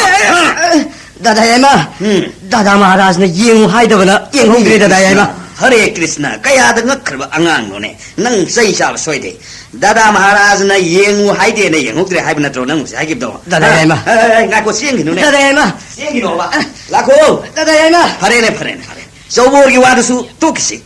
ꯗꯥꯗꯥ ꯌꯥꯏꯃ, ꯎꯝ꯫ ꯗꯥꯗꯥ ꯃꯍꯥꯔꯥꯖꯅ ꯌꯦꯡꯉꯨ ꯍꯥꯏꯗꯕꯅ ꯌꯦꯡꯍꯧꯗ꯭ꯔꯦ, ꯗꯥꯗꯥ ꯌꯥꯏꯃ꯫ ꯍꯔꯦ ꯀ꯭ꯔꯤꯁꯅ, ꯀꯌꯥꯗ ꯉꯛꯈ꯭ꯔꯕ ꯑꯉꯥꯡꯅꯣꯅꯦ꯫ ꯅꯪ ꯆꯩ ꯆꯥꯕ ꯁꯣꯏꯗꯦ꯫ ꯗꯥꯗꯥ ꯃꯍꯥꯔꯥꯖꯅ ꯌꯦꯡꯉꯨ ꯍꯥꯏꯗꯦꯅ ꯌꯦꯡꯍꯧꯗ꯭ꯔꯦ ꯍꯥꯏꯕ ꯅꯠꯇ꯭ꯔꯣ ꯅꯪ ꯍꯧꯖꯤꯛ ꯍꯥꯏꯈꯤꯕꯗꯣ? ꯗꯥꯗꯥ ꯍꯥ? ꯌꯥꯏꯃ꯫ ꯑꯦ, ꯑꯦ, ꯑꯦ, ꯉꯥꯏꯈꯣ, ꯆꯦꯟꯈꯤꯅꯨꯅꯦ꯫ ꯗꯥꯗꯥ ꯌꯥꯏꯃ꯫ ꯆꯦꯟꯈꯤꯅꯣꯕ꯫ ꯂꯥꯛꯈꯣ꯫ ꯗꯥꯗꯥ ꯌꯥꯏꯃ꯫ ꯐꯔꯦꯅꯦ, ꯐꯔꯦꯅꯦ, ꯐꯔꯦꯅꯦ꯫ ꯆꯧꯕꯣꯔꯒꯤ ꯋꯥꯗꯨꯁꯨ ꯇꯣꯛꯈꯤꯁꯤ꯫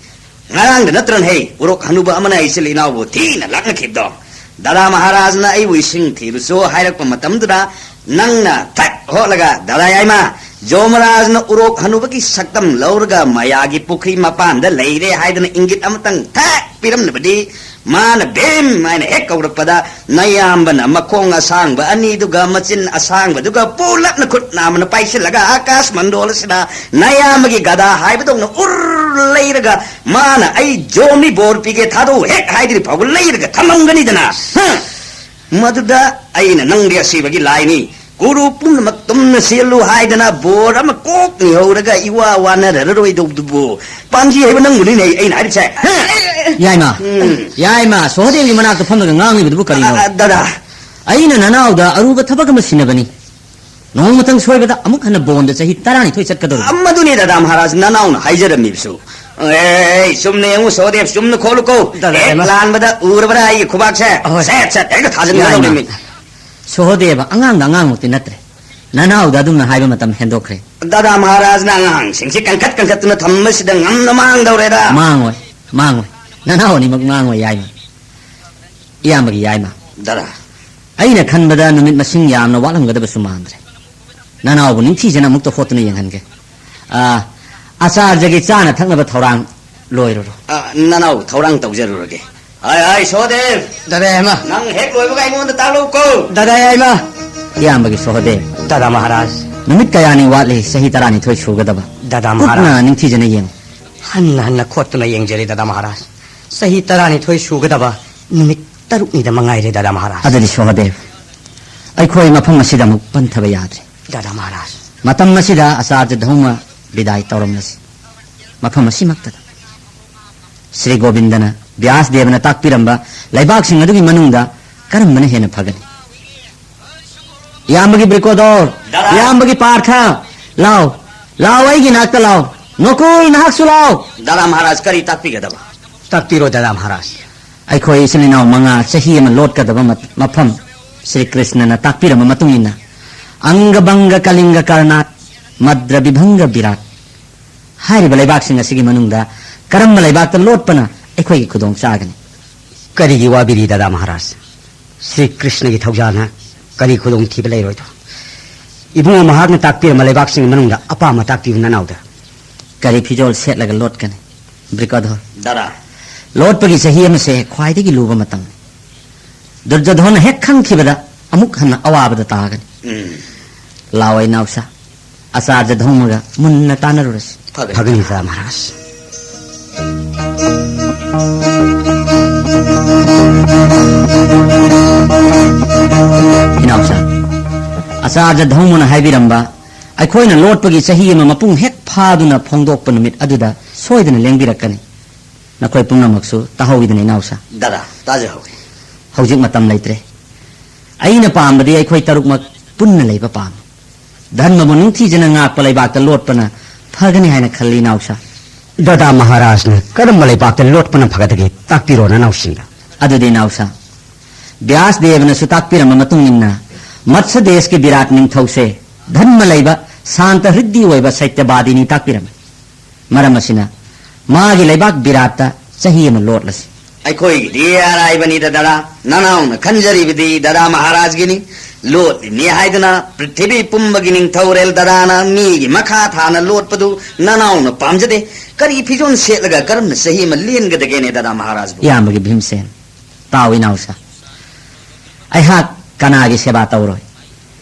ꯉꯔꯥꯡꯗ ꯅꯠꯇ꯭ꯔꯅꯦ ꯍꯦ, ꯎꯔꯣꯛ ꯍꯅꯨꯕ ꯑꯃꯅ ꯏꯆꯤꯜ ꯏꯅꯥꯎꯕꯨ ꯊꯤꯅ ꯂꯥꯛꯅꯈꯤꯕꯗꯣ꯫ ꯗꯥꯗꯥ ꯃꯍꯥꯔꯥꯖꯅ ꯑꯩꯕꯨ ꯏꯁꯤꯡ ꯊꯤꯔꯨꯆꯣ ꯍꯥꯏꯔꯛꯄ ꯃꯇꯝꯗꯨꯗ ꯅꯪꯅ ꯊꯛ ꯍꯣꯠꯂꯒ, "ꯗꯥꯗꯥ ꯌꯥꯏꯃ, ꯖꯣꯃꯔꯥꯖꯅ ꯎꯔꯣꯛ ꯍꯅꯨꯕꯒꯤ ꯁꯛꯇꯝ ꯂꯧꯔꯒ ꯃꯌꯥꯒꯤ ꯄꯨꯈ꯭ꯔꯤ ꯃꯄꯥꯟꯗ ꯂꯩꯔꯦ" ꯍꯥꯏꯗꯅ ꯏꯪꯒꯤꯠ ꯑꯃꯇꯪ ꯊꯛ ꯄꯤꯔꯝꯂꯕꯗꯤ, ꯃꯥꯅ ꯚꯤꯝ ꯍꯥꯏꯅ ꯍꯦꯛ ꯀꯧꯔꯛꯄꯗ, ꯅꯌꯥꯝꯕꯅ ꯃꯈꯣꯡ ꯑꯁꯥꯡꯕ ꯑꯅꯤꯗꯨꯒ ꯃꯆꯤꯟ ꯑꯁꯥꯡꯕꯗꯨꯒ ꯄꯨꯂꯞꯅ ꯈꯨꯠ ꯅꯥꯝꯃꯅ ꯄꯥꯏꯁꯤꯜꯂꯒ ꯑꯥꯀꯥꯁ ꯃꯟꯗꯣꯜ ꯑꯁꯤꯗ ꯅꯌꯥꯝꯕꯒꯤ ꯒꯗꯥ ꯍꯥꯏꯕꯗꯧꯅ ꯎꯔ ꯂꯩꯔꯒ, ꯃꯥꯅ "ꯑꯩ ꯖꯣꯝꯅꯤ, ꯕꯣꯔ ꯄꯤꯒꯦ, ꯊꯥꯗꯣꯛꯎ" ꯍꯦꯛ ꯍꯥꯏꯗ꯭ꯔꯤ ꯐꯥꯎꯕ ꯂꯩꯔꯒ ꯊꯝꯃꯝꯒꯅꯤꯗꯅ꯫ ꯍ! ꯃꯗꯨꯗ ꯑꯩꯅ ꯅꯪꯗꯤ ꯑꯁꯤꯕꯒꯤ ꯂꯥꯏꯅꯤ, ꯎꯔꯨ ꯄꯨꯝꯅꯃꯛ ꯇꯨꯝꯅ ꯁꯦꯜꯂꯨ ꯍꯥꯏꯗꯅ ꯕꯣꯔ ꯑꯃ ꯀꯣꯛ ꯅꯤꯍꯧꯔꯒ ꯏꯋꯥ ꯋꯥꯅꯔꯔꯣꯏꯗꯧꯗꯨꯕꯨ꯫ ꯄꯥꯟꯖꯤ ꯍꯩꯕ ꯅꯪꯕꯨꯅꯤꯅꯦ ꯑꯩ, ꯑꯩꯅ ꯍꯥꯏꯔꯤꯁꯦ꯫ ꯌꯥꯏꯃ, ꯎꯝ꯫ ꯌꯥꯏꯃ, ꯁꯣꯍꯗꯦꯕꯒꯤ ꯃꯅꯥꯛꯇ ꯐꯝꯂꯒ ꯉꯥꯡꯂꯤꯕꯗꯨꯕꯨ ꯀꯔꯤꯅꯣ? ꯑ, ꯑ, ꯗꯗꯥ꯫ ꯑꯩꯅ ꯅꯅꯥꯎꯗ ꯑꯔꯨꯕ ꯊꯕꯛ ꯑꯃ ꯁꯤꯟꯅꯕꯅꯤ꯫ ꯅꯣꯡꯃꯇꯪ ꯁꯣꯏꯕꯗ ꯑꯃꯨꯛ ꯍꯟꯅ ꯕꯣꯟꯗ ꯆꯍꯤ ꯇꯔꯥꯅꯤꯊꯣꯏ ꯆꯠꯀꯗꯧꯔꯤꯕ꯫ ꯑ, ꯃꯗꯨꯅꯤ ꯗꯗꯥ ꯃꯍꯥꯔꯥꯖ ꯅꯅꯥꯎꯅ ꯍꯥꯏꯖꯔꯝꯃꯤꯕꯁꯨ꯫ ꯑꯦ, ꯆꯨꯝꯅ ꯌꯦꯡꯉꯨ ꯁꯣꯍꯗꯦꯕ, ꯆꯨꯝꯅ ꯈꯣꯠꯂꯨꯀꯣ꯫ ꯗꯗꯥ, ꯍꯦꯛ ꯍꯦꯃ꯫ ꯂꯥꯟꯕꯗ ꯎꯔꯕ꯭ꯔꯥ ꯑꯩꯒꯤ ꯈꯨꯕꯥꯛꯁꯦ? ꯑꯍꯣꯏ꯫ ꯁꯦꯠ, ꯁꯦꯠ, ꯍꯦꯛꯇ ꯊꯥꯖꯤꯟꯒꯗꯧꯔꯤꯃꯤ꯫ ꯌꯥꯏꯃ꯫ ꯁꯣꯍꯗꯦꯕ ꯑꯉꯥꯡꯗ ꯑꯉꯥꯡꯃꯛꯇꯤ ꯅꯠꯇ꯭ꯔꯦ꯫ ꯅꯅꯥꯎꯗ ꯑꯗꯨꯝꯅ ꯍꯥꯏꯕ ꯃꯇꯝ ꯍꯦꯟꯗꯣꯛꯈ꯭ꯔꯦ꯫ ꯗꯗꯥ ꯃꯍꯥꯔꯥꯖꯅ ꯑꯉꯥꯡꯁꯤꯡꯁꯤ ꯀꯟꯈꯠ ꯀꯟꯈꯠꯇꯨꯅ ꯊꯝꯕꯁꯤꯗ ꯉꯝꯅ ꯃꯥꯡꯗꯧꯔꯦꯗ꯫ ꯃꯥꯡꯉꯣꯏ, ꯃꯥꯡꯉꯣꯏ꯫ ꯅꯅꯥꯎ ꯑꯅꯤꯃꯛ ꯃꯥꯡꯉꯣꯏ, ꯌꯥꯏꯃ꯫ ꯏꯌꯥꯝꯕꯒꯤ ꯌꯥꯏꯃ꯫ ꯗꯗꯥ꯫ ꯑꯩꯅ ꯈꯟꯕꯗ ꯅꯨꯃꯤꯠ ꯃꯁꯤꯡ ꯌꯥꯝꯅ ꯋꯥꯠꯂꯝꯒꯗꯕꯁꯨ ꯃꯥꯟꯗ꯭ꯔꯦ꯫ ꯅꯅꯥꯎꯕꯨ ꯅꯤꯡꯊꯤꯖꯅ ꯑꯃꯨꯛꯇ ꯍꯣꯠꯇꯨꯅ ꯌꯦꯡꯍꯟꯒꯦ꯫ ꯑꯥ, ꯑꯆꯥꯔꯖꯒꯤ ꯆꯥꯅ ꯊꯛꯅꯕ ꯊꯧꯔꯥꯡ ꯂꯣꯏꯔꯨꯔꯣ꯫ ꯑ, ꯅꯅꯥꯎ ꯊꯧꯔꯥꯡ ꯇꯧꯖꯔꯨꯔꯒꯦ꯫ ꯍꯥꯏ, ꯍꯥꯏ, ꯁꯣꯍꯗꯦꯕ꯫ ꯗꯗꯥ ꯌꯥꯏꯃ꯫ ꯅꯪ ꯍꯦꯛ ꯂꯣꯏꯕꯒ ꯑꯩꯉꯣꯟꯗ ꯇꯥꯛꯂꯛꯎꯀꯣ꯫ ꯗꯗꯥ ꯌꯥꯏꯃ꯫ ꯏꯌꯥꯝꯕꯒꯤ ꯁꯣꯍꯗꯦꯕ꯫ ꯗꯗꯥ ꯃꯍꯥꯔꯥꯖ꯫ ꯅꯨꯃꯤꯠ ꯀꯌꯥꯅꯤ ꯋꯥꯠꯂꯤ ꯆꯍꯤ ꯇꯔꯥꯅꯤꯊꯣꯏ ꯁꯨꯒꯗꯕ? ꯗꯗꯥ ꯃꯍꯥꯔꯥꯖ꯫ ꯀꯨꯞꯅ ꯅꯤꯡꯊꯤꯖꯅ ꯌꯦꯡꯉꯨ꯫ ꯍꯟꯅ ꯍꯟꯅ ꯈꯣꯠꯇꯨꯅ ꯌꯦꯡꯖꯔꯦ ꯗꯗꯥ ꯃꯍꯥꯔꯥꯖ꯫ ꯆꯍꯤ ꯇꯔꯥꯅꯤꯊꯣꯏ ꯁꯨꯒꯗꯕ ꯅꯨꯃꯤꯠ ꯇꯔꯨꯛꯅꯤꯗ ꯃꯉꯥꯏꯔꯦ ꯗꯗꯥ ꯃꯍꯥꯔꯥꯖ꯫ ꯑꯗꯨꯗꯤ ꯁꯣꯍꯗꯦꯕ, ꯑꯩꯈꯣꯏ ꯃꯐꯝ ꯑꯁꯤꯗ ꯑꯃꯨꯛ ꯄꯟꯊꯕ ꯌꯥꯗ꯭ꯔꯦ꯫ ꯗꯗꯥ ꯃꯍꯥꯔꯥꯖ꯫ ꯃꯇꯝ ꯑꯁꯤꯗ ꯑꯆꯥꯔꯖ ꯙꯧꯃ ꯕꯤꯗꯥꯏ ꯇꯧꯔꯝꯂꯁꯤ꯫ ꯃꯐꯝ ꯑꯁꯤꯃꯛꯇꯗ꯫ ꯁ꯭ꯔꯤ ꯒꯣꯕꯤꯟꯗꯅ, ꯕ꯭ꯌꯥꯁ ꯗꯦꯕꯅ ꯇꯥꯛꯄꯤꯔꯝꯕ ꯂꯩꯕꯥꯛꯁꯤꯡ ꯑꯗꯨꯒꯤ ꯃꯅꯨꯡꯗ ꯀꯔꯝꯕꯅ ꯍꯦꯟꯅ ꯐꯒꯅꯤ? ꯏꯌꯥꯝꯕꯒꯤ ꯕ꯭ꯔꯤꯀꯣꯗꯣꯔ, ꯗꯗꯥ꯫ ꯏꯌꯥꯝꯕꯒꯤ ꯄꯥꯔꯊ, ꯂꯥꯎ, ꯂꯥꯎ, ꯑꯩꯒꯤ ꯅꯥꯛꯇ ꯂꯥꯎ꯫ ꯅꯣꯀꯨꯜ, ꯅꯍꯥꯛꯁꯨ ꯂꯥꯎ꯫ ꯗꯗꯥ ꯃꯍꯥꯔꯥꯖ, ꯀꯔꯤ ꯇꯥꯛꯄꯤꯒꯗꯕ? ꯇꯥꯛꯄꯤꯔꯣ ꯗꯗꯥ ꯃꯍꯥꯔꯥꯖ꯫ ꯑꯩꯈꯣꯏ ꯏꯆꯤꯜ ꯏꯅꯥꯎ ꯃꯉꯥ ꯆꯍꯤ ꯑꯃ ꯂꯣꯠꯀꯗꯕ ꯃꯠ-, ꯃꯐꯝ ꯁ꯭ꯔꯤ ꯀ꯭ꯔꯤꯁꯅꯅ ꯇꯥꯛꯄꯤꯔꯝꯕ ꯃꯇꯨꯡ ꯏꯟꯅ ꯑꯪꯒ ꯕꯪꯒ ꯀꯂꯤꯡꯒ ꯀꯔꯅꯥꯠ ꯃꯗ꯭ꯔ ꯕꯤꯚꯪꯒ ꯕꯤꯔꯥꯠ ꯍꯥꯏꯔꯤꯕ ꯂꯩꯕꯥꯛꯁꯤꯡ ꯑꯁꯤꯒꯤ ꯃꯅꯨꯡꯗ ꯀꯔꯝꯕ ꯂꯩꯕꯥꯛꯇ ꯂꯣꯠꯄꯅ ꯑꯩꯈꯣꯏꯒꯤ ꯈꯨꯗꯣꯡ ꯆꯥꯒꯅꯤ? ꯀꯔꯤꯒꯤ ꯋꯥꯕꯤꯔꯤ ꯗꯗꯥ ꯃꯍꯥꯔꯥꯖ? ꯁ꯭ꯔꯤ ꯀ꯭ꯔꯤꯁꯅꯒꯤ ꯊꯧꯖꯥꯜꯅ ꯀꯔꯤ ꯈꯨꯗꯣꯡꯊꯤꯕ ꯂꯩꯔꯣꯏꯗꯣ? ꯏꯕꯨꯡꯉꯣ ꯃꯍꯥꯛꯅ ꯇꯥꯛꯄꯤꯔꯝꯕ ꯂꯩꯕꯥꯛꯁꯤꯡꯒꯤ ꯃꯅꯨꯡꯗ ꯑꯄꯥꯝꯕ ꯇꯥꯛꯄꯤꯌꯨ ꯅꯅꯥꯎꯗ꯫ ꯀꯔꯤ ꯐꯤꯖꯣꯜ ꯁꯦꯠꯂꯒ ꯂꯣꯠꯀꯅꯤ, ꯕ꯭ꯔꯤꯀꯣꯗꯣꯔ? ꯗꯗꯥ꯫ ꯂꯣꯠꯄꯒꯤ ꯆꯍꯤ ꯑꯃꯁꯦ ꯈ꯭ꯋꯥꯏꯗꯒꯤ ꯂꯨꯕ ꯃꯇꯝꯅꯤ꯫ ꯗꯨꯔꯖꯣꯙꯣꯟꯅ ꯍꯦꯛ ꯈꯪꯈꯤꯕꯗ ꯑꯃꯨꯛ ꯍꯟꯅ ꯑꯋꯥꯕꯗ ꯇꯥꯒꯅꯤ꯫ ꯎꯝ꯫ ꯂꯥꯎ, ꯏꯅꯥꯎꯁꯥ, ꯑꯆꯥꯔꯖ ꯙꯧꯃꯒ ꯃꯨꯟꯅ ꯇꯥꯟꯅꯔꯨꯔꯁꯤ꯫ ꯐꯒꯅꯤ꯫ ꯐꯒꯅꯤ, ꯗꯗꯥ ꯃꯍꯥꯔꯥꯖ꯫ ꯏꯅꯥꯎꯁꯥ, ꯑꯆꯥꯔꯖ ꯙꯧꯃꯅ ꯍꯥꯏꯕꯤꯔꯝꯕ, ꯑꯩꯈꯣꯏꯅ ꯂꯣꯠꯄꯒꯤ ꯆꯍꯤ ꯑꯃ ꯃꯄꯨꯡ ꯍꯦꯛ ꯐꯥꯗꯨꯅ ꯐꯣꯡꯗꯣꯛꯄ ꯅꯨꯃꯤꯠ ꯑꯗꯨꯗ ꯁꯣꯏꯗꯅ ꯂꯦꯡꯕꯤꯔꯛꯀꯅꯤ꯫ ꯅꯈꯣꯏ ꯄꯨꯝꯅꯃꯛꯁꯨ ꯇꯥꯍꯧꯏꯗꯅ, ꯏꯅꯥꯎꯁꯥ꯫ ꯗꯗꯥ, ꯇꯥꯖꯍꯧꯏ꯫ ꯍꯧꯖꯤꯛ ꯃꯇꯝ ꯂꯩꯇ꯭ꯔꯦ꯫ ꯑꯩꯅ ꯄꯥꯝꯕꯗꯤ ꯑꯩꯈꯣꯏ ꯇꯔꯨꯛꯃꯛ ꯄꯨꯟꯅ ꯂꯩꯕ ꯄꯥꯝꯃꯤ꯫ ꯙꯔꯃꯕꯨ ꯅꯤꯡꯊꯤꯖꯅ ꯉꯥꯛꯄ ꯂꯩꯕꯥꯛꯇ ꯂꯣꯠꯄꯅ ꯐꯒꯅꯤ ꯍꯥꯏꯅ ꯈꯜꯂꯤ, ꯏꯅꯥꯎꯁꯥ꯫ ꯗꯗꯥ ꯃꯍꯥꯔꯥꯖꯅ ꯀꯔꯝꯕ ꯂꯩꯕꯥꯛꯇ ꯂꯣꯠꯄꯅ ꯐꯒꯗꯒꯦ? ꯇꯥꯛꯄꯤꯔꯣ ꯅꯅꯥꯎꯁꯤꯡꯗ꯫ ꯑꯗꯨꯗꯤ, ꯏꯅꯥꯎꯁꯥ, ꯕ꯭ꯌꯥꯁ ꯗꯦꯕꯅꯁꯨ ꯇꯥꯛꯄꯤꯔꯝꯕ ꯃꯇꯨꯡ ꯏꯟꯅ, ꯃꯠꯁ ꯗꯦꯁꯀꯤ ꯕꯤꯔꯥꯠ ꯅꯤꯡꯊꯧꯁꯦ ꯙꯔꯃ ꯂꯩꯕ, ꯁꯥꯟꯇ ꯍ꯭ꯔꯤꯗꯤ ꯑꯣꯏꯕ ꯁꯩꯇ꯭ꯌꯕꯥꯗꯤꯅꯤ ꯇꯥꯛꯄꯤꯔꯝꯃꯤ꯫ ꯃꯔꯝ ꯑꯁꯤꯅ, ꯃꯥꯒꯤ ꯂꯩꯕꯥꯛ ꯕꯤꯔꯥꯠꯇ ꯆꯍꯤ ꯑꯃ ꯂꯣꯠꯂꯁꯤ꯫ ꯑꯩꯈꯣꯏꯒꯤꯗꯤ ꯑꯔꯥꯏꯕꯅꯤꯗ, ꯗꯗꯥ꯫ ꯅꯅꯥꯎꯅ ꯈꯟꯖꯔꯤꯕꯗꯤ ꯗꯗꯥ ꯃꯍꯥꯔꯥꯖꯒꯤꯅꯤ꯫ ꯂꯣꯠꯂꯤꯅꯤ ꯍꯥꯏꯗꯨꯅ ꯄ꯭ꯔꯤꯊꯤꯕꯤ ꯄꯨꯝꯕꯒꯤ ꯅꯤꯡꯊꯧꯔꯦꯜ ꯗꯗꯥꯅ ꯃꯤꯒꯤ ꯃꯈꯥ ꯊꯥꯅ ꯂꯣꯠꯄꯗꯨ ꯅꯅꯥꯎꯅ ꯄꯥꯝꯖꯗꯦ꯫ ꯀꯔꯤ ꯐꯤꯖꯣꯜ ꯁꯦꯠꯂꯒ ꯀꯔꯝꯅ ꯆꯍꯤ ꯑꯃ ꯂꯦꯟꯒꯗꯒꯦꯅꯦ, ꯗꯗꯥ ꯃꯍꯥꯔꯥꯖꯕꯨ? ꯏꯌꯥꯝꯕꯒꯤ ꯚꯤꯝꯁꯦꯟ, ꯇꯥꯎ, ꯏꯅꯥꯎꯁꯥ꯫ ꯑꯩꯍꯥꯛ ꯀꯅꯥꯒꯤ ꯁꯦꯕꯥ ꯇꯧꯔꯣꯏ?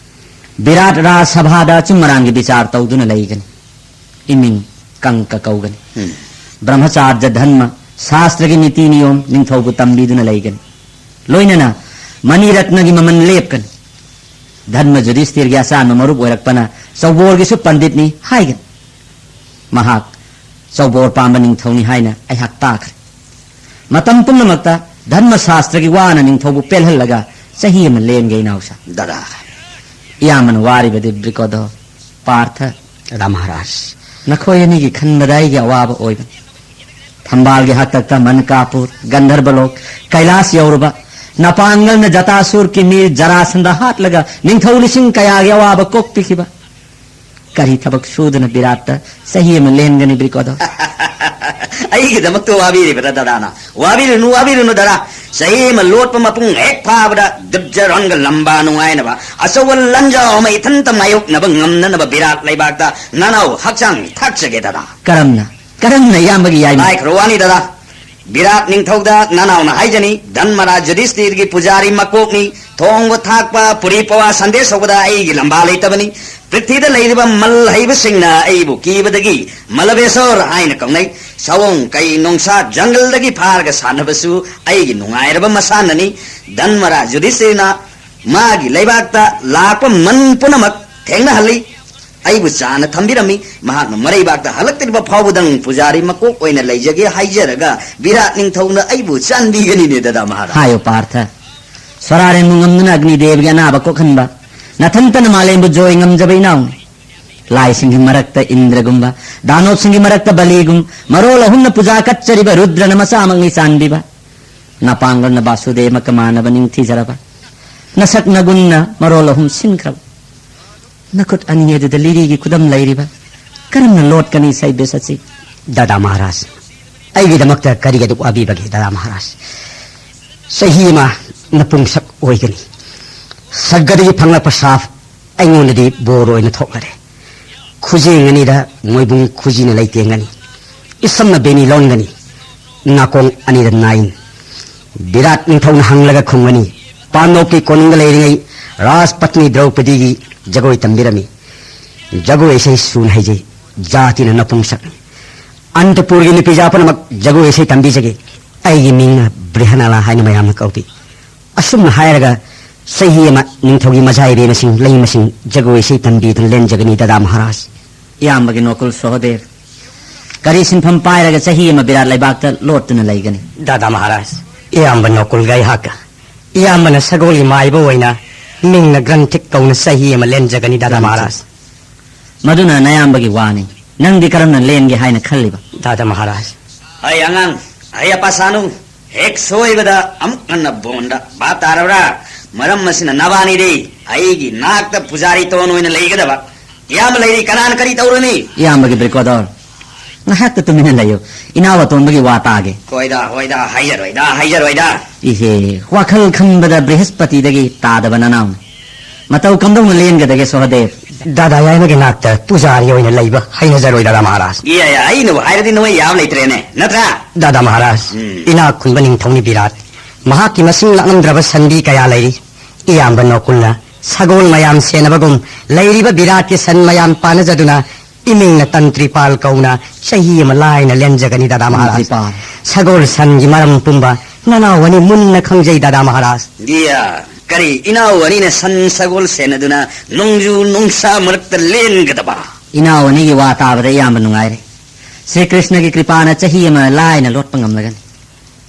ꯕꯤꯔꯥꯠ ꯔꯥꯖ ꯁꯚꯥꯗ ꯑꯆꯨꯝ ꯑꯔꯥꯟꯒꯤ ꯕꯤꯆꯥꯔ ꯇꯧꯗꯨꯅ ꯂꯩꯒꯅꯤ꯫ ꯏꯃꯤꯡ ꯀꯪꯀ ꯀꯧꯒꯅꯤ꯫ ꯎꯝ꯫ ꯕ꯭ꯔꯍ꯭ꯃꯆꯥꯔꯖ ꯙꯔꯃ, ꯁꯥꯁꯇ꯭ꯔꯒꯤ ꯅꯤꯇꯤ ꯅꯤꯌꯣꯝ ꯅꯤꯡꯊꯧꯕꯨ ꯇꯝꯕꯤꯗꯨꯅ ꯂꯩꯒꯅꯤ꯫ ꯂꯣꯏꯅꯅ ꯃꯅꯤꯔꯠꯅꯒꯤ ꯃꯃꯜ ꯂꯦꯞꯀꯅꯤ꯫ ꯙꯔꯃ ꯌꯨꯙꯤꯁꯇꯤꯔꯒꯤ ꯑꯆꯥꯟꯕ ꯃꯔꯨꯞ ꯑꯣꯏꯔꯛꯄꯅ ꯆꯧꯕꯣꯔꯒꯤꯁꯨ ꯄꯟꯗꯤꯠꯅꯤ ꯍꯥꯏꯒꯅꯤ꯫ ꯃꯍꯥꯛ ꯆꯧꯕꯣꯔ ꯄꯥꯝꯕ ꯅꯤꯡꯊꯧꯅꯤ ꯍꯥꯏꯅ ꯑꯩꯍꯥꯛ ꯇꯥꯈ꯭ꯔꯦ꯫ ꯃꯇꯝ ꯄꯨꯝꯅꯃꯛꯇ ꯙꯔꯃ ꯁꯥꯁꯇ꯭ꯔꯒꯤ ꯋꯥꯅ ꯅꯤꯡꯊꯧꯕꯨ ꯄꯦꯜꯍꯜꯂꯒ ꯆꯍꯤ ꯑꯃ ꯂꯦꯟꯒꯦ, ꯏꯅꯥꯎꯁꯥ꯫ ꯗꯗꯥ꯫ ꯏꯌꯥꯝꯕꯅ ꯋꯥꯔꯤꯕꯗꯤ ꯕ꯭ꯔꯤꯀꯣꯗꯣ, ꯄꯥꯔꯊ꯫ ꯔꯥ ꯃꯍꯥꯔꯥꯖ꯫ ꯅꯈꯣꯏ ꯑꯅꯤꯒꯤ ꯈꯟꯕꯗ ꯑꯩꯒꯤ ꯑꯋꯥꯕ ꯑꯣꯏꯕꯅꯤ꯫ ꯊꯝꯕꯥꯜꯒꯤ ꯍꯥꯛꯇꯛꯇ ꯃꯟꯀꯥꯄꯨꯔ, ꯒꯟꯙꯔꯕꯂꯣꯛ, ꯀꯩꯂꯥꯁ ꯌꯧꯔꯕ, ꯅꯄꯥꯡꯒꯜꯅ ꯖꯇꯥꯁꯨꯔ ꯀꯤꯃꯤꯔ ꯖꯔꯥꯁꯟꯗ ꯍꯥꯠꯂꯒ ꯅꯤꯡꯊꯧ ꯂꯤꯁꯤꯡ ꯀꯌꯥꯒꯤ ꯑꯋꯥꯕ ꯀꯣꯛꯄꯤꯈꯤꯕ꯫ ꯀꯔꯤ ꯊꯕꯛ ꯁꯨꯗꯨꯅ ꯕꯤꯔꯥꯠꯇ ꯆꯍꯤ ꯑꯃ ꯂꯦꯟꯒꯅꯤ, ꯕ꯭ꯔꯤꯀꯣꯗꯣ? ꯑꯩꯒꯤꯗꯃꯛꯇ ꯋꯥꯕꯤꯔꯤꯕ꯭ꯔꯥ ꯗꯗꯥꯅ? ꯋꯥꯕꯤꯔꯨꯅꯨ, ꯋꯥꯕꯤꯔꯨꯅꯨ ꯗꯗꯥ꯫ ꯆꯍꯤ ꯑꯃ ꯂꯣꯠꯄ ꯃꯄꯨꯡ ꯍꯦꯛ ꯐꯥꯕꯗ ꯗꯤꯞꯖ ꯔꯪꯒ ꯂꯝꯕꯥ ꯅꯨꯡꯉꯥꯏꯅꯕ ꯑꯆꯧꯕ ꯂꯟꯖꯥꯎ ꯑꯃ ꯏꯊꯟꯇ ꯃꯥꯌꯣꯛꯅꯕ ꯉꯝꯅꯅꯕ ꯕꯤꯔꯥꯠ ꯂꯩꯕꯥꯛꯇ ꯅꯅꯥꯎ ꯍꯛꯆꯥꯡ ꯊꯥꯛꯆꯒꯦ ꯗꯗꯥ꯫ ꯀꯔꯝꯅ? ꯀꯔꯝꯅ ꯏꯌꯥꯝꯕꯒꯤ ꯌꯥꯏꯃ? ꯂꯥꯏꯈ꯭ꯔꯣ ꯋꯥꯅꯤ ꯗꯗꯥ꯫ ꯕꯤꯔꯥꯠ ꯅꯤꯡꯊꯧꯗ ꯅꯅꯥꯎꯅ ꯍꯥꯏꯖꯅꯤ, ꯙꯟꯃꯔꯥꯖ ꯌꯨꯙꯤꯁꯇꯤꯔꯒꯤ ꯄꯨꯖꯥꯔꯤ ꯃꯀꯣꯛꯅꯤ, ꯊꯣꯡꯕ ꯊꯥꯛꯄ, ꯄꯨꯔꯤ ꯄꯋꯥ ꯁꯟꯗꯦꯁ ꯍꯧꯕꯗ ꯑꯩꯒꯤ ꯂꯝꯕꯥ ꯂꯩꯇꯕꯅꯤ꯫ ꯄ꯭ꯔꯤꯊꯤꯗ ꯂꯩꯔꯤꯕ ꯃꯜ ꯍꯩꯕꯁꯤꯡꯅ ꯑꯩꯕꯨ ꯀꯤꯕꯗꯒꯤ ꯃꯂꯕꯦꯁꯣꯔ ꯍꯥꯏꯅ ꯀꯧꯅꯩ꯫ ꯁꯑꯣꯡ ꯀꯩ ꯅꯣꯡꯁꯥ ꯖꯪꯒꯜꯗꯒꯤ ꯐꯥꯔꯒ ꯁꯥꯟꯅꯕꯁꯨ ꯑꯩꯒꯤ ꯅꯨꯡꯉꯥꯏꯔꯕ ꯃꯁꯥꯟꯅꯅꯤ꯫ ꯙꯟꯃꯔꯥꯖ ꯌꯨꯙꯤꯁꯇꯤꯔꯅ ꯃꯥꯒꯤ ꯂꯩꯕꯥꯛꯇ ꯂꯥꯛꯄ ꯃꯟ ꯄꯨꯝꯅꯃꯛ ꯊꯦꯡꯅꯍꯜꯂꯤ꯫ ꯑꯩꯕꯨ ꯆꯥꯅ ꯊꯝꯕꯤꯔꯝꯃꯤ꯫ ꯃꯍꯥꯛꯅ ꯃꯔꯩꯕꯥꯛꯇ ꯍꯜꯂꯛꯇ꯭ꯔꯤꯕ ꯐꯥꯎꯕꯗꯪ ꯄꯨꯖꯥꯔꯤ ꯃꯀꯣꯛ ꯑꯣꯏꯅ ꯂꯩꯖꯒꯦ ꯍꯥꯏꯖꯔꯒ ꯕꯤꯔꯥꯠ ꯅꯤꯡꯊꯧꯅ ꯑꯩꯕꯨ ꯆꯥꯟꯕꯤꯒꯅꯤꯅꯦ ꯗꯗꯥ ꯃꯍꯥꯔꯥꯖ꯫ ꯍꯥꯏꯌꯨ ꯄꯥꯔꯊ, ꯁ꯭ꯋꯔꯥꯔꯦꯟꯕꯨ ꯉꯝꯗꯨꯅ ꯑꯒꯅꯤꯗꯦꯕꯒꯤ ꯑꯅꯥꯕ ꯀꯣꯛꯍꯟꯕ, ꯅꯊꯟꯇꯅ ꯃꯥꯂꯦꯝꯕꯨ ꯖꯣꯏ ꯉꯝꯖꯕ ꯏꯅꯥꯎꯅꯤ꯫ ꯂꯥꯏꯁꯤꯡꯒꯤ ꯃꯔꯛꯇ ꯏꯟꯗ꯭ꯔꯒꯨꯝꯕ, ꯗꯥꯅꯣꯞꯁꯤꯡꯒꯤ ꯃꯔꯛꯇ ꯕꯂꯤꯒꯨꯝ, ꯃꯔꯣꯜ ꯑꯍꯨꯝꯅ ꯄꯨꯖꯥ ꯀꯠꯆꯔꯤꯕ ꯔꯨꯗ꯭ꯔꯅ ꯃꯆꯥꯃꯛꯅꯤ ꯆꯥꯟꯕꯤꯕ꯫ ꯅꯄꯥꯡꯒꯜꯅ ꯕꯥꯁꯨꯗꯦꯕꯀ ꯃꯥꯟꯅꯕ ꯅꯤꯡꯊꯤꯖꯔꯕ, ꯅꯁꯛ ꯅꯒꯨꯟꯅ ꯃꯔꯣꯜ ꯑꯍꯨꯝ ꯁꯤꯟꯈ꯭ꯔꯕ, ꯅꯈꯨꯠ ꯑꯅꯤ ꯑꯗꯨꯗ ꯂꯤꯔꯤꯒꯤ ꯈꯨꯗꯝ ꯂꯩꯔꯤꯕ, ꯀꯔꯝꯅ ꯂꯣꯠꯀꯅꯤ ꯁꯩꯕꯦꯁ ꯑꯁꯤ? ꯗꯥꯗꯥ ꯃꯍꯥꯔꯥꯖ, ꯑꯩꯒꯤꯗꯃꯛꯇ ꯀꯔꯤꯒꯤ ꯑꯗꯨꯛ ꯋꯥꯕꯤꯕꯒꯦ ꯗꯥꯗꯥ ꯃꯍꯥꯔꯥꯖ? ꯆꯍꯤ ꯑꯃ ꯅꯄꯨꯡꯁꯛ ꯑꯣꯏꯒꯅꯤ꯫ ꯁꯔꯒꯗꯒꯤ ꯐꯪꯂꯛꯄ ꯁꯥꯐ ꯑꯩꯉꯣꯟꯗꯗꯤ ꯕꯣꯔ ꯑꯣꯏꯅ ꯊꯣꯛꯂꯔꯦ꯫ ꯈꯨꯖꯦꯡ ꯑꯅꯤꯗ ꯃꯣꯏꯕꯨꯡ ꯈꯨꯖꯤꯅ ꯂꯩꯇꯦꯡꯒꯅꯤ꯫ ꯏꯁꯝꯅ ꯕꯦꯅꯤ ꯂꯣꯟꯒꯅꯤ꯫ ꯅꯥꯀꯣꯡ ꯑꯅꯤꯗ ꯅꯥꯏꯟ꯫ ꯕꯤꯔꯥꯠ ꯅꯤꯡꯊꯧꯅ ꯍꯪꯂꯒ ꯈꯨꯝꯒꯅꯤ, "ꯄꯥꯟꯗꯣꯞꯀꯤ ꯀꯣꯅꯨꯡꯗ ꯂꯩꯔꯤꯉꯩ ꯔꯥꯖꯄꯠꯅꯤ ꯗ꯭ꯔꯧꯄꯗꯤꯒꯤ ꯖꯒꯣꯏ ꯇꯝꯕꯤꯔꯝꯃꯤ꯫ ꯖꯒꯣꯏ ꯏꯁꯩ ꯁꯨꯅ ꯍꯩꯖꯩ꯫ ꯖꯥꯇꯤꯅ ꯅꯄꯨꯡꯁꯛꯅꯤ꯫ ꯑꯟꯇꯄꯨꯔꯒꯤ ꯅꯨꯄꯤꯖꯥ ꯄꯨꯝꯅꯃꯛ ꯖꯒꯣꯏ ꯏꯁꯩ ꯇꯝꯕꯤꯖꯒꯦ꯫ ꯑꯩꯒꯤ ꯃꯤꯡꯅ ꯕ꯭ꯔꯤꯍꯅꯥꯂꯥ ꯍꯥꯏꯅ ꯃꯌꯥꯝꯅ ꯀꯧꯏ꯫" ꯑꯁꯨꯝꯅ ꯍꯥꯏꯔꯒ ꯆꯍꯤ ꯑꯃ ꯅꯤꯡꯊꯧꯒꯤ ꯃꯖꯥ ꯏꯕꯦꯝꯃꯁꯤꯡ ꯂꯩꯃꯁꯤꯡ ꯖꯒꯣꯏ ꯏꯁꯩ ꯇꯝꯕꯤꯗꯨꯅ ꯂꯦꯟꯖꯒꯅꯤ ꯗꯗꯥ ꯃꯍꯥꯔꯥꯖ꯫ ꯏꯌꯥꯝꯕꯒꯤ ꯅꯣꯀꯨꯜ ꯁꯣꯍꯗꯦꯕ ꯀꯔꯤ ꯁꯤꯟꯐꯝ ꯄꯥꯏꯔꯒ ꯆꯍꯤ ꯑꯃ ꯕꯤꯔꯥꯠ ꯂꯩꯕꯥꯛꯇ ꯂꯣꯠꯇꯨꯅ ꯂꯩꯒꯅꯤ? ꯗꯥꯗꯥ ꯃꯍꯥꯔꯥꯖ, ꯏꯌꯥꯝꯕ ꯅꯣꯀꯨꯜꯒ ꯑꯩꯍꯥꯛꯀ, ꯏꯌꯥꯝꯕꯅ ꯁꯒꯣꯜꯒꯤ ꯃꯥꯏꯕ ꯑꯣꯏꯅ ꯃꯤꯡꯅ ꯒ꯭ꯔꯟꯊꯤꯛ ꯀꯧꯅ ꯆꯍꯤ ꯑꯃ ꯂꯦꯟꯖꯒꯅꯤ ꯗꯥꯗꯥ ꯒ꯭ꯔꯟꯊꯤꯛ꯫ ꯃꯍꯥꯔꯥꯖ꯫ ꯃꯗꯨꯅ ꯅꯌꯥꯝꯕꯒꯤ ꯋꯥꯅꯤ꯫ ꯅꯪꯗꯤ ꯀꯔꯝꯅ ꯂꯦꯟꯒꯦ ꯍꯥꯏꯅ ꯈꯜꯂꯤꯕ? ꯗꯥꯗꯥ ꯃꯍꯥꯔꯥꯖ꯫ ꯑꯩ ꯑꯉꯥꯡ, ꯑꯩ ꯑꯄꯥ ꯁꯥꯅꯨ, ꯍꯦꯛ ꯁꯣꯏꯕꯗ ꯑꯃꯨꯛ ꯍꯟꯅ ꯕꯣꯟꯗ ꯚꯥꯞ ꯇꯥꯔꯕ꯭ꯔꯥ? ꯃꯔꯝ ꯑꯁꯤꯅ ꯅꯕꯥꯅꯤꯗꯤ ꯑꯩꯒꯤ ꯅꯥꯛꯇ ꯄꯨꯖꯥꯔꯤ ꯇꯣꯟ ꯑꯣꯏꯅ ꯂꯩꯒꯗꯕ꯫ ꯏꯌꯥꯝꯕ ꯂꯩꯔꯤ, ꯀꯅꯥꯅ ꯀꯔꯤ ꯇꯧꯔꯨꯅꯤ? ꯏꯌꯥꯝꯕꯒꯤ ꯕ꯭ꯔꯤꯀꯣꯗꯣꯔ, ꯉꯥꯏꯍꯥꯛꯇ ꯇꯨꯃꯤꯟꯅ ꯂꯩꯌꯨ꯫ ꯏꯅꯥꯎ ꯑꯇꯣꯟꯕꯒꯤ ꯋꯥ ꯇꯥꯒꯦ꯫ ꯍꯣꯏꯗ, ꯍꯣꯏꯗ, ꯍꯥꯏꯖꯔꯣꯏꯗ, ꯍꯥꯏꯖꯔꯣꯏꯗ꯫ ꯏꯍꯦ, ꯋꯥꯈꯜ ꯈꯟꯕꯗ ꯕ꯭ꯔꯤꯍꯁꯄꯇꯤꯗꯒꯤ ꯇꯥꯗꯕ ꯅꯅꯥꯎꯅ ꯃꯇꯧ ꯀꯝꯗꯧꯅ ꯂꯦꯟꯒꯗꯒꯦ, ꯁꯣꯍꯗꯦꯕ? ꯗꯥꯗꯥ ꯌꯥꯏꯃꯒꯤ ꯅꯥꯛꯇ ꯄꯨꯖꯥꯔꯤ ꯑꯣꯏꯅ ꯂꯩꯕ ꯍꯩꯅꯖꯔꯣꯏ, ꯗꯥꯗꯥ ꯃꯍꯥꯔꯥꯖ꯫ ꯏꯌꯥ, ꯏꯌꯥ, ꯑꯩꯅꯕꯨ ꯍꯥꯏꯔꯗꯤ ꯅꯣꯏ ꯌꯥꯕ ꯂꯩꯇ꯭ꯔꯦꯅꯦ, ꯅꯠꯇ꯭ꯔꯥ? ꯗꯥꯗꯥ ꯃꯍꯥꯔꯥꯖ, ꯎꯝ꯫ ꯏꯅꯥꯛ ꯈꯨꯟꯕ ꯅꯤꯡꯊꯧꯅꯤ ꯕꯤꯔꯥꯠ꯫ ꯃꯍꯥꯛꯀꯤ ꯃꯁꯤꯡ ꯂꯥꯛꯂꯝꯗ꯭ꯔꯕ ꯁꯟꯕꯤ ꯀꯌꯥ ꯂꯩꯔꯤ꯫ ꯏꯌꯥꯝꯕ ꯅꯣꯀꯨꯜꯅ ꯁꯒꯣꯜ ꯃꯌꯥꯝ ꯁꯦꯟꯅꯕꯒꯨꯝ ꯂꯩꯔꯤꯕ ꯕꯤꯔꯥꯠꯀꯤ ꯁꯟ ꯃꯌꯥꯝ ꯄꯥꯅꯖꯗꯨꯅ ꯏꯃꯤꯡꯅ ꯇꯟꯇ꯭ꯔꯤꯄꯥꯜ ꯀꯧꯅ ꯆꯍꯤ ꯑꯃ ꯂꯥꯏꯅ ꯂꯦꯟꯖꯒꯅꯤ, ꯗꯥꯗꯥ ꯃꯍꯥꯔꯥꯖ꯫ ꯇꯟꯇ꯭ꯔꯤꯄꯥꯜ꯫ ꯁꯒꯣꯜ ꯁꯟꯒꯤ ꯃꯔꯝ ꯄꯨꯝꯕ ꯅꯅꯥꯎ ꯑꯅꯤ ꯃꯨꯟꯅ ꯈꯪꯖꯩ, ꯗꯥꯗꯥ ꯃꯍꯥꯔꯥꯖ꯫ ꯗꯤꯌꯥ, ꯀꯔꯤ, ꯏꯅꯥꯎ ꯑꯅꯤꯅ ꯁꯟ ꯁꯒꯣꯜ ꯁꯦꯟꯅꯗꯨꯅ ꯅꯣꯡꯖꯨ ꯅꯨꯡꯁꯥ ꯃꯔꯛꯇ ꯂꯦꯟꯒꯗꯕ? ꯏꯅꯥꯎ ꯑꯅꯤꯒꯤ ꯋꯥ ꯇꯥꯕꯗ ꯏꯌꯥꯝꯕ ꯅꯨꯡꯉꯥꯏꯔꯦ꯫ ꯁ꯭ꯔꯤ ꯀ꯭ꯔꯤꯁꯅꯒꯤ ꯀ꯭ꯔꯤꯄꯥꯅ ꯆꯍꯤ ꯑꯃ ꯂꯥꯏꯅ ꯂꯣꯠꯄ ꯉꯝꯂꯒꯅꯤ꯫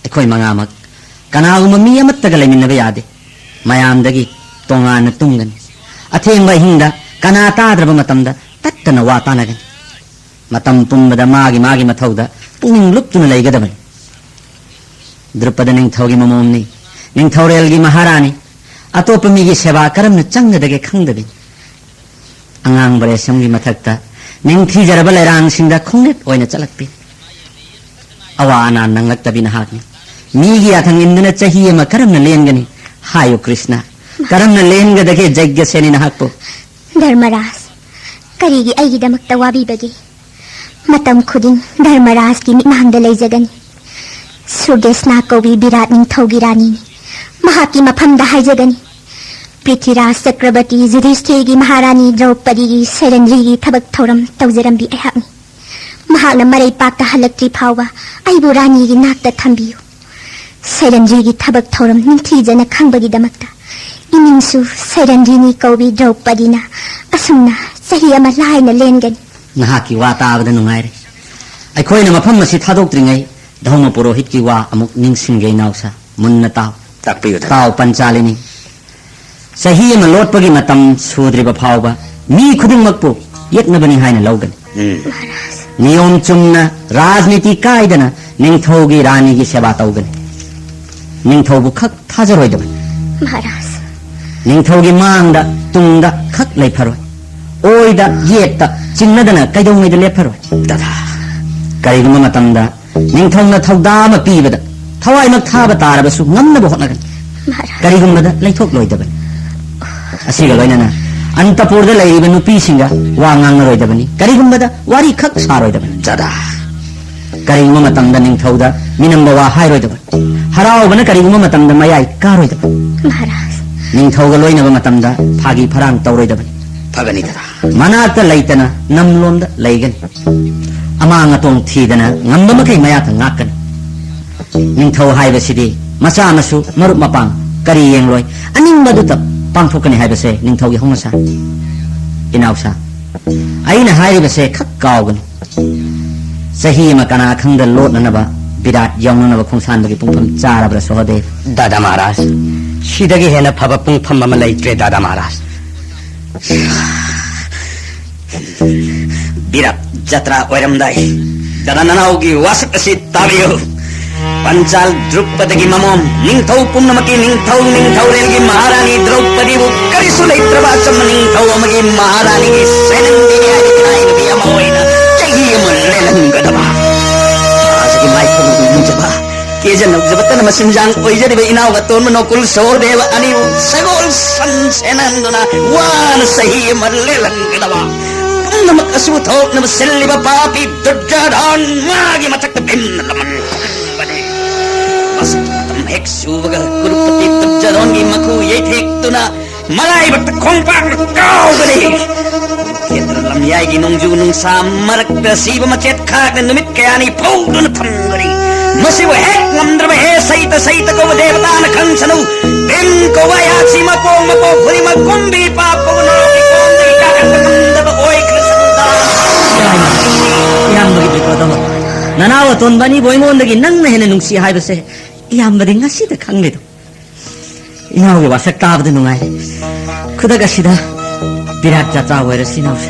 ꯑꯩꯈꯣꯏ ꯃꯉꯥꯃꯛ ꯀꯅꯥꯒꯨꯝꯕ ꯃꯤ ꯑꯃꯠꯇꯒ ꯂꯩꯃꯤꯟꯅꯕ ꯌꯥꯗꯦ꯫ ꯃꯌꯥꯝꯗꯒꯤ ꯇꯣꯉꯥꯟꯅ ꯇꯨꯝꯒꯅꯤ꯫ ꯑꯊꯦꯡꯕ ꯑꯍꯤꯡꯗ ꯀꯅꯥ ꯇꯥꯗ꯭ꯔꯕ ꯃꯇꯝꯗ ꯇꯠꯇꯅ ꯋꯥ ꯇꯥꯅꯒꯅꯤ꯫ ꯃꯇꯝ ꯄꯨꯝꯕꯗ ꯃꯥꯒꯤ ꯃꯥꯒꯤ ꯃꯊꯧꯗ ꯄꯨꯛꯅꯤꯡ ꯂꯨꯞꯇꯨꯅ ꯂꯩꯒꯗꯕꯅꯤ꯫ ꯗ꯭ꯔꯨꯄꯗ ꯅꯤꯡꯊꯧꯒꯤ ꯃꯃꯣꯝꯅꯤ, ꯅꯤꯡꯊꯧꯔꯦꯜꯒꯤ ꯃꯍꯥꯔꯥꯅꯤ꯫ ꯑꯇꯣꯞꯄ ꯃꯤꯒꯤ ꯁꯦꯕꯥ ꯀꯔꯝꯅ ꯆꯪꯒꯗꯒꯦ ꯈꯪꯗꯕꯤ, ꯑꯉꯥꯡꯕ ꯔꯦꯁꯝꯒꯤ ꯃꯊꯛꯇ ꯅꯤꯡꯊꯤꯖꯔꯕ ꯂꯩꯔꯥꯡꯁꯤꯡꯗ ꯈꯣꯡꯅꯦꯠ ꯑꯣꯏꯅ ꯆꯠꯂꯛꯄꯤ꯫ ꯑꯋꯥ ꯑꯅꯥ ꯅꯪꯂꯛꯇꯕꯤ ꯅꯍꯥꯛꯅꯤ꯫ ꯃꯤꯒꯤ ꯌꯥꯊꯪ ꯏꯟꯗꯨꯅ ꯆꯍꯤ ꯑꯃ ꯀꯔꯝꯅ ꯂꯦꯟꯒꯅꯤ? ꯍꯥꯏꯌꯨ ꯀ꯭ꯔꯤꯁꯅ, ꯀꯔꯝꯅ ꯂꯦꯟꯒꯗꯒꯦ ꯖꯩꯒ꯭ꯌꯁꯦꯅꯤ ꯅꯍꯥꯛꯄꯨ? ꯙꯔꯃꯔꯥꯖ, ꯀꯔꯤꯒꯤ ꯑꯩꯒꯤꯗꯃꯛꯇ ꯋꯥꯕꯤꯕꯒꯦ? ꯃꯇꯝ ꯈꯨꯗꯤꯡ ꯙꯔꯃꯔꯥꯖꯀꯤ ꯃꯤꯠꯃꯥꯡꯗ ꯂꯩꯖꯒꯅꯤ꯫ ꯁꯨꯔꯗꯦꯁꯅꯥ ꯀꯧꯕꯤ ꯕꯤꯔꯥꯠ ꯅꯤꯡꯊꯧꯒꯤ ꯔꯥꯅꯤꯅꯤ꯫ ꯃꯍꯥꯛꯀꯤ ꯃꯐꯝꯗ ꯍꯥꯏꯖꯒꯅꯤ꯫ ꯄ꯭ꯔꯤꯊꯤꯔꯥꯖ ꯆꯀ꯭ꯔꯕꯔꯇꯤ ꯌꯨꯙꯤꯁꯊꯤꯔꯒꯤ ꯃꯍꯥꯔꯥꯅꯤ ꯗ꯭ꯔꯧꯄꯗꯤꯒꯤ ꯁꯩꯔꯟꯗ꯭ꯔꯤꯒꯤ ꯊꯕꯛ ꯊꯧꯔꯝ ꯇꯧꯖꯔꯝꯕꯤ ꯑꯩꯍꯥꯛꯅꯤ꯫ ꯃꯍꯥꯛꯅ ꯃꯔꯩ ꯄꯥꯛꯇ ꯍꯜꯂꯛꯇ꯭ꯔꯤ ꯐꯥꯎꯕ ꯑꯩꯕꯨ ꯔꯥꯅꯤꯒꯤ ꯅꯥꯛꯇ ꯊꯝꯕꯤꯌꯨ꯫ ꯁꯩꯔꯟꯗ꯭ꯔꯤꯒꯤ ꯊꯕꯛ ꯊꯧꯔꯝ ꯅꯤꯡꯊꯤꯖꯅ ꯈꯪꯕꯒꯤꯗꯃꯛꯇ ꯏꯅꯤꯡꯁꯨ ꯁꯩꯔꯟꯗ꯭ꯔꯤꯅꯤ ꯀꯧꯕꯤ ꯗ꯭ꯔꯧꯄꯗꯤꯅ ꯑꯁꯨꯝꯅ ꯆꯍꯤ ꯑꯃ ꯂꯥꯏꯅ ꯂꯦꯟꯒꯅꯤ꯫ ꯅꯍꯥꯛꯀꯤ ꯋꯥ ꯇꯥꯕꯗ ꯅꯨꯡꯉꯥꯏꯔꯦ꯫ ꯑꯩꯈꯣꯏꯅ ꯃꯐꯝ ꯑꯁꯤ ꯊꯥꯗꯣꯛꯇ꯭ꯔꯤꯉꯩ ꯙꯧꯃ ꯄꯨꯔꯣꯍꯤꯠꯀꯤ ꯋꯥ ꯑꯃꯨꯛ ꯅꯤꯡꯁꯤꯡꯒꯦ ꯏꯅꯥꯎꯁꯥ꯫ ꯃꯨꯟꯅ ꯇꯥꯎ꯫ ꯇꯥꯛꯄꯤꯌꯨ, ꯇꯥꯛꯄꯤꯌꯨ꯫ ꯇꯥꯎ ꯄꯟꯆꯥꯂꯤꯅꯤ꯫ ꯆꯍꯤ ꯑꯃ ꯂꯣꯠꯄꯒꯤ ꯃꯇꯝ ꯁꯨꯗ꯭ꯔꯤꯕ ꯐꯥꯎꯕ ꯃꯤ ꯈꯨꯗꯤꯡꯃꯛꯄꯨ ꯌꯦꯛꯅꯕꯅꯤ ꯍꯥꯏꯅ ꯂꯧꯒꯅꯤ꯫ ꯎꯝ꯫ ꯅꯤꯌꯣꯝ ꯆꯨꯝꯅ, ꯔꯥꯖꯅꯤꯇꯤ ꯀꯥꯏꯗꯅ ꯅꯤꯡꯊꯧꯒꯤ ꯔꯥꯅꯤꯒꯤ ꯁꯦꯕꯥ ꯇꯧꯒꯅꯤ꯫ ꯅꯤꯡꯊꯧꯕꯨ ꯈꯛ ꯊꯥꯖꯔꯣꯏꯗꯕꯅꯤ꯫ ꯃꯍꯥꯔꯥꯖ꯫ ꯅꯤꯡꯊꯧꯒꯤ ꯃꯥꯡꯗ ꯇꯨꯡꯗ ꯈꯛ ꯂꯩꯐꯔꯣꯏ꯫ ꯑꯣꯏꯗ ꯌꯦꯠꯇ ꯆꯤꯡꯅꯗꯅ ꯀꯩꯗꯧꯉꯩꯗ ꯂꯦꯞꯐꯔꯣꯏ꯫ ꯗꯗꯥ, ꯀꯔꯤꯒꯨꯝꯕ ꯃꯇꯝꯗ ꯅꯤꯡꯊꯧꯅ ꯊꯧꯗꯥ ꯑꯃ ꯄꯤꯕꯗ ꯊꯋꯥꯏꯃꯛ ꯊꯥꯕ ꯇꯥꯔꯕꯁꯨ ꯉꯝꯅꯕ ꯍꯣꯠꯅꯒꯅꯤ꯫ ꯃꯍꯥꯔꯥꯖ꯫ ꯀꯔꯤꯒꯨꯝꯕꯗ ꯂꯩꯊꯣꯛꯂꯣꯏꯗꯕꯅꯤ꯫ ꯑꯁꯤꯒ ꯂꯣꯏꯅꯅ ꯑꯟꯇꯄꯨꯔꯗ ꯂꯩꯔꯤꯕ ꯅꯨꯄꯤꯁꯤꯡꯒ ꯋꯥ ꯉꯥꯡꯅꯔꯣꯏꯗꯕꯅꯤ꯫ ꯀꯔꯤꯒꯨꯝꯕꯗ ꯋꯥꯔꯤ ꯈꯛ ꯁꯥꯔꯣꯏꯗꯕꯅꯤ꯫ ꯗꯗꯥ꯫ ꯀꯔꯤꯒꯨꯝꯕ ꯃꯇꯝꯗ ꯅꯤꯡꯊꯧꯗ ꯃꯤꯅꯝꯕ ꯋꯥ ꯍꯥꯏꯔꯣꯏꯗꯕꯅꯤ꯫ ꯍꯔꯥꯎꯕꯅ ꯀꯔꯤꯒꯨꯝꯕ ꯃꯇꯝꯗ ꯃꯌꯥꯏ ꯀꯥꯔꯣꯏꯗꯕꯅꯤ꯫ ꯃꯍꯥꯔꯥꯖ꯫ ꯅꯤꯡꯊꯧꯒ ꯂꯣꯏꯅꯕ ꯃꯇꯝꯗ ꯐꯥꯒꯤ ꯐꯔꯥꯡ ꯇꯧꯔꯣꯏꯗꯕꯅꯤ꯫ ꯐꯒꯅꯤ ꯗꯗꯥ꯫ ꯃꯅꯥꯛꯇ ꯂꯩꯇꯅ ꯅꯝꯂꯣꯝꯗ ꯂꯩꯒꯅꯤ꯫ ꯑꯃꯥꯡ ꯑꯇꯣꯡ ꯊꯤꯗꯅ ꯉꯝꯕ ꯃꯈꯩ ꯃꯌꯥ ꯊꯪ ꯉꯥꯛꯀꯅꯤ꯫ ꯅꯤꯡꯊꯧ ꯍꯥꯏꯕꯁꯤꯗꯤ ꯃꯆꯥ ꯃꯁꯨ, ꯃꯔꯨꯞ ꯃꯄꯥꯡ ꯀꯔꯤ ꯌꯦꯡꯂꯣꯏ, ꯑꯅꯤꯡꯕꯗꯨꯇ ꯄꯥꯡꯊꯣꯛꯀꯅꯤ ꯍꯥꯏꯕꯁꯦ ꯅꯤꯡꯊꯧꯒꯤ ꯍꯧꯅꯁꯥ꯫ ꯏꯅꯥꯎꯁꯥ, ꯑꯩꯅ ꯍꯥꯏꯔꯤꯕꯁꯦ ꯈꯛ ꯀꯥꯎꯒꯅꯨ꯫ ꯆꯍꯤ ꯑꯃ ꯀꯅꯥ ꯈꯪꯗ ꯂꯣꯠꯅꯅꯕ ꯕꯤꯔꯥꯠ ꯌꯧꯅꯅꯕ ꯈꯣꯡꯁꯥꯟꯕꯒꯤ ꯄꯨꯡꯐꯝ ꯆꯥꯔꯕ꯭ꯔꯥ ꯁꯣꯍꯗꯦꯕ? ꯗꯥꯗꯥ ꯃꯍꯥꯔꯥꯖ, ꯁꯤꯗꯒꯤ ꯍꯦꯟꯅ ꯐꯕ ꯄꯨꯡꯐꯝ ꯑꯃ ꯂꯩꯇ꯭ꯔꯦ, ꯗꯥꯗꯥ ꯃꯍꯥꯔꯥꯖ꯫ ꯕꯤꯔꯥꯠ ꯖꯇ꯭ꯔꯥ ꯑꯣꯏꯔꯝꯗꯥꯏ, ꯗꯥꯗꯥ, ꯅꯅꯥꯎꯒꯤ ꯋꯥꯁꯛ ꯑꯁꯤ ꯇꯥꯕꯤꯌꯨ꯫ ꯄꯟꯆꯥꯜ ꯗ꯭ꯔꯨꯄꯗꯒꯤ ꯃꯃꯣꯝ, ꯅꯤꯡꯊꯧ ꯄꯨꯝꯅꯃꯛꯀꯤ ꯅꯤꯡꯊꯧ, ꯅꯤꯡꯊꯧꯔꯦꯜꯒꯤ ꯃꯍꯥꯔꯥꯅꯤ ꯗ꯭ꯔꯧꯄꯗꯤꯕꯨ ꯀꯔꯤꯁꯨ ꯂꯩꯇ꯭ꯔꯕ ꯑꯆꯝꯕ ꯅꯤꯡꯊꯧ ꯑꯃꯒꯤ ꯃꯍꯥꯔꯥꯅꯤꯒꯤ ꯁꯦꯅꯥꯅꯤꯅꯤ ꯍꯥꯏꯅ ꯈꯥꯏꯅꯕꯤ ꯑꯃ ꯑꯣꯏꯅ ꯆꯍꯤ ꯑꯃ ꯂꯦꯜꯍꯟꯒꯗꯕ꯫ ꯊꯥꯖꯒꯤ ꯃꯥꯏꯊꯣꯡ ꯎꯅꯤꯡꯖꯕ, ꯀꯦꯖ ꯅꯧꯖꯕꯇꯅ ꯃꯆꯤꯟꯖꯥꯡ ꯑꯣꯏꯖꯔꯤꯕ ꯏꯅꯥꯎ ꯑꯇꯣꯟꯕ ꯅꯣꯀꯨꯜ ꯁꯍꯣꯗꯦꯕ ꯑꯅꯤꯕꯨ ꯁꯒꯣꯜ ꯁꯟ ꯁꯦꯅꯍꯟꯗꯨꯅ ꯋꯥꯅ ꯆꯍꯤ ꯑꯃ ꯂꯦꯜꯍꯟꯒꯗꯕ꯫ ꯄꯨꯝꯅꯃꯛ ꯑꯁꯤꯕꯨ ꯊꯣꯛꯅꯕ ꯁꯤꯜꯂꯤꯕ ꯄꯥꯄꯤ ꯗꯨꯔꯖꯥꯙꯟ ꯃꯥꯒꯤ ꯃꯊꯛꯇ ꯚꯤꯝꯅ ꯂꯃꯟ ꯈꯨꯝꯕꯅꯤ꯫ ꯃꯁꯤꯒꯤ ꯃꯇꯝ ꯍꯦꯛ ꯁꯨꯕꯒ ꯀꯨꯔꯨꯄꯇꯤ ꯗꯨꯔꯖꯥꯙꯟꯒꯤ ꯃꯈꯨ ꯌꯩꯊꯦꯛꯇꯨꯅ ꯃꯔꯥꯏꯕꯛꯇ ꯈꯣꯡꯄꯥꯛꯅ ꯀꯥꯎꯒꯅꯤ꯫ ꯀꯨꯔꯨꯛꯁꯦꯇ꯭ꯔ ꯂꯝꯌꯥꯏꯒꯤ ꯅꯣꯡꯖꯨ ꯅꯨꯡꯁꯥ ꯃꯔꯛꯇ ꯁꯤꯕ ꯃꯆꯦꯠ ꯈꯥꯛꯅ ꯅꯨꯃꯤꯠ ꯀꯌꯥꯅꯤ ꯐꯧꯗꯨꯅ ꯊꯝꯒꯅꯤ꯫ ꯃꯁꯤꯕꯨ ꯍꯦꯛ ꯉꯝꯗ꯭ꯔꯕ ꯍꯦ ꯁꯩꯇ, ꯁꯩꯇ ꯀꯧꯕ ꯗꯦꯕꯇꯥꯅ ꯈꯪꯁꯅꯨ꯫ ꯚꯤꯝ ꯀꯧꯕ ꯑꯩꯍꯥꯛꯁꯤ ꯃꯄꯣꯛ ꯃꯄꯣꯛ ꯈꯨꯗꯤꯡꯃꯛ ꯀꯨꯝꯕꯤ ꯄꯥꯞ ꯀꯧꯕ ꯅꯥꯎꯒꯤ ꯀꯣꯝꯗꯒꯤ ꯀꯥꯈꯠꯄ ꯉꯝꯗꯕ ꯑꯣꯏꯈ꯭ꯔꯁꯅꯨꯗ꯫ ꯏꯌꯥꯝꯕꯒꯤ ꯕꯤꯄꯗꯣ, ꯅꯅꯥꯎ ꯑꯇꯣꯟꯕ ꯑꯅꯤꯕꯨ ꯑꯩꯉꯣꯟꯗꯒꯤ ꯅꯪꯅ ꯍꯦꯟꯅ ꯅꯨꯡꯁꯤ ꯍꯥꯏꯕꯁꯦ ꯏꯌꯥꯝꯕꯗꯤ ꯉꯁꯤꯗ ꯈꯪꯂꯤꯗꯣ꯫ ꯏꯅꯥꯎꯒꯤ ꯋꯥꯁꯛ ꯇꯥꯕꯗ ꯅꯨꯡꯉꯥꯏꯔꯦ꯫ ꯈꯨꯗꯛ ꯑꯁꯤꯗ ꯕꯤꯔꯥꯠ ꯖꯥꯇ꯭ꯔꯥ ꯑꯣꯏꯔꯁꯤ ꯏꯅꯥꯎꯁꯦ꯫